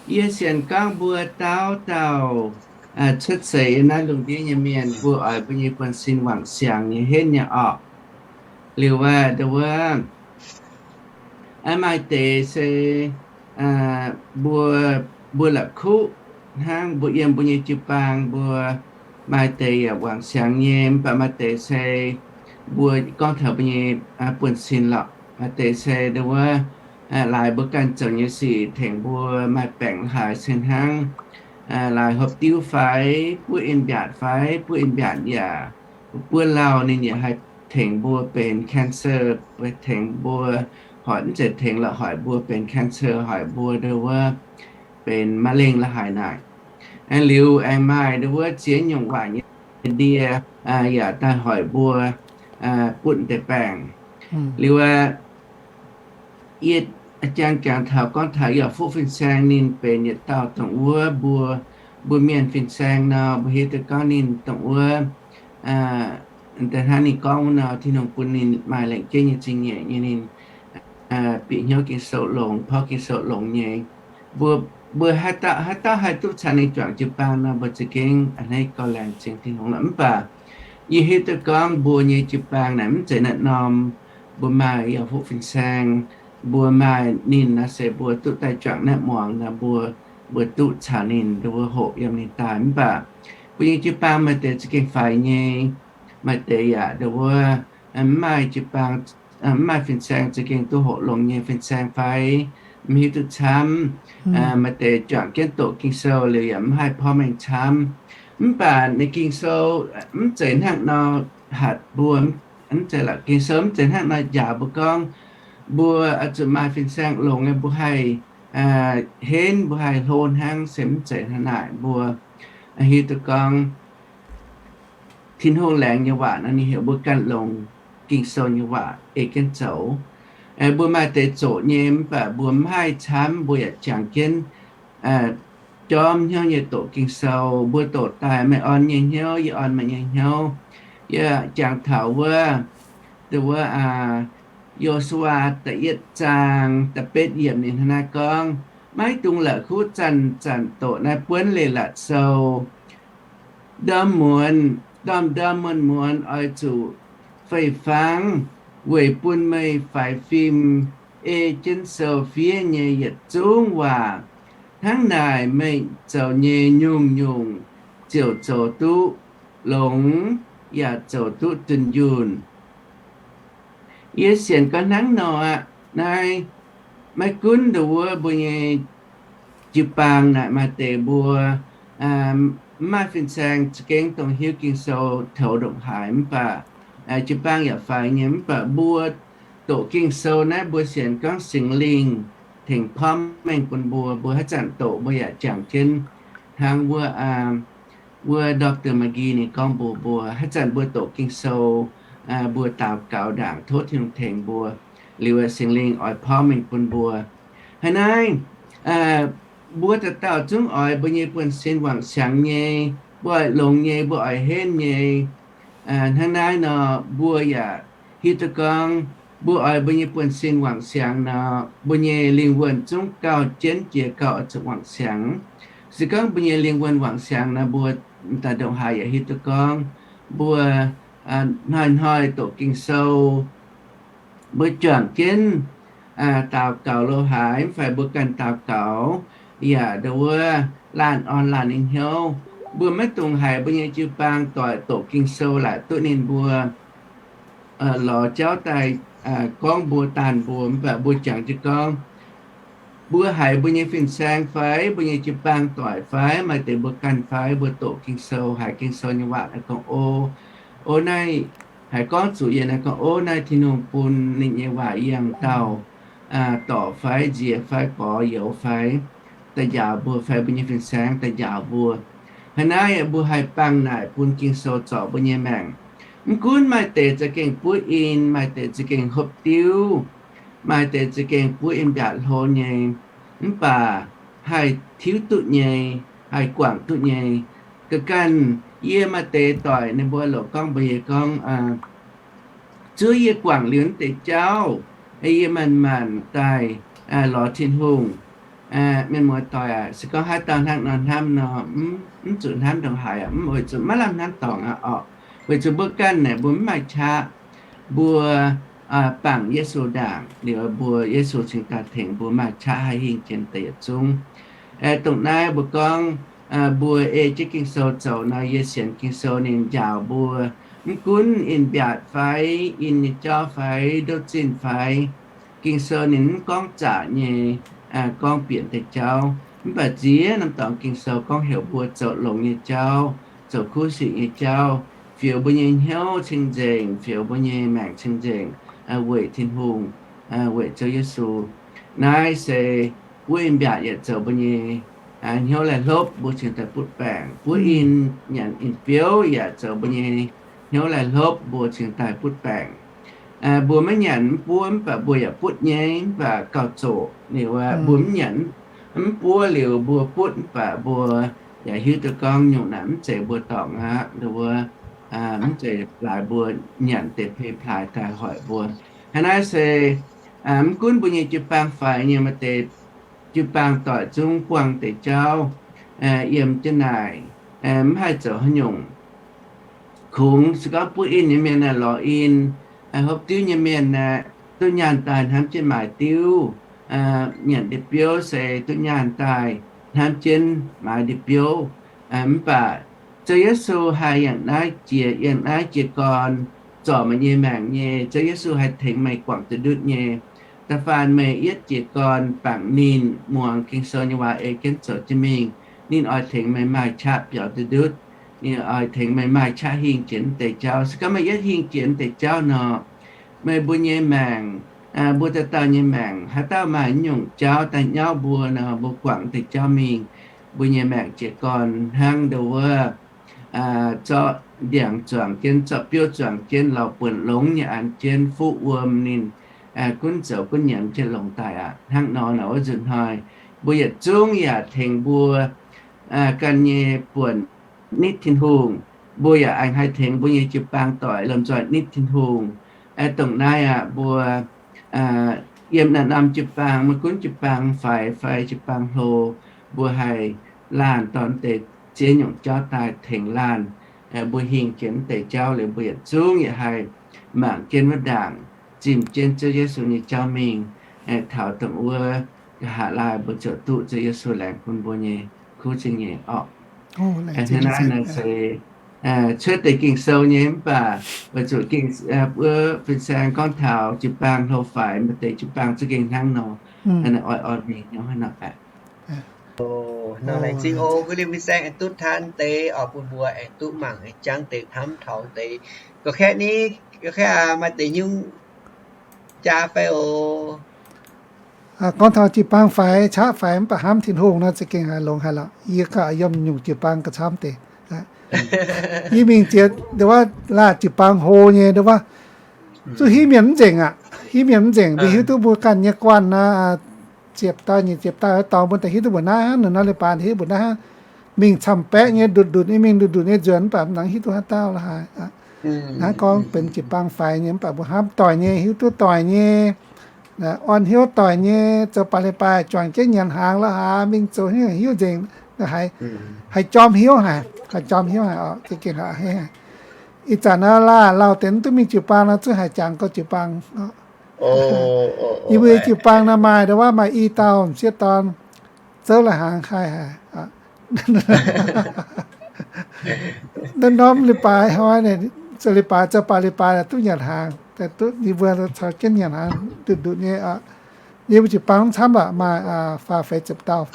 Yie sienx gorngv mbuo dauh dauh cuotv seix yiem naaiv lungh ndiev nyei mienh, mbuo oix mbuo nyei buonv-sin wangc siangx nyei henv nyei orqc. Liuz wuov, ndau wuov, maaih deix se mbuo, mbuo la'kuqv hnangv, mbuo yiem mbuo nyei jiu-baang mbuo maaih deix yaac wangc siangx nyei, mv baac maaih deix se mbuo gorngv taux mbuo nyei buonv-sin lorqc. Maaih deix se ndau wuov, laaix mbuo ganh zoux nyei sic tengx mbuo maaih baengc la'haaix se hnangv, laaix hopv diuv fai buov in-mbiaatc fai buov in-mbiaatc yaac buov lauh, ninh yaac haih tengx mbuo benx cancer, tengx mbuo, hoic mv zeiz tengx lorqc, hoic mbuo benx cancer, hoic mbuo ndau wuov benx ma'lengh la'haaix naaic. Aengx liuz aengx maaih ndau wuov ziex nyungc waaic nyei ndie yaac daaih hoic mbuo butv deix baengc. Liuz aqv, yie jangx jangx taux gorngv taux yaac fuqv fin-saeng ninh benx yietc dauh dongh wuov mbuo, mbuo mienh fin-saeng nor, mbuo hiuv duqv gorngv ninh dongh wuov, daaih hnangv ninh gorngv wuov nor, Tin-Hungh bun ninh maaih lengc jeiv nyei zingh nyeic nyei, ninh bieqc hnyouv Ging-Sou longx, porv Ging-Sou longx nyei. Mbuo, mbuo haaix dauh, haaix dauh haih duqv caux ninh juangc jiu-baang nor, mbuo za'gengh a'hneiv gauh laengz zingh Tin-Hungh lorqc. Mv baac yie hiuv duqv gorngv mbuo nyei jiu-baang naaic mv zeiz naaiv norm, mbuo maaih yaac fuqv fin-saeng, mbuo maaih ninh naaiv se mbuo duqv daaih juangc naaiv muangx nor, mbuo, mbuo duqv caux ninh ndau wuov hoqc yiem ninh daaih. Mv baac mbuo nyei jiu-baang maaih deix za'gengh faix nyei, maaih deix yaac ndau wuov mv maaih jiu-baang, mv maaih fin-saeng za'gengh duqv hoqc longx nyei fin-saeng fai mv hiuv duqv camv. Maaih deix juangc jienv doqc Ging-Sou liuz yaac mv haih porv mengh camv. Mv baac ninh Ging-Sou mv zeiz hnangv nor hatc mbuo, mv zeiz la'Ging-Sou mv zeiz hnangv nor njaaux mbuo gorngv, mbuo zuqc maaih fin-saeng longx nyei mbuo haih henv, mbuo haih hlo hnangv, se mv zeiz hnangv naaic. Mbuo hiuv duqv gorngv Tin-Hungh laengz nyei waac nor, ninh heuc mbuo ganh longc Ging-Sou nyei waac ei jienv zoux. Mbuo maaih deix zoqc nyei, mv baac mbuo mv haih camv, mbuo yaac jangx jienv jorm hnyouv nyei doqc Ging-Sou. Mbuo doqc daaih, meih orn nyei hnyouv, yie orn meih nyei hnyouv. Yie jangx taux wuov, wuov, Yo^su^waa da'yietv zaang da'betv yiemc ninh hnangv naaiv gorngv, maiv dungx la'kuqv zanc-zanc doqc naaiv buonv leiz-latc sou. Ndorm muonz, ndorm-ndorm muonz-muonz oix zuqc fei-fangv weic bun meih faix fim ei jienv sou fiev nyei yietc zungv waac. Hnangv naaic meih zoux nyei nyungc-nyungc ziouc zoux duqv longx yaac zoux duqv dunh yunh. Yie sienx gorngv hnangv nor aqv. Naaiv maiv gunv ndau wuov mbuo nyei jiu-baang naaic maaih deix mbuo mv maaih fin-saeng za'gengh dongh hiuv Ging-Sou toux ndongc haaix, mv baac jiu-baang yaac faix nyei. Mv baac mbuo doqc Ging-Sou naaiv mbuo sienx gorngv Singx Lingh tengx porv mengh bun mbuo, mbuo haaix zanc doqc mbuo yaac jangx jienv hnangv wuov, wuov Doctor McGee ninh gorngv mbuox mbuo, haaix zanc mbuo doqc Ging-Sou, mbuo daux gaux ndaangc tov Tin-Hungh tengx mbuo, liuz Singx Lingh oix porv mengh bun mbuo. Haaix naaiv, mbuo dauh dauh zungv oix mbuo nyei buonv-sin wangc siangx nyei, mbuo oix longx nyei, mbuo oix henv nyei. Hnangv naaiv nor, mbuo yaac hiuv duqv gorngv mbuo oix mbuo nyei buonv-sin wangc siangx nor, mbuo nyei lingh wuonh zungv gauh jienv jiex gauh oix zuqc wangc siangx. Se gorngv mbuo nyei lingh wuonh wangc siangx nor, mbuo daaih ndongc haaix yaac hiuv duqv gorngv mbuo hnoi-hnoi doqc Ging-Sou, mbuo juangc jienv daux gaux lo haaix, mv fai mbuo ganh daux gaux yaac ndau wuov laanh orn laanh nyei hnyouv. Mbuo maiv dungx haiz mbuo nyei jiu-baang doic doqc Ging-Sou laaic duqv ninh mbuo lorz jauv daaih gorngv mbuo daanh mbuo, mv baac mbuo jangx jienv gorngv, mbuo haiz mbuo nyei fin-saeng fai mbuo nyei jiu-baang doic fai maaih deix mbuo ganh fai mbuo doqc Ging-Sou, haiz Ging-Sou nyei waac naaiv gorngv, o, o naaiv, haiz gorngv zuqc yie naaiv gorngv, o naaiv Tin-Hungh bun ninh nyei waac yangh dauh dorc fai nziex fai gorx youz fai da'njaaux mbuo fai mbuo nyei fin-saeng da'njaaux mbuo. Hnangv naaiv mbuo haih bangh naaic bun Ging-Sou zorc mbuo nyei maengc. Mv gunv maaih deix za'gengh buov in, maaih deix za'gengh hopv diuv, maaih deix za'gengh buov in mbiaatc hlo nyei, mv baac haih tiuv duqv nyei, haih guangc duqc nyei. Ga'ganh yie maaih deix doic ninh mbuo loc gorngv mbuox yie gorngv, zuov yie guangc liuz naaiv deix jauv, yie manc-manc daaih lorz Tin-Hungh. Mienh muoz-doic aac, se gorngv haaix dauh hnangv nor hnamv nor, mv zuqc hnamv ndongc haaix aqv, mv weic zuqc maiv lamh hnamv dorngc aqv orqc. Weic zuqc mbuo ganh naaic mbuo mv maaih qaqv, mbuo bangc Yesu ndaangc liuz mbuo, Yesu cingx daaih tengx mbuo maaih qaqv haih hingh jienv deix yietc zungv. Dongh naaiv mbuo gorngv mbuo ei jienv Ging-Sou zoux nor, yie sienx Ging-Sou ninh njaaux mbuo, mv gunv in mbiaatc fai, in nyei jauv fai, ndouv zinh fai, Ging-Sou ninh mv gorngv zaqc nyei, gorngv bieqc deix jauv. Mv baac ziex norm dorngx Ging-Sou gorngv heuc mbuo zoux longx nyei jauv, zoux kuv sic nyei jauv, fioux mbuo nyei hnyouv cing-nzengc, fioux mbuo nyei maengc cing-nzengc, weic Tin-Hungh, weic Ziouv Yesu. Naaiv se buov in mbiaatc yietc zoux mbuo nyei hnyouv laih hlopv mbuo cingx daaih butv baengc. Buov in nyanc in biouv yaac zoux mbuo nyei hnyouv laih hlopv mbuo cingx daaih butv baengc. Mbuo maiv nyanc mv buov mv baac mbuo yaac butv nyei, mv baac gauh zoqc. Liuz mbuo mv nyanc mv buov liuz mbuo butv mv baac mbuo yaac hiuv duqv gorngv nyungc naaic mv zeiz mbuo dorngc aqv, mv zeiz laaix mbuo nyanc deix pei plaaix daaih hoic mbuo. Hnangv naaiv se mv gunv mbuo nyei jiu-baang faix nyei maaih deix jiu-baang doic zungv buangh deix jauv yiem jienv naaic, mv haih zoux haaix nyungc. Kungx se gorngv buov in nyei mienh aeqv, lorz in, hopv diuv nyei mienh aeqv, duqv nyaanh daaih hnamv jienv maaiz diuv, nyanc ndie-biouv se duqv nyaanh daaih hnamv jienv maaiz ndie-biouv. Mv baac Ziouv Yesu haih yangh naaiv jiex, yangh naaiv jiez gorn zorc meih nyei maengc nyei. Ziouv Yesu haih tengx meih guangc duqv ndutv nyei. Da'faanh meih yietv jiez gorn bangc ninh, muangx Ging-Sou nyei waac ei jienv zoux jienv mingh, ninh oix tengx meih maaih qaqv biaux duqv ndutv. Ninh oix tengx meih maaih qaqv hingh jiex deix jauv. Se gorngv meih yietv hingh jiex deix jauv nor, meih mbuo nyei maengc, mbuo dauh dauh nyei maengc, haaix dauh maaih nyungc jauv daaih nyauv mbuo nor, mbuo guangc deix jauv mingh, mbuo nyei maengc jiez gorn hnangv ndau wuov zorqv ndiangx zuangx jienv, zorqv biouv zuangx jienv, lorz buonc longx nyei an jienv, fuqv wuom ninh gunv zoux gunv nyiemz jienv longx daaih aqv. Hnangv nor, naaiv wuov nzunc hnoi mbuo yietc zungv yaac tengx mbuo ganh nyei buonc nitv Tin-Hungh. Mbuo yaac aengx haih tengx mbuo nyei jiu-baang doic lomh nzoih nitv Tin-Hungh. Dongh naaiv aqv, mbuo yiem naaiv norm jiu-baang, maiv gunv jiu-baang faix fai jiu-baang hlo, mbuo haih laanh dorh deix ziex nyungc jauv daaih tengx laanh. Mbuo hingh jiex deix jauv liuz, mbuo yietc zungv yaac haih mangc jienv wuov ndaangc, zimh jienv Ziouv Yesu nyei jauv mingh, taux dongh wuov nqa'haav laai mbuo ziouc duqv Ziouv Yesu laengz bun mbuo nyei kuv zingh nyeic orqc. Hnangv naaiv naaic se cuotv deix Ging-Sou nyei, mv baac weic zuqc ging, wuov fin-saeng gorngv taux jiu-baang hlo faix, maaih deix jiu-baang za'gengh hnangv nor, oix orn mingh hnyouv hnangv nor aqv. Nor laengz zingh oc, mbuo liemh fin-saeng aengx duqv taan deix oc, bun mbuo aengx duqv mangc aengx jangv deix hnamv taux deix. Gorqv-kaeqv ni, gorqv-kaeqv maaih deix nyungc jaa fai oc. Gorngv taux jiu-baang faix, qaqv faix mv baac hnamv Tin-Hungh nor, za'gengh haiz longx haic lorqc. Yie gauh yiem nyungc jiu-baang gauh camv deix. Yie mingh ziex nduov wuov, laah jiu-baang hlo nyei nduov wuov, zuqc hiuv mienh mv nzengc aqv. Hiuv mienh mv nzengc, mbuo hiuv duqv mbuo ganh nyei guanh nor, ziepc dauh nyic ziepc dauh dorngx mbuo daaih hiuv duqv mbuo naaiv hnangv, ninh nor leiz-baaix hiuv mbuo naaiv hnangv. Mingh camv-baeqv nyei, ndutc-ndutc nyei mingh, ndutc-ndutc nyei nzuonx, mv baac mv nangc hiuv duqv haaix dauh la'haaix. Hnangv gorngv benx jiu-baang faix nyei, mv baac mbuo hnamv doic nyei, hiuv duqv doic nyei, orn hnyouv doic nyei, zoux baac leiz-baaix juangc jienv nyanc hnaangx la'haaix, mingh zoux hnyouv hiuv nzengc, haih jorm hnyouv haic, haih jorm hnyouv haic oc, za'gengh haiz. Ih zanc naaiv laah lauh deix mv duqv mingh jiu-baang nor, zungv haih jangx gorx jiu-baang oc. Yie mbuo jiu-baang nor maaih, ndau wuov maaih i dauh m'sieqv dorn, zouv lai-hnaangx kaaix haic. Naaiv norm leiz-baaix hnoi, leiz-baaix zoux baac leiz-baaix duqv nyanc hnaangx, duqv yie mbuo caux jienv nyanc hnaangx ndutc ndutc nyei. Yie mbuo jiu-baang camv baac maaih faah feix ziepc dauh.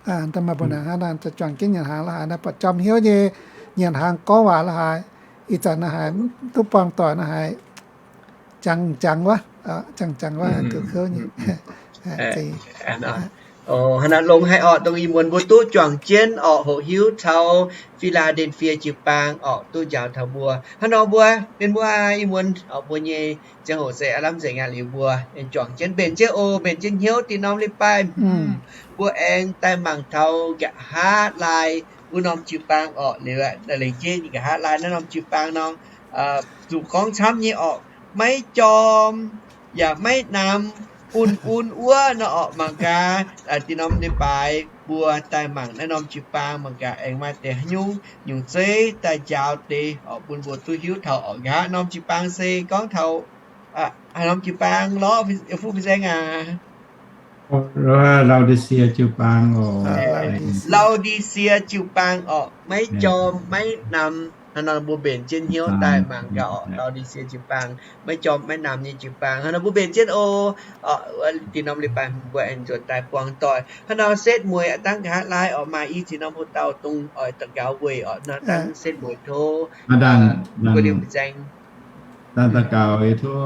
Da'maaih mbuo naaic hnangv naaic zuangx jienv nyanc hnaangx la'haaix, naaiv buatc jomc hnyouv nyei nyanc hnaangx gorngv waac la'haaix. Ih zanc naaiv haiz duqv buangh doic naaiv haiz jangx jangx wuov, jangx jangx wuov duqv kouv nyei. Hnangv naaic longx haic orqc, dongh ih muonz mbuo duqv juangc jienv orqc, hoqc hiuv taux Fi^laa^nden^fie jiu-baang orqc, duqv njaaux taux mbuo. Hnangv nor mbuo, mienh mbuo ih muonz orqc, mbuo nyei ziangh hoc se aav lamh nzengc aqv. Liuz mbuo aengx juangc jienv mbenc jienv oc, mbenc jienv hnyouv dinh norm leiz-baaix. Mbuo aengx daaih mangc taux nqa'haav laai wuov norm jiu-baang orqc. Liuz aeqv, lengc jeiv nqa'haav laai naaiv norm jiu-baang nor, zuqc gorngv camv nyei orqc, maiv jorm yaac maiv namx, un-un wuov nor orqc. Mangc gaax dinh norm leiz-baaix mbuo daaih mangc naaiv norm jiu-baang, mangc gaax aengx maaih deix haaix nyungc nyungc zeiv daaih njaaux deix orqc, bun mbuo duqv hiuv taux orqc. Nqa'haav norm jiu-baang se gorngv taux haaix norm jiu-baang lorqc, Fuqv Fin-Saeng aac? Lao^di^sie jiu-baang oc. Lao^di^sie jiu-baang orqc, maiv jorm maiv namx. Hnangv nor mbuo mbenc jienv hnyouv daaih mangc gaax orqc, Lao^di^sie jiu-baang, maiv jorm maiv namx nyei jiu-baang. Hnangv nor mbuo mbenc jienv oc. Dinh norm leiz-baaix mbuo aengx nzuonx daaih buangh doic. Hnangv nor setv mueiz aqv, dangv nqa'haav laai orqc, maaih i cin norm hoc dauh dongh oix daux gaux weic orqc, nor dangv setv mueiz tov. Dangh daux gaux, yie tov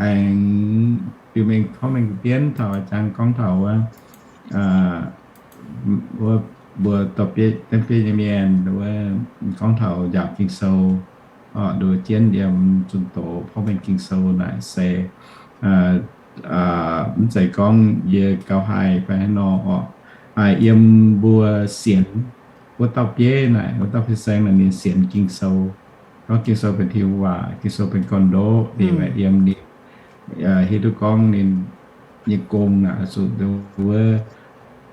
aengx biux mengh korv mengh bienv taux a'jang gorngv taux wuov, wuov mbuo dorh bieiv, dengv bieiv nyei mienh wuov gorngv taux njaaux Ging-Sou, nduov jienv yiem zunh doz porv mengh Ging-Sou naaic se mv zeiz gorngv yie gauh haih fai hnangv nor orqc. Yiem mbuo sienx wuov dauh bieiv naaic, wuov dauh Fin-Saeng naaic ninh sienx Ging-Sou, gorngv Ging-Sou benx Tin-Hungh waac, Ging-Sou benx gorn-ndoqv. Liuz aeqv, yiem ninh hiuv duqv gorngv ninh nyei gong naaic zuqc wuov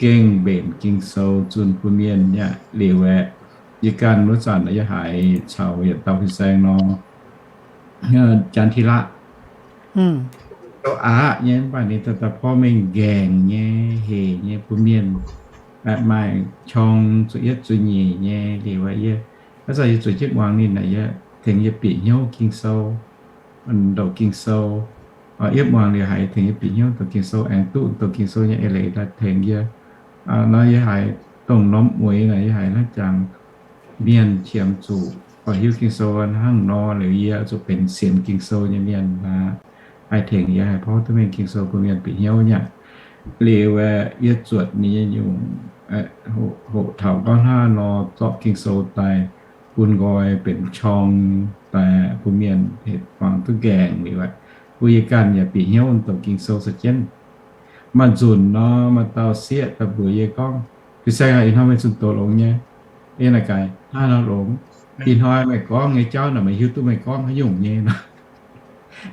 gengh mbenc Ging-Sou zunh bun mienh aqv. Liuz aeqv, yie ganh wuov zanc yie haiz caux yietc dauh Fin-Saeng nor, Janx Ti Laqv, Châu Á nyei, mv baac ninh daaih porv mengh nqaengc nyei, hec nyei bun mienh, maaih qorng zuqc yietv zuqc nyeic nyei. Liuz aeqv, yie, aav zanc yie zuqc jienv muangx ninh naaic, yie tengx yie bieqc hnyouv Ging-Sou, douc Ging-Sou. Yietv muangx liuz haiz tengx yie bieqc hnyouv douc Ging-Sou, aengx duqv douc Ging-Sou nyei eix leiz daaih tengx yie. Nor yie haiz dongh norm mueiz naaic, yie haiz naaiv jangx mienh qiemx zuqc oix hiuv Ging-Sou hnangv nor, liuz yie zuqc benx sienx Ging-Sou nyei mienh aqv. Haih tengx yie haih porv duqv mengh Ging-Sou bun mienh bieqc hnyouv nyei aqv. Liuz aeqv, yie zuotc ninh nyei nyungc, hoqc taux gorngv hnangv nor zorqv Ging-Sou daaih bun nqoi benx qorng daaih bun mienh muangx duqv nqaengc liuz aeqv, bun yie ganh yaac bieqc hnyouv douc Ging-Sou se jienv. Maaih nzunc nor, maaih dauh sieqv daaih mbuox yie gorngv, Fin-Saeng aac, ih hnoi meih zunh doz longx nyei. Yie naaic gaax, Hnangv nor longx? Ih hnoi meih gorngv nyei jauv naaic meih hiuv duqv meih gorngv haaix nyungc nyei nor?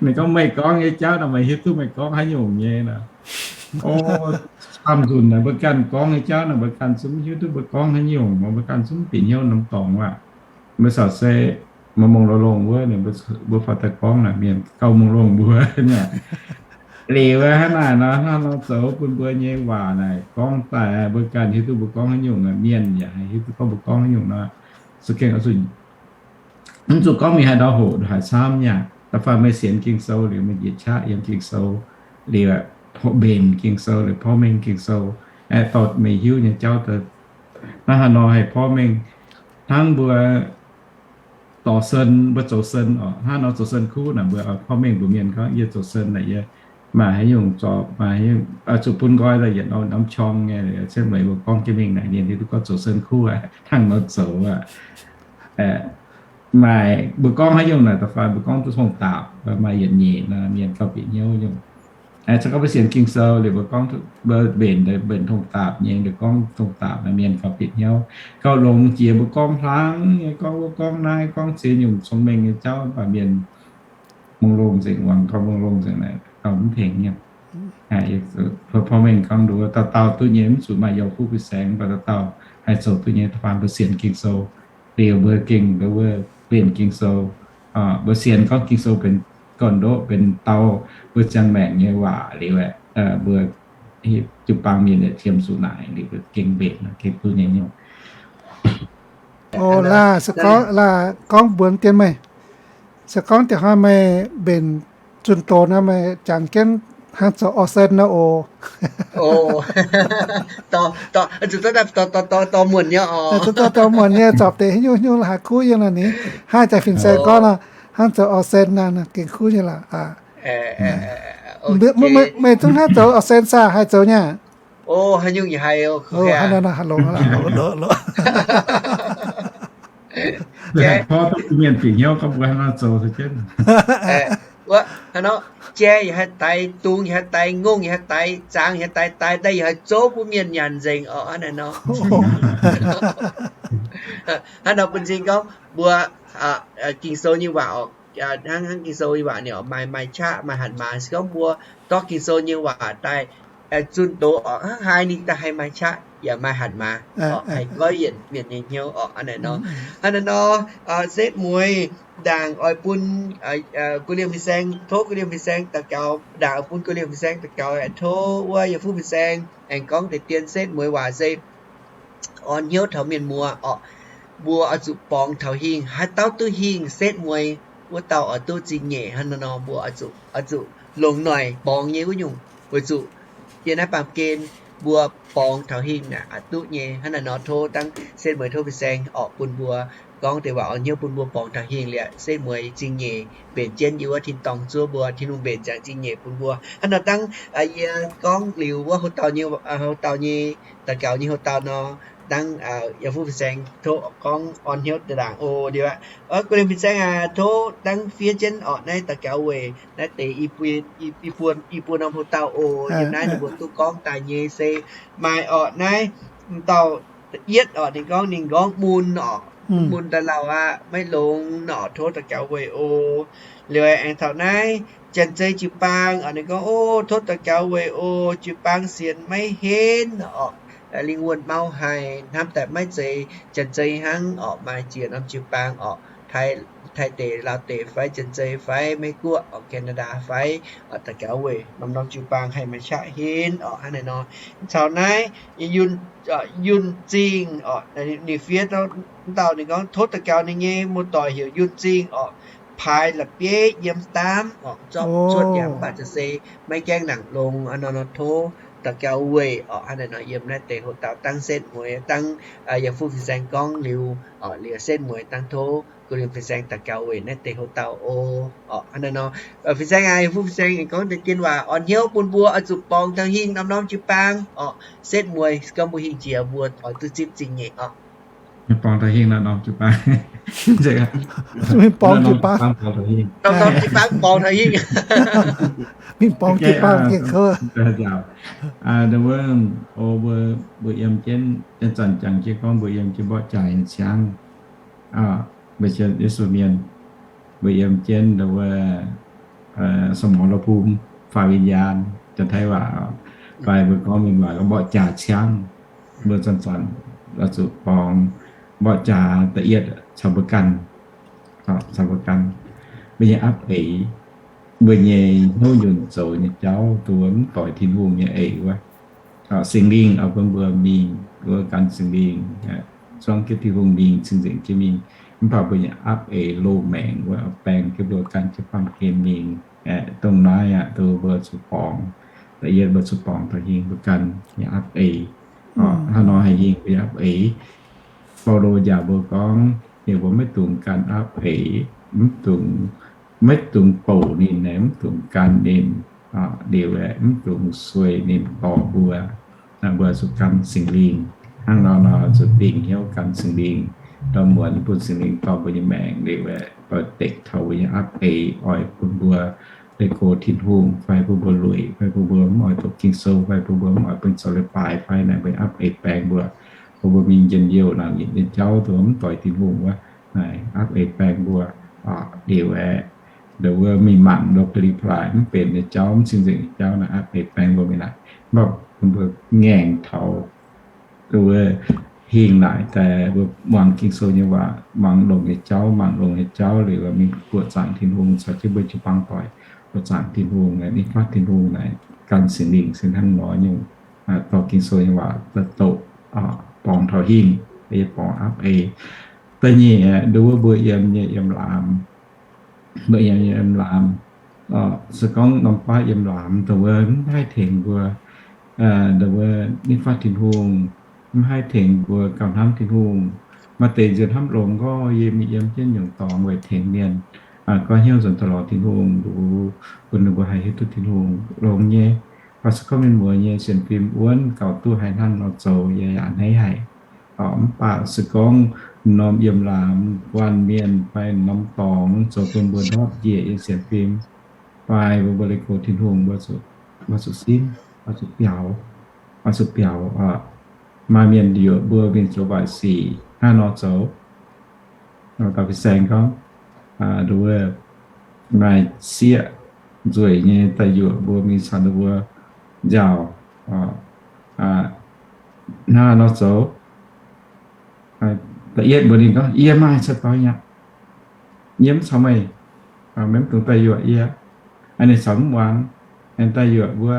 Meih gorngv meih gorngv nyei jauv naaic meih hiuv duqv meih gorngv haaix nyungc nyei nor? O, camv nzunc naaic mbuo ganh gorngv nyei jauv naaic mbuo ganh zungv mv hiuv duqv mbuo gorngv haaix nyungc, mbuo ganh zungv mv bieqc hnyouv norm dorngx aqv. Mbuo caux se maiv mongh longx-longx wuov, mbuo faaux daaih gorngv naaic mienh gauh mongh longx mbuo nyei. Liuz hnangv naaic nor, hnangv nor zoux bun mbuo nyei waac naaic gorngv daaih mbuo ganh hiuv duqv mbuo gorngv haaix nyungc, mienh yaac haih hiuv duqv gorngv mbuo gorngv haaix nyungc nor, za'gengh oix zuqc mv zuqc gorngv mingh haaix ndau hoqc haaix camv nyei aqv. Da'faanh meih sienx Ging-Sou liuz meih njiec qaqv yiem Ging-Sou, liuz mbenc Ging-Sou liuz porv mengh Ging-Sou, aeqv, dorh meih hiuv nyei jauv, hnangv haaix nor haih porv mengh, hnangv mbuo dorh sen, mbuo zoux sen oc, hnangv nor zoux sen kuv naaic mbuo porv mengh mbuox mienh gorngv yie zoux sen naaic yie maaih haaix nyungc zorpc, maaih haaix nyungc zuqc bun nqoi daaih yietc norm qorng nyei, se meih mbuo gorngv jienv mingh naaic mienh hiuv duqv gorngv zoux sen kuv aqv, hnangv nor zoux aqv. Maaih mbuo gorngv haaix nyungc naaic da'faanh mbuo gorngv duqv tong-daapc, maaih yietc nyeic nor mienh gauh bieqc hnyouv nyungc. Se gorngv mbuo sienx Ging-Sou liuz mbuo gorngv, mbuo mbenc, mbenc tong-daapc nyei, liuz gorngv tong-daapc naaic mienh gauh bieqc hnyouv. Gauh longx jiex mbuo gorngv hlang nyei, gorngv wuov gorngv naaiv, gorngv ziex nyungc cong-mengh nyei jauv, mv baac mienh mongh longh nzengc, wangc gauh mongh longh nzengc naaic gauh mv tengx nyei. Porv mengh gorngv nduov dauh dauh duqv nyei, mv zuqc maaih yiem kuv bun saengx, mv baac dauh dauh haih zoux duqv nyei. Da'faanh mbuo sienx Ging-Sou, liuz mbuo gengh wuov mbenc Ging-Sou, mbuo sienx gorngv Ging-Sou benx gorn-ndoqv benx dau mbuo ziangh maengc nyei waac liuz aeqv, mbuo jiu-baang mienh yietc qiemx zuqc naaic liuz gengh mbenc, gengh duqv nyei hnyouv. O, laaix se gorngv, laaix gorngv mbuox dien meih, se gorngv dieh hnoi meih mbenc zunh doz nor, meih jangx jienv hnangv zoux orson nor oc. Zuqc dorh muonc nyei oc. Zuqc dorh muonc nyei, zorpc deix haaix nyungc haaix nyungc la'haiz kuv yiem naaic ni. Hnangv jaax fin-saeng gorngv nor, hnangv zoux orson naaic gengh kuv nyei lorqc. Meih zungv hnangv zoux orson saah, haih zoux nyei? O, haaix nyungc yaac haih, hnangv naaiv longx, longx, longx. Jai, mienh bieqc hnyouv gorngv mbuo hnangv nor zoux se jienv. Wuov, hnangv nor, jai yaac haih daix, dungz yaac haih daix, ngongh yaac haih daix, zaangx yaac haih daix, daix daaih yaac haih zouv bun mienh nyanc nzengc orqc, hnangv naaiv nor. Hnangv nor bun cing gorngv mbuo Ging-Sou nyei waac orqc, hnangv, hnangv Ging-Sou nyei waac ninh orqc, maaih, maaih qaqv maaih hatc maaz. Se gorngv mbuo dorh Ging-Sou nyei waac daaih zunh doz orqc, hnangv haaix ninh daaih haih maaih qaqv yaac maaih hatc maaz orqc, haih goiv yienc mienh nyei hnyouv orqc, hnangv naaiv nor. Hnangv naaiv nor, setv mueiz ndaangc oix bun guv liemh fin-saeng, tov guv liemh fin-saeng daux gaux, ndaangc oix bun guv liemh fin-saeng daux gaux, tov wuov yiem fuqv fin-saeng aengx gorngv deix dien setv mueiz waac se orn hnyouv taux mienh muoz orqc. Mbuo oix zuqc borngz taux hingh, haaix dauh duqv hingh setv mueiz, wuov dauh oix duqv zingh nyeic. Hnangv naaiv nor mbuo oix zuqc, oix zuqc longc noic borngz nyei wuov nyungc, weic zuqc yiem naaiv baamh gen mbuo borngz taux hingh naaic oix duqv nyei. Hnangv naaiv nor tov dangv setv mueiz tov fin-saeng orqc bun mbuo gorngv deix waac orn hnyouv bun mbuo borngz taux hingh liuz setv mueiz zingh nyeic mbenc jienv yiem wuov tin-dorngh zuov mbuo, Tin-Hungh mbenc ziangx zingh nyeic bun mbuo. Hnangv nor dangv yie gorngv liuz wuov houc dauh nyei, houc dauh nyei, daux gaux nyei houc dauh nor, dangv yiem fuqv fin-saeng tov gorngv orn hnyouv daaih ndaangc oc. Liuz aqv, guv liemh fin-saeng aac, tov dangv fiev jienv orqc naaiv daux gaux weic naaiv deix i buo, i buo norm houc dauh oc. Yiem naaiv ninh mbuo duqv gorngv daaih nyei se maaih orqc naaiv dauh da'yietv orqc, ninh gorngv, ninh gorngv mun orqc, mun daaih lauh aqv, maiv longx orqc, tov daux gaux weic oc. Liuz aengx taux naaiv Janx-Zei jiu-baang orqc, ninh gorngv, o, tov daux gaux weic oc, jiu-baang sienx maiv henv orqc, lingh wuonh mau haic, hnamv daaih maiv zeiz Janx-Zei hnangv orqc, maaih ziex norm jiu-baang orqc, Taiv deic, Laauv deic fai Janx-Zei fai Meiv Guoqv orqc, Canada fai orqc, daux gaux weic norm-norm jiu-baang haih maaih qaqv henv orqc, hnangv naaiv nor. Caux naaiv Yunh Zingh orqc, ninh fiev dauh, ninh gorngv tov daux gaux ninh nyei muoz-doic heuc Yunh Zingh orqc, paaix la'bieiv yiem Stamm orqc, zorqv cuotv yaac mv baac za'gengh se maiv gaengh nangc longx, hnangv nor nor tov daux gaux weic orqc, hnangv naaiv nor yiem naaiv deix houc dauh dangv setv mueiz, dangv yiem fuqv fin-saeng gorngv liuz orqc, liuz setv mueiz dangv tov guv liemh fin-saeng daux gaux weic naaiv deix houc dauh oc. Orqc, hnangv naaiv nor, fin-saeng aac, yiem fuqv fin-saeng aengx gorngv deix dien waac orn hnyouv bun mbuo oix zuqc borngz taux hingh norm-norm jiu-baang orqc, setv mueiz gorngv mbuo hingh jiex mbuo oix duqv zipv zingh nyeic orqc. Borngz taux hingh norm-norm jiu-baang. Mingh borngz jiu-baang, norm-norm jiu-baang borngz taux hingh. Mingh borngz jiu-baang gengh kouv. Mbuo, mbuo yiem jienv, zanc-zanc jangx jienv gorngv mbuo yiem jienv mborqv jaax nyei ciangv, mbuo Yesu mienh, mbuo yiem jienv wuov สมรภูมิฝ่ายวิญญาณ, Janx-Taiv waac fai mbuo gorngv mienh waac gorngv mborqv jaax ciangv. Mbuo zanc-zanc oix zuqc borngz mborqv jaax da'yietv caux mbuo ganh, caux mbuo ganh, mbuo nyei apv eix, mbuo nyei hnyouv nyunc zoux nyei jauv, dongh wuov mv doix Tin-Hungh nyei eix wuov. Singx Lingh oix bun mbuo mingh wuov gan Singx Lingh, zuangv jienv Tin-Hungh mingh, cing-nzengc jienv mingh. Mv baac mbuo nyei apv eix loz-maengc wuov oix baeng jienv mbuo gan jienv baamh gen mingh. Dongh naaiv aqv, dongh mbuo zuqc borngz, da'yietv mbuo zuqc borngz taux hingh mbuo ganh nyei apv eix. Hnangv nor haih hingh mbuo nyei apv eix. Baulo njaaux mbuo gorngv, ninh mbuo maiv dungx gan apv eix, mv dungx, maiv dungx bouc ninh, mv dungx gan ninh, liuz aeqv, mv dungx sueih ninh dorh mbuo. Mbuo zuqc gan Singx Lingh. Hnangv nor nor zuqc dingc hnyouv gan Singx Lingh, dorh muonz bun Singx Lingh dorh mbuo nyei maengc liuz aeqv, doix-dekc taux mbuo nyei apv eix, oix bun mbuo leih gox Tin-Hungh, fai bun mbuo lueic, fai bun mbuo mv oix doqc Ging-Sou, fai bun mbuo mv oix bun zoux leiz-baaix fai naaic, mbuo nyei apv eix baeng mbuo, bun mbuo mingh njien-youh naaic nyei jauv, dongh mv doix Tin-Hungh wuov, naaic apv eix baeng mbuo. Liuz aeqv, dongh wuov mingh mangc loz-ga'li pa'laac mv benx nyei jauv, mv cing-nzengc nyei jauv naaic, apv eix baeng mbuo mingh naaic. Mv baac bun mbuo ngaengc taux dongh wuov hingh naaic daaih mbuo muangx Ging-Sou nyei waac, muangx longx nyei jauv, mangc longx nyei jauv liuz, mingh buoqc zaangc Tin-Hungh, caux jienv mbuo jiu-baang doic buoqc zaangc Tin-Hungh, naaiv nyei faav Tin-Hungh naaic gan Singx Lingh se hnangv nor nyungc dorh Ging-Sou nyei waac doqc, borngz taux hingh, yie borngz aapv ei. Da'nyeic, nduov mbuo yiem nyei yiem laamz, mbuo yiem nyei yiem laamz, se gorngv norm baav yiem laamz, dongh wuov mv haih tengx mbuo, dongh wuov nyei faav Tin-Hungh, mv haih tengx mbuo gauh hnamv Tin-Hungh. Maaih deix nzuonx hnamv longx gorngv, yie mingh yiem jienv nyungc dorngx weic tengx mienh, goiv hnyouv nzuonx daaih lorz Tin-Hungh, nduov bun ninh mbuo haih hiuv duqv Tin-Hungh longx nyei. Mv baac se gorngv mienh muoz nyei sienx fim wuonv gauh duqv haih hnangv nor zoux, yie yaac a'hneiv haic. Mv baac se gorngv norm yiem laamz guanh mienh fai norm dorngx zoux bun mbuo ndortv njiec yiem sienx fim, fai mbuo, mbuo leih gox Tin-Hungh, mbuo zuqc simv, mbuo zuqc biaux, mbuo zuqc biaux. Maaih mienh yuoqc mbuo mingh zoux waaic sic hnangv nor zoux. Dauh fin-saeng gorngv, nduov maaih sieqv nzueic nyei daaih yuoqc mbuo mingh caux ninh mbuo nziaauc hnangv nor zoux. Da'yietv mbuox ninh gorngv, yie maaih caux doix nyaqc, yie mv caux meih, meih mv dungx daaih yuoqc yie. Ninh caux mv muangx, ninh daaih yuoqc mbuo.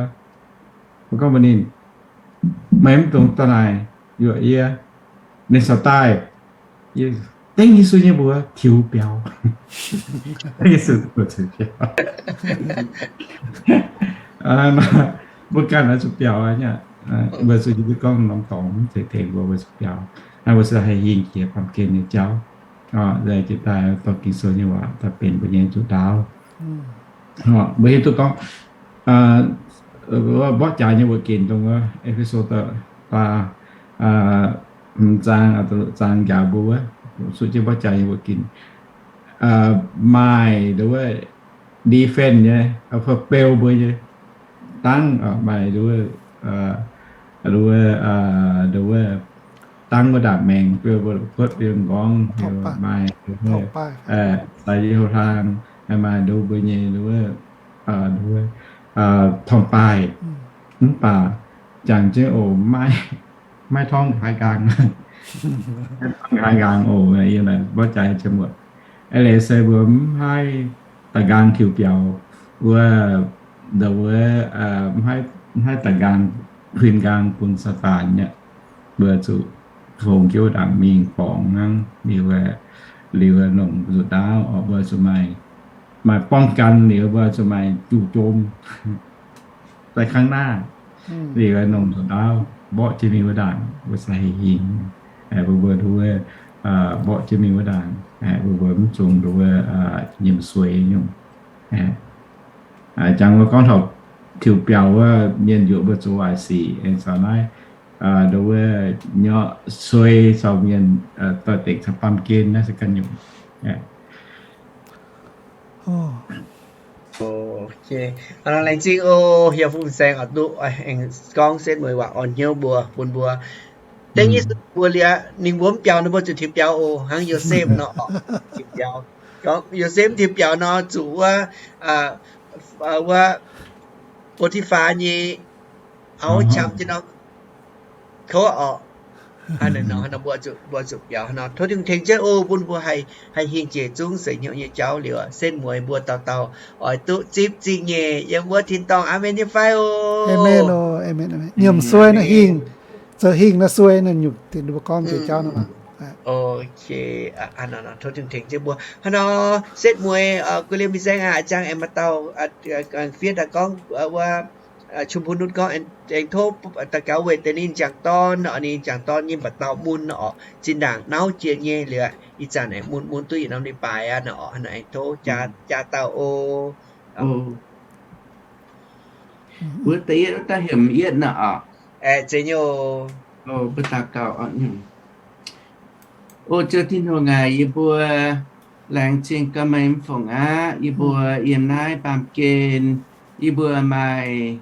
Mbuo gorngv mbuox ninh, meih mv dungx daaih naaic yuoqc yie. Ninh caux daaih, dengv Yesu nyei mbuox tiux biaux. Dengv Yesu nyei mbuox tiux biaux. Mbuo ganh oix zuqc biaux aqv. Weic zuqc yie mbuo gorngv norm dorngx mv zeiz tengx mbuo, weic zuqc biaux. Weic zuqc haih hingh jiex baamh gen nyei jauv. Jiex daaih dorh Ging-Sou nyei waac daaih benx mbuo nyei zuqc ndaauv. Mbuo hiuv duqv gorngv mborqv jaax nyei wuoqc ginc dongh wuov E^fe^so da'faam zaang, zaang njaaux mbuo wuov, zuqc jienv mborqv jaax nyei wuoqc ginc. Maaih nduov wuov defend nyei, beu mbuo nyei dangv, maaih nduov wuov, nduov wuov, dangv wuov ndaangc maengx beu mbuo la'kuotv beu m'nqorngv, maaih daaih yie hlo hlang, maaih nduov mbuo nyei nduov wuov, nduov wuov torngv-baaih. Mv baac jangx jienv oc, maiv torngv haaix nqaang, maiv torngv haaix nqaang oc, yiem naaic mborqv jaax jien muotc. Eix leiz se mbuo mv haih da'nqaang tiux biaux wuov, nduov wuov, mv haih da'nqaang, huin nqaang bun Saadaan nyei. Mbuo zuqc fongc jienv wuov ndaangc mingh borngz hnangv, liuz, liuz longc nzuqc ndaauv oc, mbuo zuqc maaih, maaih ป้องกัน liuz mbuo zuqc maaih juc jom daaih kangv naaiv. Liuz longc nzuqc ndaauv mborqv jienv mingh wuov ndaangc, mbuo se haih hingh, mbuo, mbuo nduov wuov, mborqv jienv mingh wuov ndaangc, mbuo, mbuo mv zungh nduov wuov nyiemc suei nyungc. Jangx mbuo gorngv taux tiux biaux wuov mienh yuoqc mbuo zoux waaic sic aengx caux naaiv, nduov wuov nyorqc suei caux mienh doix-dekc caux baamh gen naaiv se ganh nyungc. Laengz zingh oc, hieh Fun Saeng oix duqv aengx gorngv setv mueiz waac orn hnyouv mbuo, bun mbuo dengv Yesu mbuox liuz, ninh mbuo mv biaux nor mbuo zuqc tiux biaux oc, hnangv Yosepv nor, tiux biaux. Gorngv Yosepv tiux biaux nor zuqc wuov, wuov Potifa nyei auv qam jienv nor, kouv orqc. Mbuo zuqc biaux nor, tov Tin-Hungh tengx jienv oc, bun mbuo haih hingh jiex zungv seix hnyouv nyei jauv liuz, setv mueiz mbuo dauh dauh oix duqv zipv zingh nyeic yiem wuov tin-dorngh. Aamen nyei fai oc. Nyiemc suei naaiv hingh, zoux hingh naaiv suei naaiv nyungc dingc mbuo gorngv jiex jauv nor. Ok, tov Tin-Hungh tengx jienv mbuo. Hnangv nor, setv mueiz gu'liemh fin-saeng aac, jangx aengx maaih dauh fiev daaih gorngv wuov Chum Pun Nutv gorngv aengx tov daux gaux weic deix ninh jangc dorn nor, ninh jangc dorn nyei mba'dauh mun nor orqc, zinh ndaangc nauv jiex nyei liuz, ih zanc aengx mun mun duqv yietc norm leiz-baaix aqv nor orqc, hnangv nor aengx tov jaa dauh oc. Wuov da'yietv wuov daaih heuc m'yietv nor orqc. Aeqv, zeiz nyei oc. Mbuo daux gaux orqc. O Ziouv Tin-Hungh aac, yie mbuo laengz zingh gaax meih mv fongc aqv. Yie mbuo yiem naaiv baamh gen, yie mbuo maaih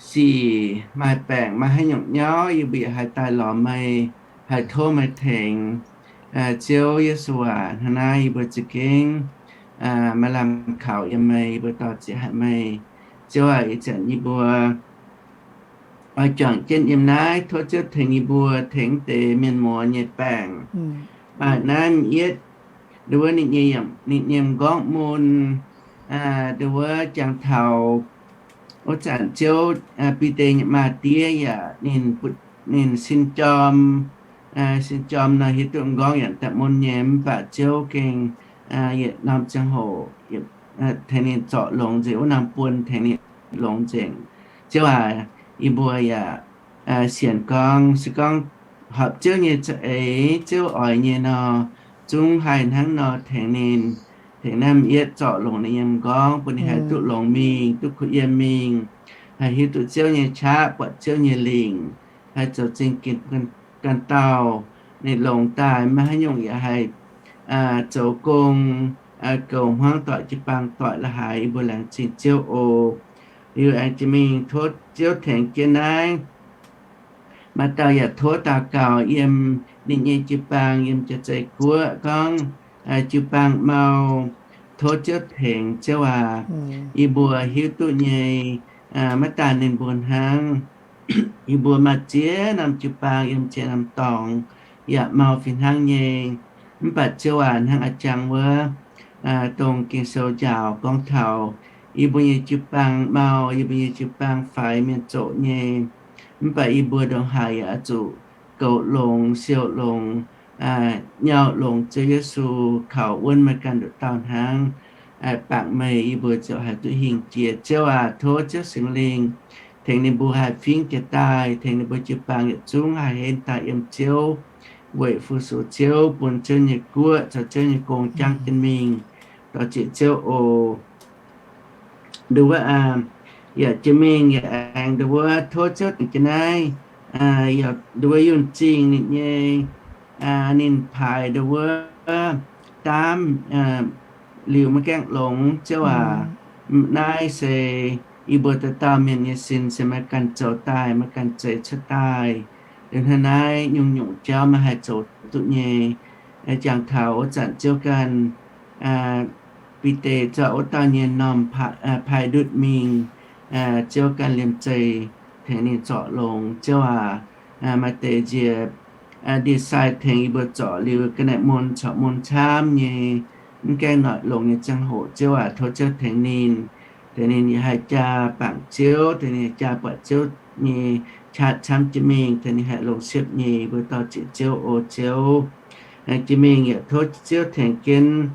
sic, maaih baengc, maaih haaix nyungc nyauv, yie mbuo yaac haih daaih lorz meih, haih tov meih tengx. Ziouv Yesu aac, hnangv naaiv yie mbuo za'gengh maaih lamh kaux yiem meih, yie mbuo dor-ziec haic meih. Ziouv aac, ih zanc yie mbuo oix juangc jienv yiem naaiv, tov Ziouv tengx yie mbuo, tengx deix mienh muoz nyei baengc. Maaih naaiv m'yietv, nduov ninh nyei, ninh nyei m'nqorngv mun, nduov jangx taux wuov zanc Ziouv, Bide nyei maa-diev yaac ninh, ninh sin jorm, sin jorm nor hiuv duqv m'nqorngv yaac daaih mun nyei, mv baac Ziouv gengh yietc norm ziangh hoc tengx ninh zorc longx nzengc, wuov norm buon tengx ninh longx nzengc. Ziouv aac, yie mbuo yaac sienx gorngv, se gorngv horpc Ziouv nyei za'eix, Ziouv oix nyei nor, zungv haih hnangv nor tengx ninh, tengx naaiv m'yietv zorc longx ninh nyei m'nqorngv, bun ninh haih duqv longx mingh, duqv kuh yiem mingh, haih hiuv duqv Ziouv nyei qaqv, buatc Ziouv nyei lingc, haih zoux zingh ginx ganh dauh. Ninh longx daaih maiv haaix nyungc yaac haih zoux gong, goux hmuangv doic jiu-baang doic la'haaix. Yie mbuo laengz zingh Ziouv oc. Liuz aengx jiex mingh tov Ziouv tengx jienv naaiv. Maaih dauh yaac tov daux gaux yiem ninh nyei jiu-baang yiem Jaav-Zei Guoqv gorngv, jiu-baang mau, tov Ziouv tengx, Ziouv aac. Yie mbuo hiuv duqv nyei, maiv daan ninh mbuo hnangv. Yie mbuo maaih ziex norm jiu-baang yiem ziex norm dorngx yaac mau fih hnangv nyei. Mv baac Ziouv aac, hnangv a'jang wuov, dongh Ging-Sou njaaux gorngv taux yie mbuo nyei jiu-baang mau, yie mbuo nyei jiu-baang faix mienh zoqc nyei. Mv baac yie mbuo ndongc haaix yaac oix zuqc goux longx, siou longx, nyau longx Ziouv Yesu, kaux wuonv meih ganh nduqc dauh hnangv. Bangc meih yie mbuo ziouc haih duqv hingh jiex. Ziouv aac, tov Ziouv Singx Lingh tengx ninh mbuo haih fingx jiex daaih, tengx ninh mbuo jiu-baang yietc zungv haih henv daaih yiem Ziouv, weic fu-sux Ziouv, bun Ziouv nyei guoqv caux Ziouv nyei gong jangv jienv mingh. Dorh ziec Ziouv oc. Nduov wuov, yaac jiex mingh yaac aengx nduov wuov tov Ziouv tengx jienv naaiv, nduov wuov Yunh Zingh ninh nyei, ninh paaix nduov wuov daamv liuz maiv gaengh longx. Ziouv aac, naaiv se yie mbuo dauh dauh mienh nyei sin se meih ganh zoux daaih, meih ganh zeix cuotv daaih. Liuz hnangv naaiv nyungc-nyungc jauv meih haih zoux duqv nyei. Jangx taux wuov zanc Ziouv ganh, Bide zorqv wuov dauh nyei m'normh pai ndutv mingh, Ziouv ganh liemh zeih tengx ninh zorc longx. Ziouv aac, maaih deix nziex ndie-sai tengx yie mbuo zorc liuz ga'naaiv mun corc mun camv nyei, mv gaengh noic longx nyei ziangh hoc. Ziouv aac, tov Ziouv tengx ninh, tengx ninh yaac haih jaa bangc Ziouv, tengx ninh yaac jaa buatc Ziouv nyei qaqv camv jienv mingh, tengx ninh haih longx siepv nyei. Mbuo dorh ziec Ziouv oc Ziouv. Jiex mingh yaac tov Ziouv tengx jienv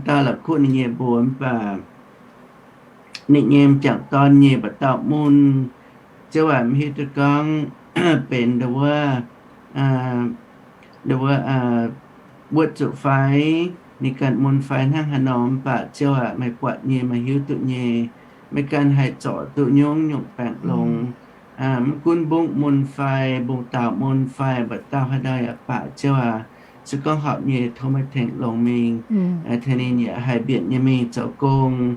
dauh la'kuqv ninh nyei mbuox mv baac ninh nyei m'jangc dorn nyei mba'dauh mun. Ziouv aac, maiv hiuv duqv gorngv benx nduov wuov, nduov wuov, wuotv zuqc fai, ninh ganh mun fai hnangv haaix nor, mv baac Ziouv aac, meih buatc nyei, meih hiuv duqv nyei. Meih ganh haih zorc duqv nyungc-nyungc baengc longx. Mv gunv mbungv mun fai, mbungv dauh mun fai, mba'dauh haaix dauh yaac baac, Ziouv aac, se gorngv horpc nyei tov meih tengx longx mingh, tengx ninh yaac haih mbienc nyei mingh zoux gong,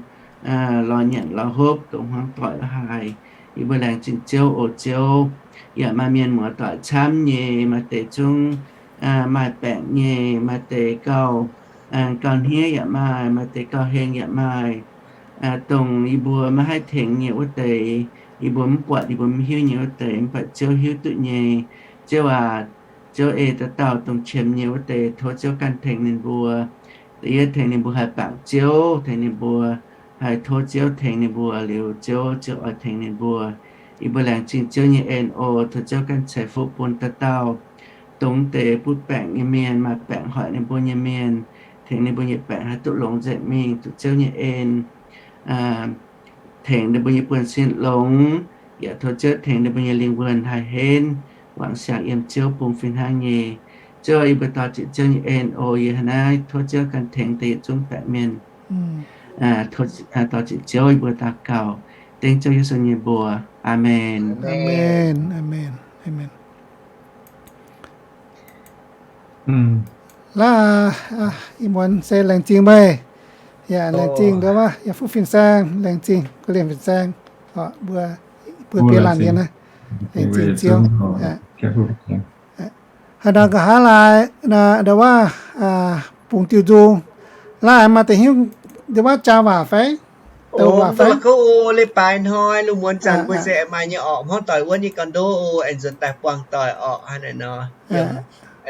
lorz nyanc lorz hopv, goux hmuangv doic la'haaix. Yie mbuo laengz zingh Ziouv oc Ziouv. Yaac maaih mienh muoz-doic camv nyei, maaih deix zungv maaih baengc nyei, maaih deix gauh, gauh hniev yaac maaih, maaih deix gauh heng yaac maaih. Dongh yie mbuo maiv haih tengx nyei wuov deix, yie mbuo mv buatc, yie mbuo mv hiuv nyei wuov deix, mv baac Ziouv hiuv duqv nyei. Ziouv aac, Ziouv ei dauh dauh dongh qiemx nyei wuov deix tov Ziouv ganh tengx ninh mbuo. Da'yietv tengx ninh mbuo haih bangc Ziouv, tengx ninh mbuo haih tov Ziouv tengx ninh mbuo liuz, Ziouv, Ziouv oix tengx ninh mbuo. Yie mbuo laengz zingh Ziouv nyei en oc. Tov Ziouv ganh ceix fuqv bun dauh dauh dongh deix butv baengc nyei mienh, maaih baengc hoic ninh mbuo nyei mienh, tengx ninh mbuo nyei baengc haih duqv longx nzengc mingh duqv Ziouv nyei en, tengx ninh mbuo nyei buonv-sin longx, yaac tov Ziouv tengx ninh mbuo nyei lingh wuonh haih henv wangc siangx yiem Ziouv bung fih hnangv nyei. Ziouv, yie mbuo dorh ziec Ziouv nyei en oc. Yie hnangv naaiv tov Ziouv ganh tengx deix yietc zungv baeqc mienh. Dorh ziec Ziouv, yie mbuo daux gaux dengv Ziouv Yesu nyei mbuox. Aamen. Aamen. Aamen. Aamen. Laaix, ih muonz se laengz zingh meih. Yaac laengz zingh nduov wuov, yaac fuqv fin-saeng, laengz zingh ga'lien fin-saeng. Mbuo, mbuo biei laanh mienh naaiv, laengz zingh Ziouv. Haaix nor nqa'haav laaix nduov wuov, bungx diuh nzung. Laaix maaih deix hiuv nduov wuov jaa waac fai? Dongh waac fai? Kouv o, leiz-baaix hnoi lungh muonz zanc mbuo se maaih nyei orqc, hmuangv doic wuonv nyei gorn-ndoqv o, aengx nzuonx daaih buangh doic orqc, hnangv naaiv nor. Yiem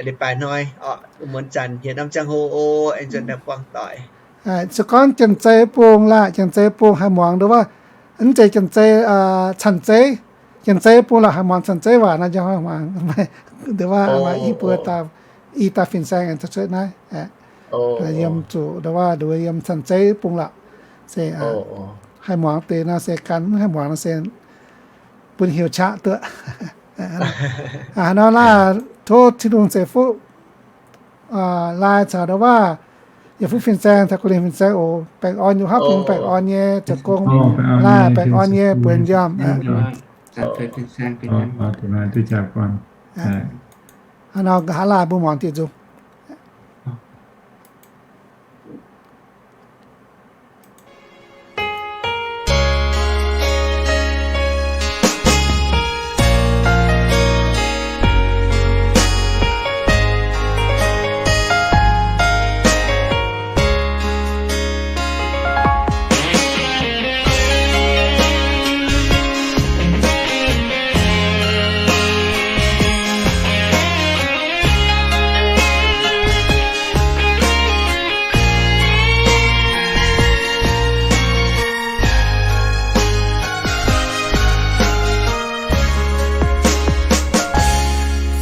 leiz-baaix hnoi orqc, lungh muonz zanc hietc norm ziangh hoc o, aengx nzuonx daaih buangh doic. Se gorngv janx-zei bung laah, janx-zei bung haih muangx nduov waac, mv zeiz janx-zei, canx-zei, janx-zei bung laah haih muangx canx-zei waac nor, nduov waac maaih i buo dauh, i dauh fin-saeng aengx cuotv naaiv. Yiem zuqc nduov waac nduov yiem canx-zei bung laah, se haih muangx deix nor se gan, mv haih muangx nor se bun heuc qaqv duqv. Haaix nor laah, tov Tin-Hungh ceix fuqv laai caux nduov waac, yietc fuqv fin-saeng caux guh lingh fin-saeng oc. Baengh orn nyei hopv bung, baengh orn nyei zoux gong, laai baengh orn nyei buonc njormh. Haaix nor nqa'haav laai mbuo muangx dieh nzung.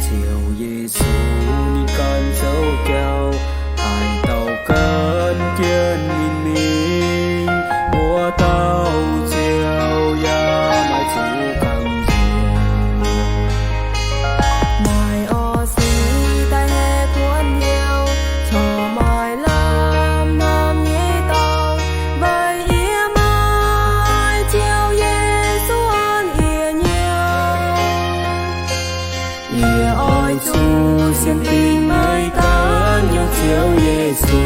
Ziouv Yesu, ninh ganh zoux jauv, haaix dauh ganh jienv ninh mingh, wuov dauh ziouc yaac maiv zuqc gamh nziex. Maaih orv sic daaih haih buonv hnyouv, corc maaih lamh hnamv nyei dorngx, weic yie maaih Ziouv Yesu an yie hnyouv. Yie oix zuqc sienx dingc meih ganh nyei Ziouv Yesu.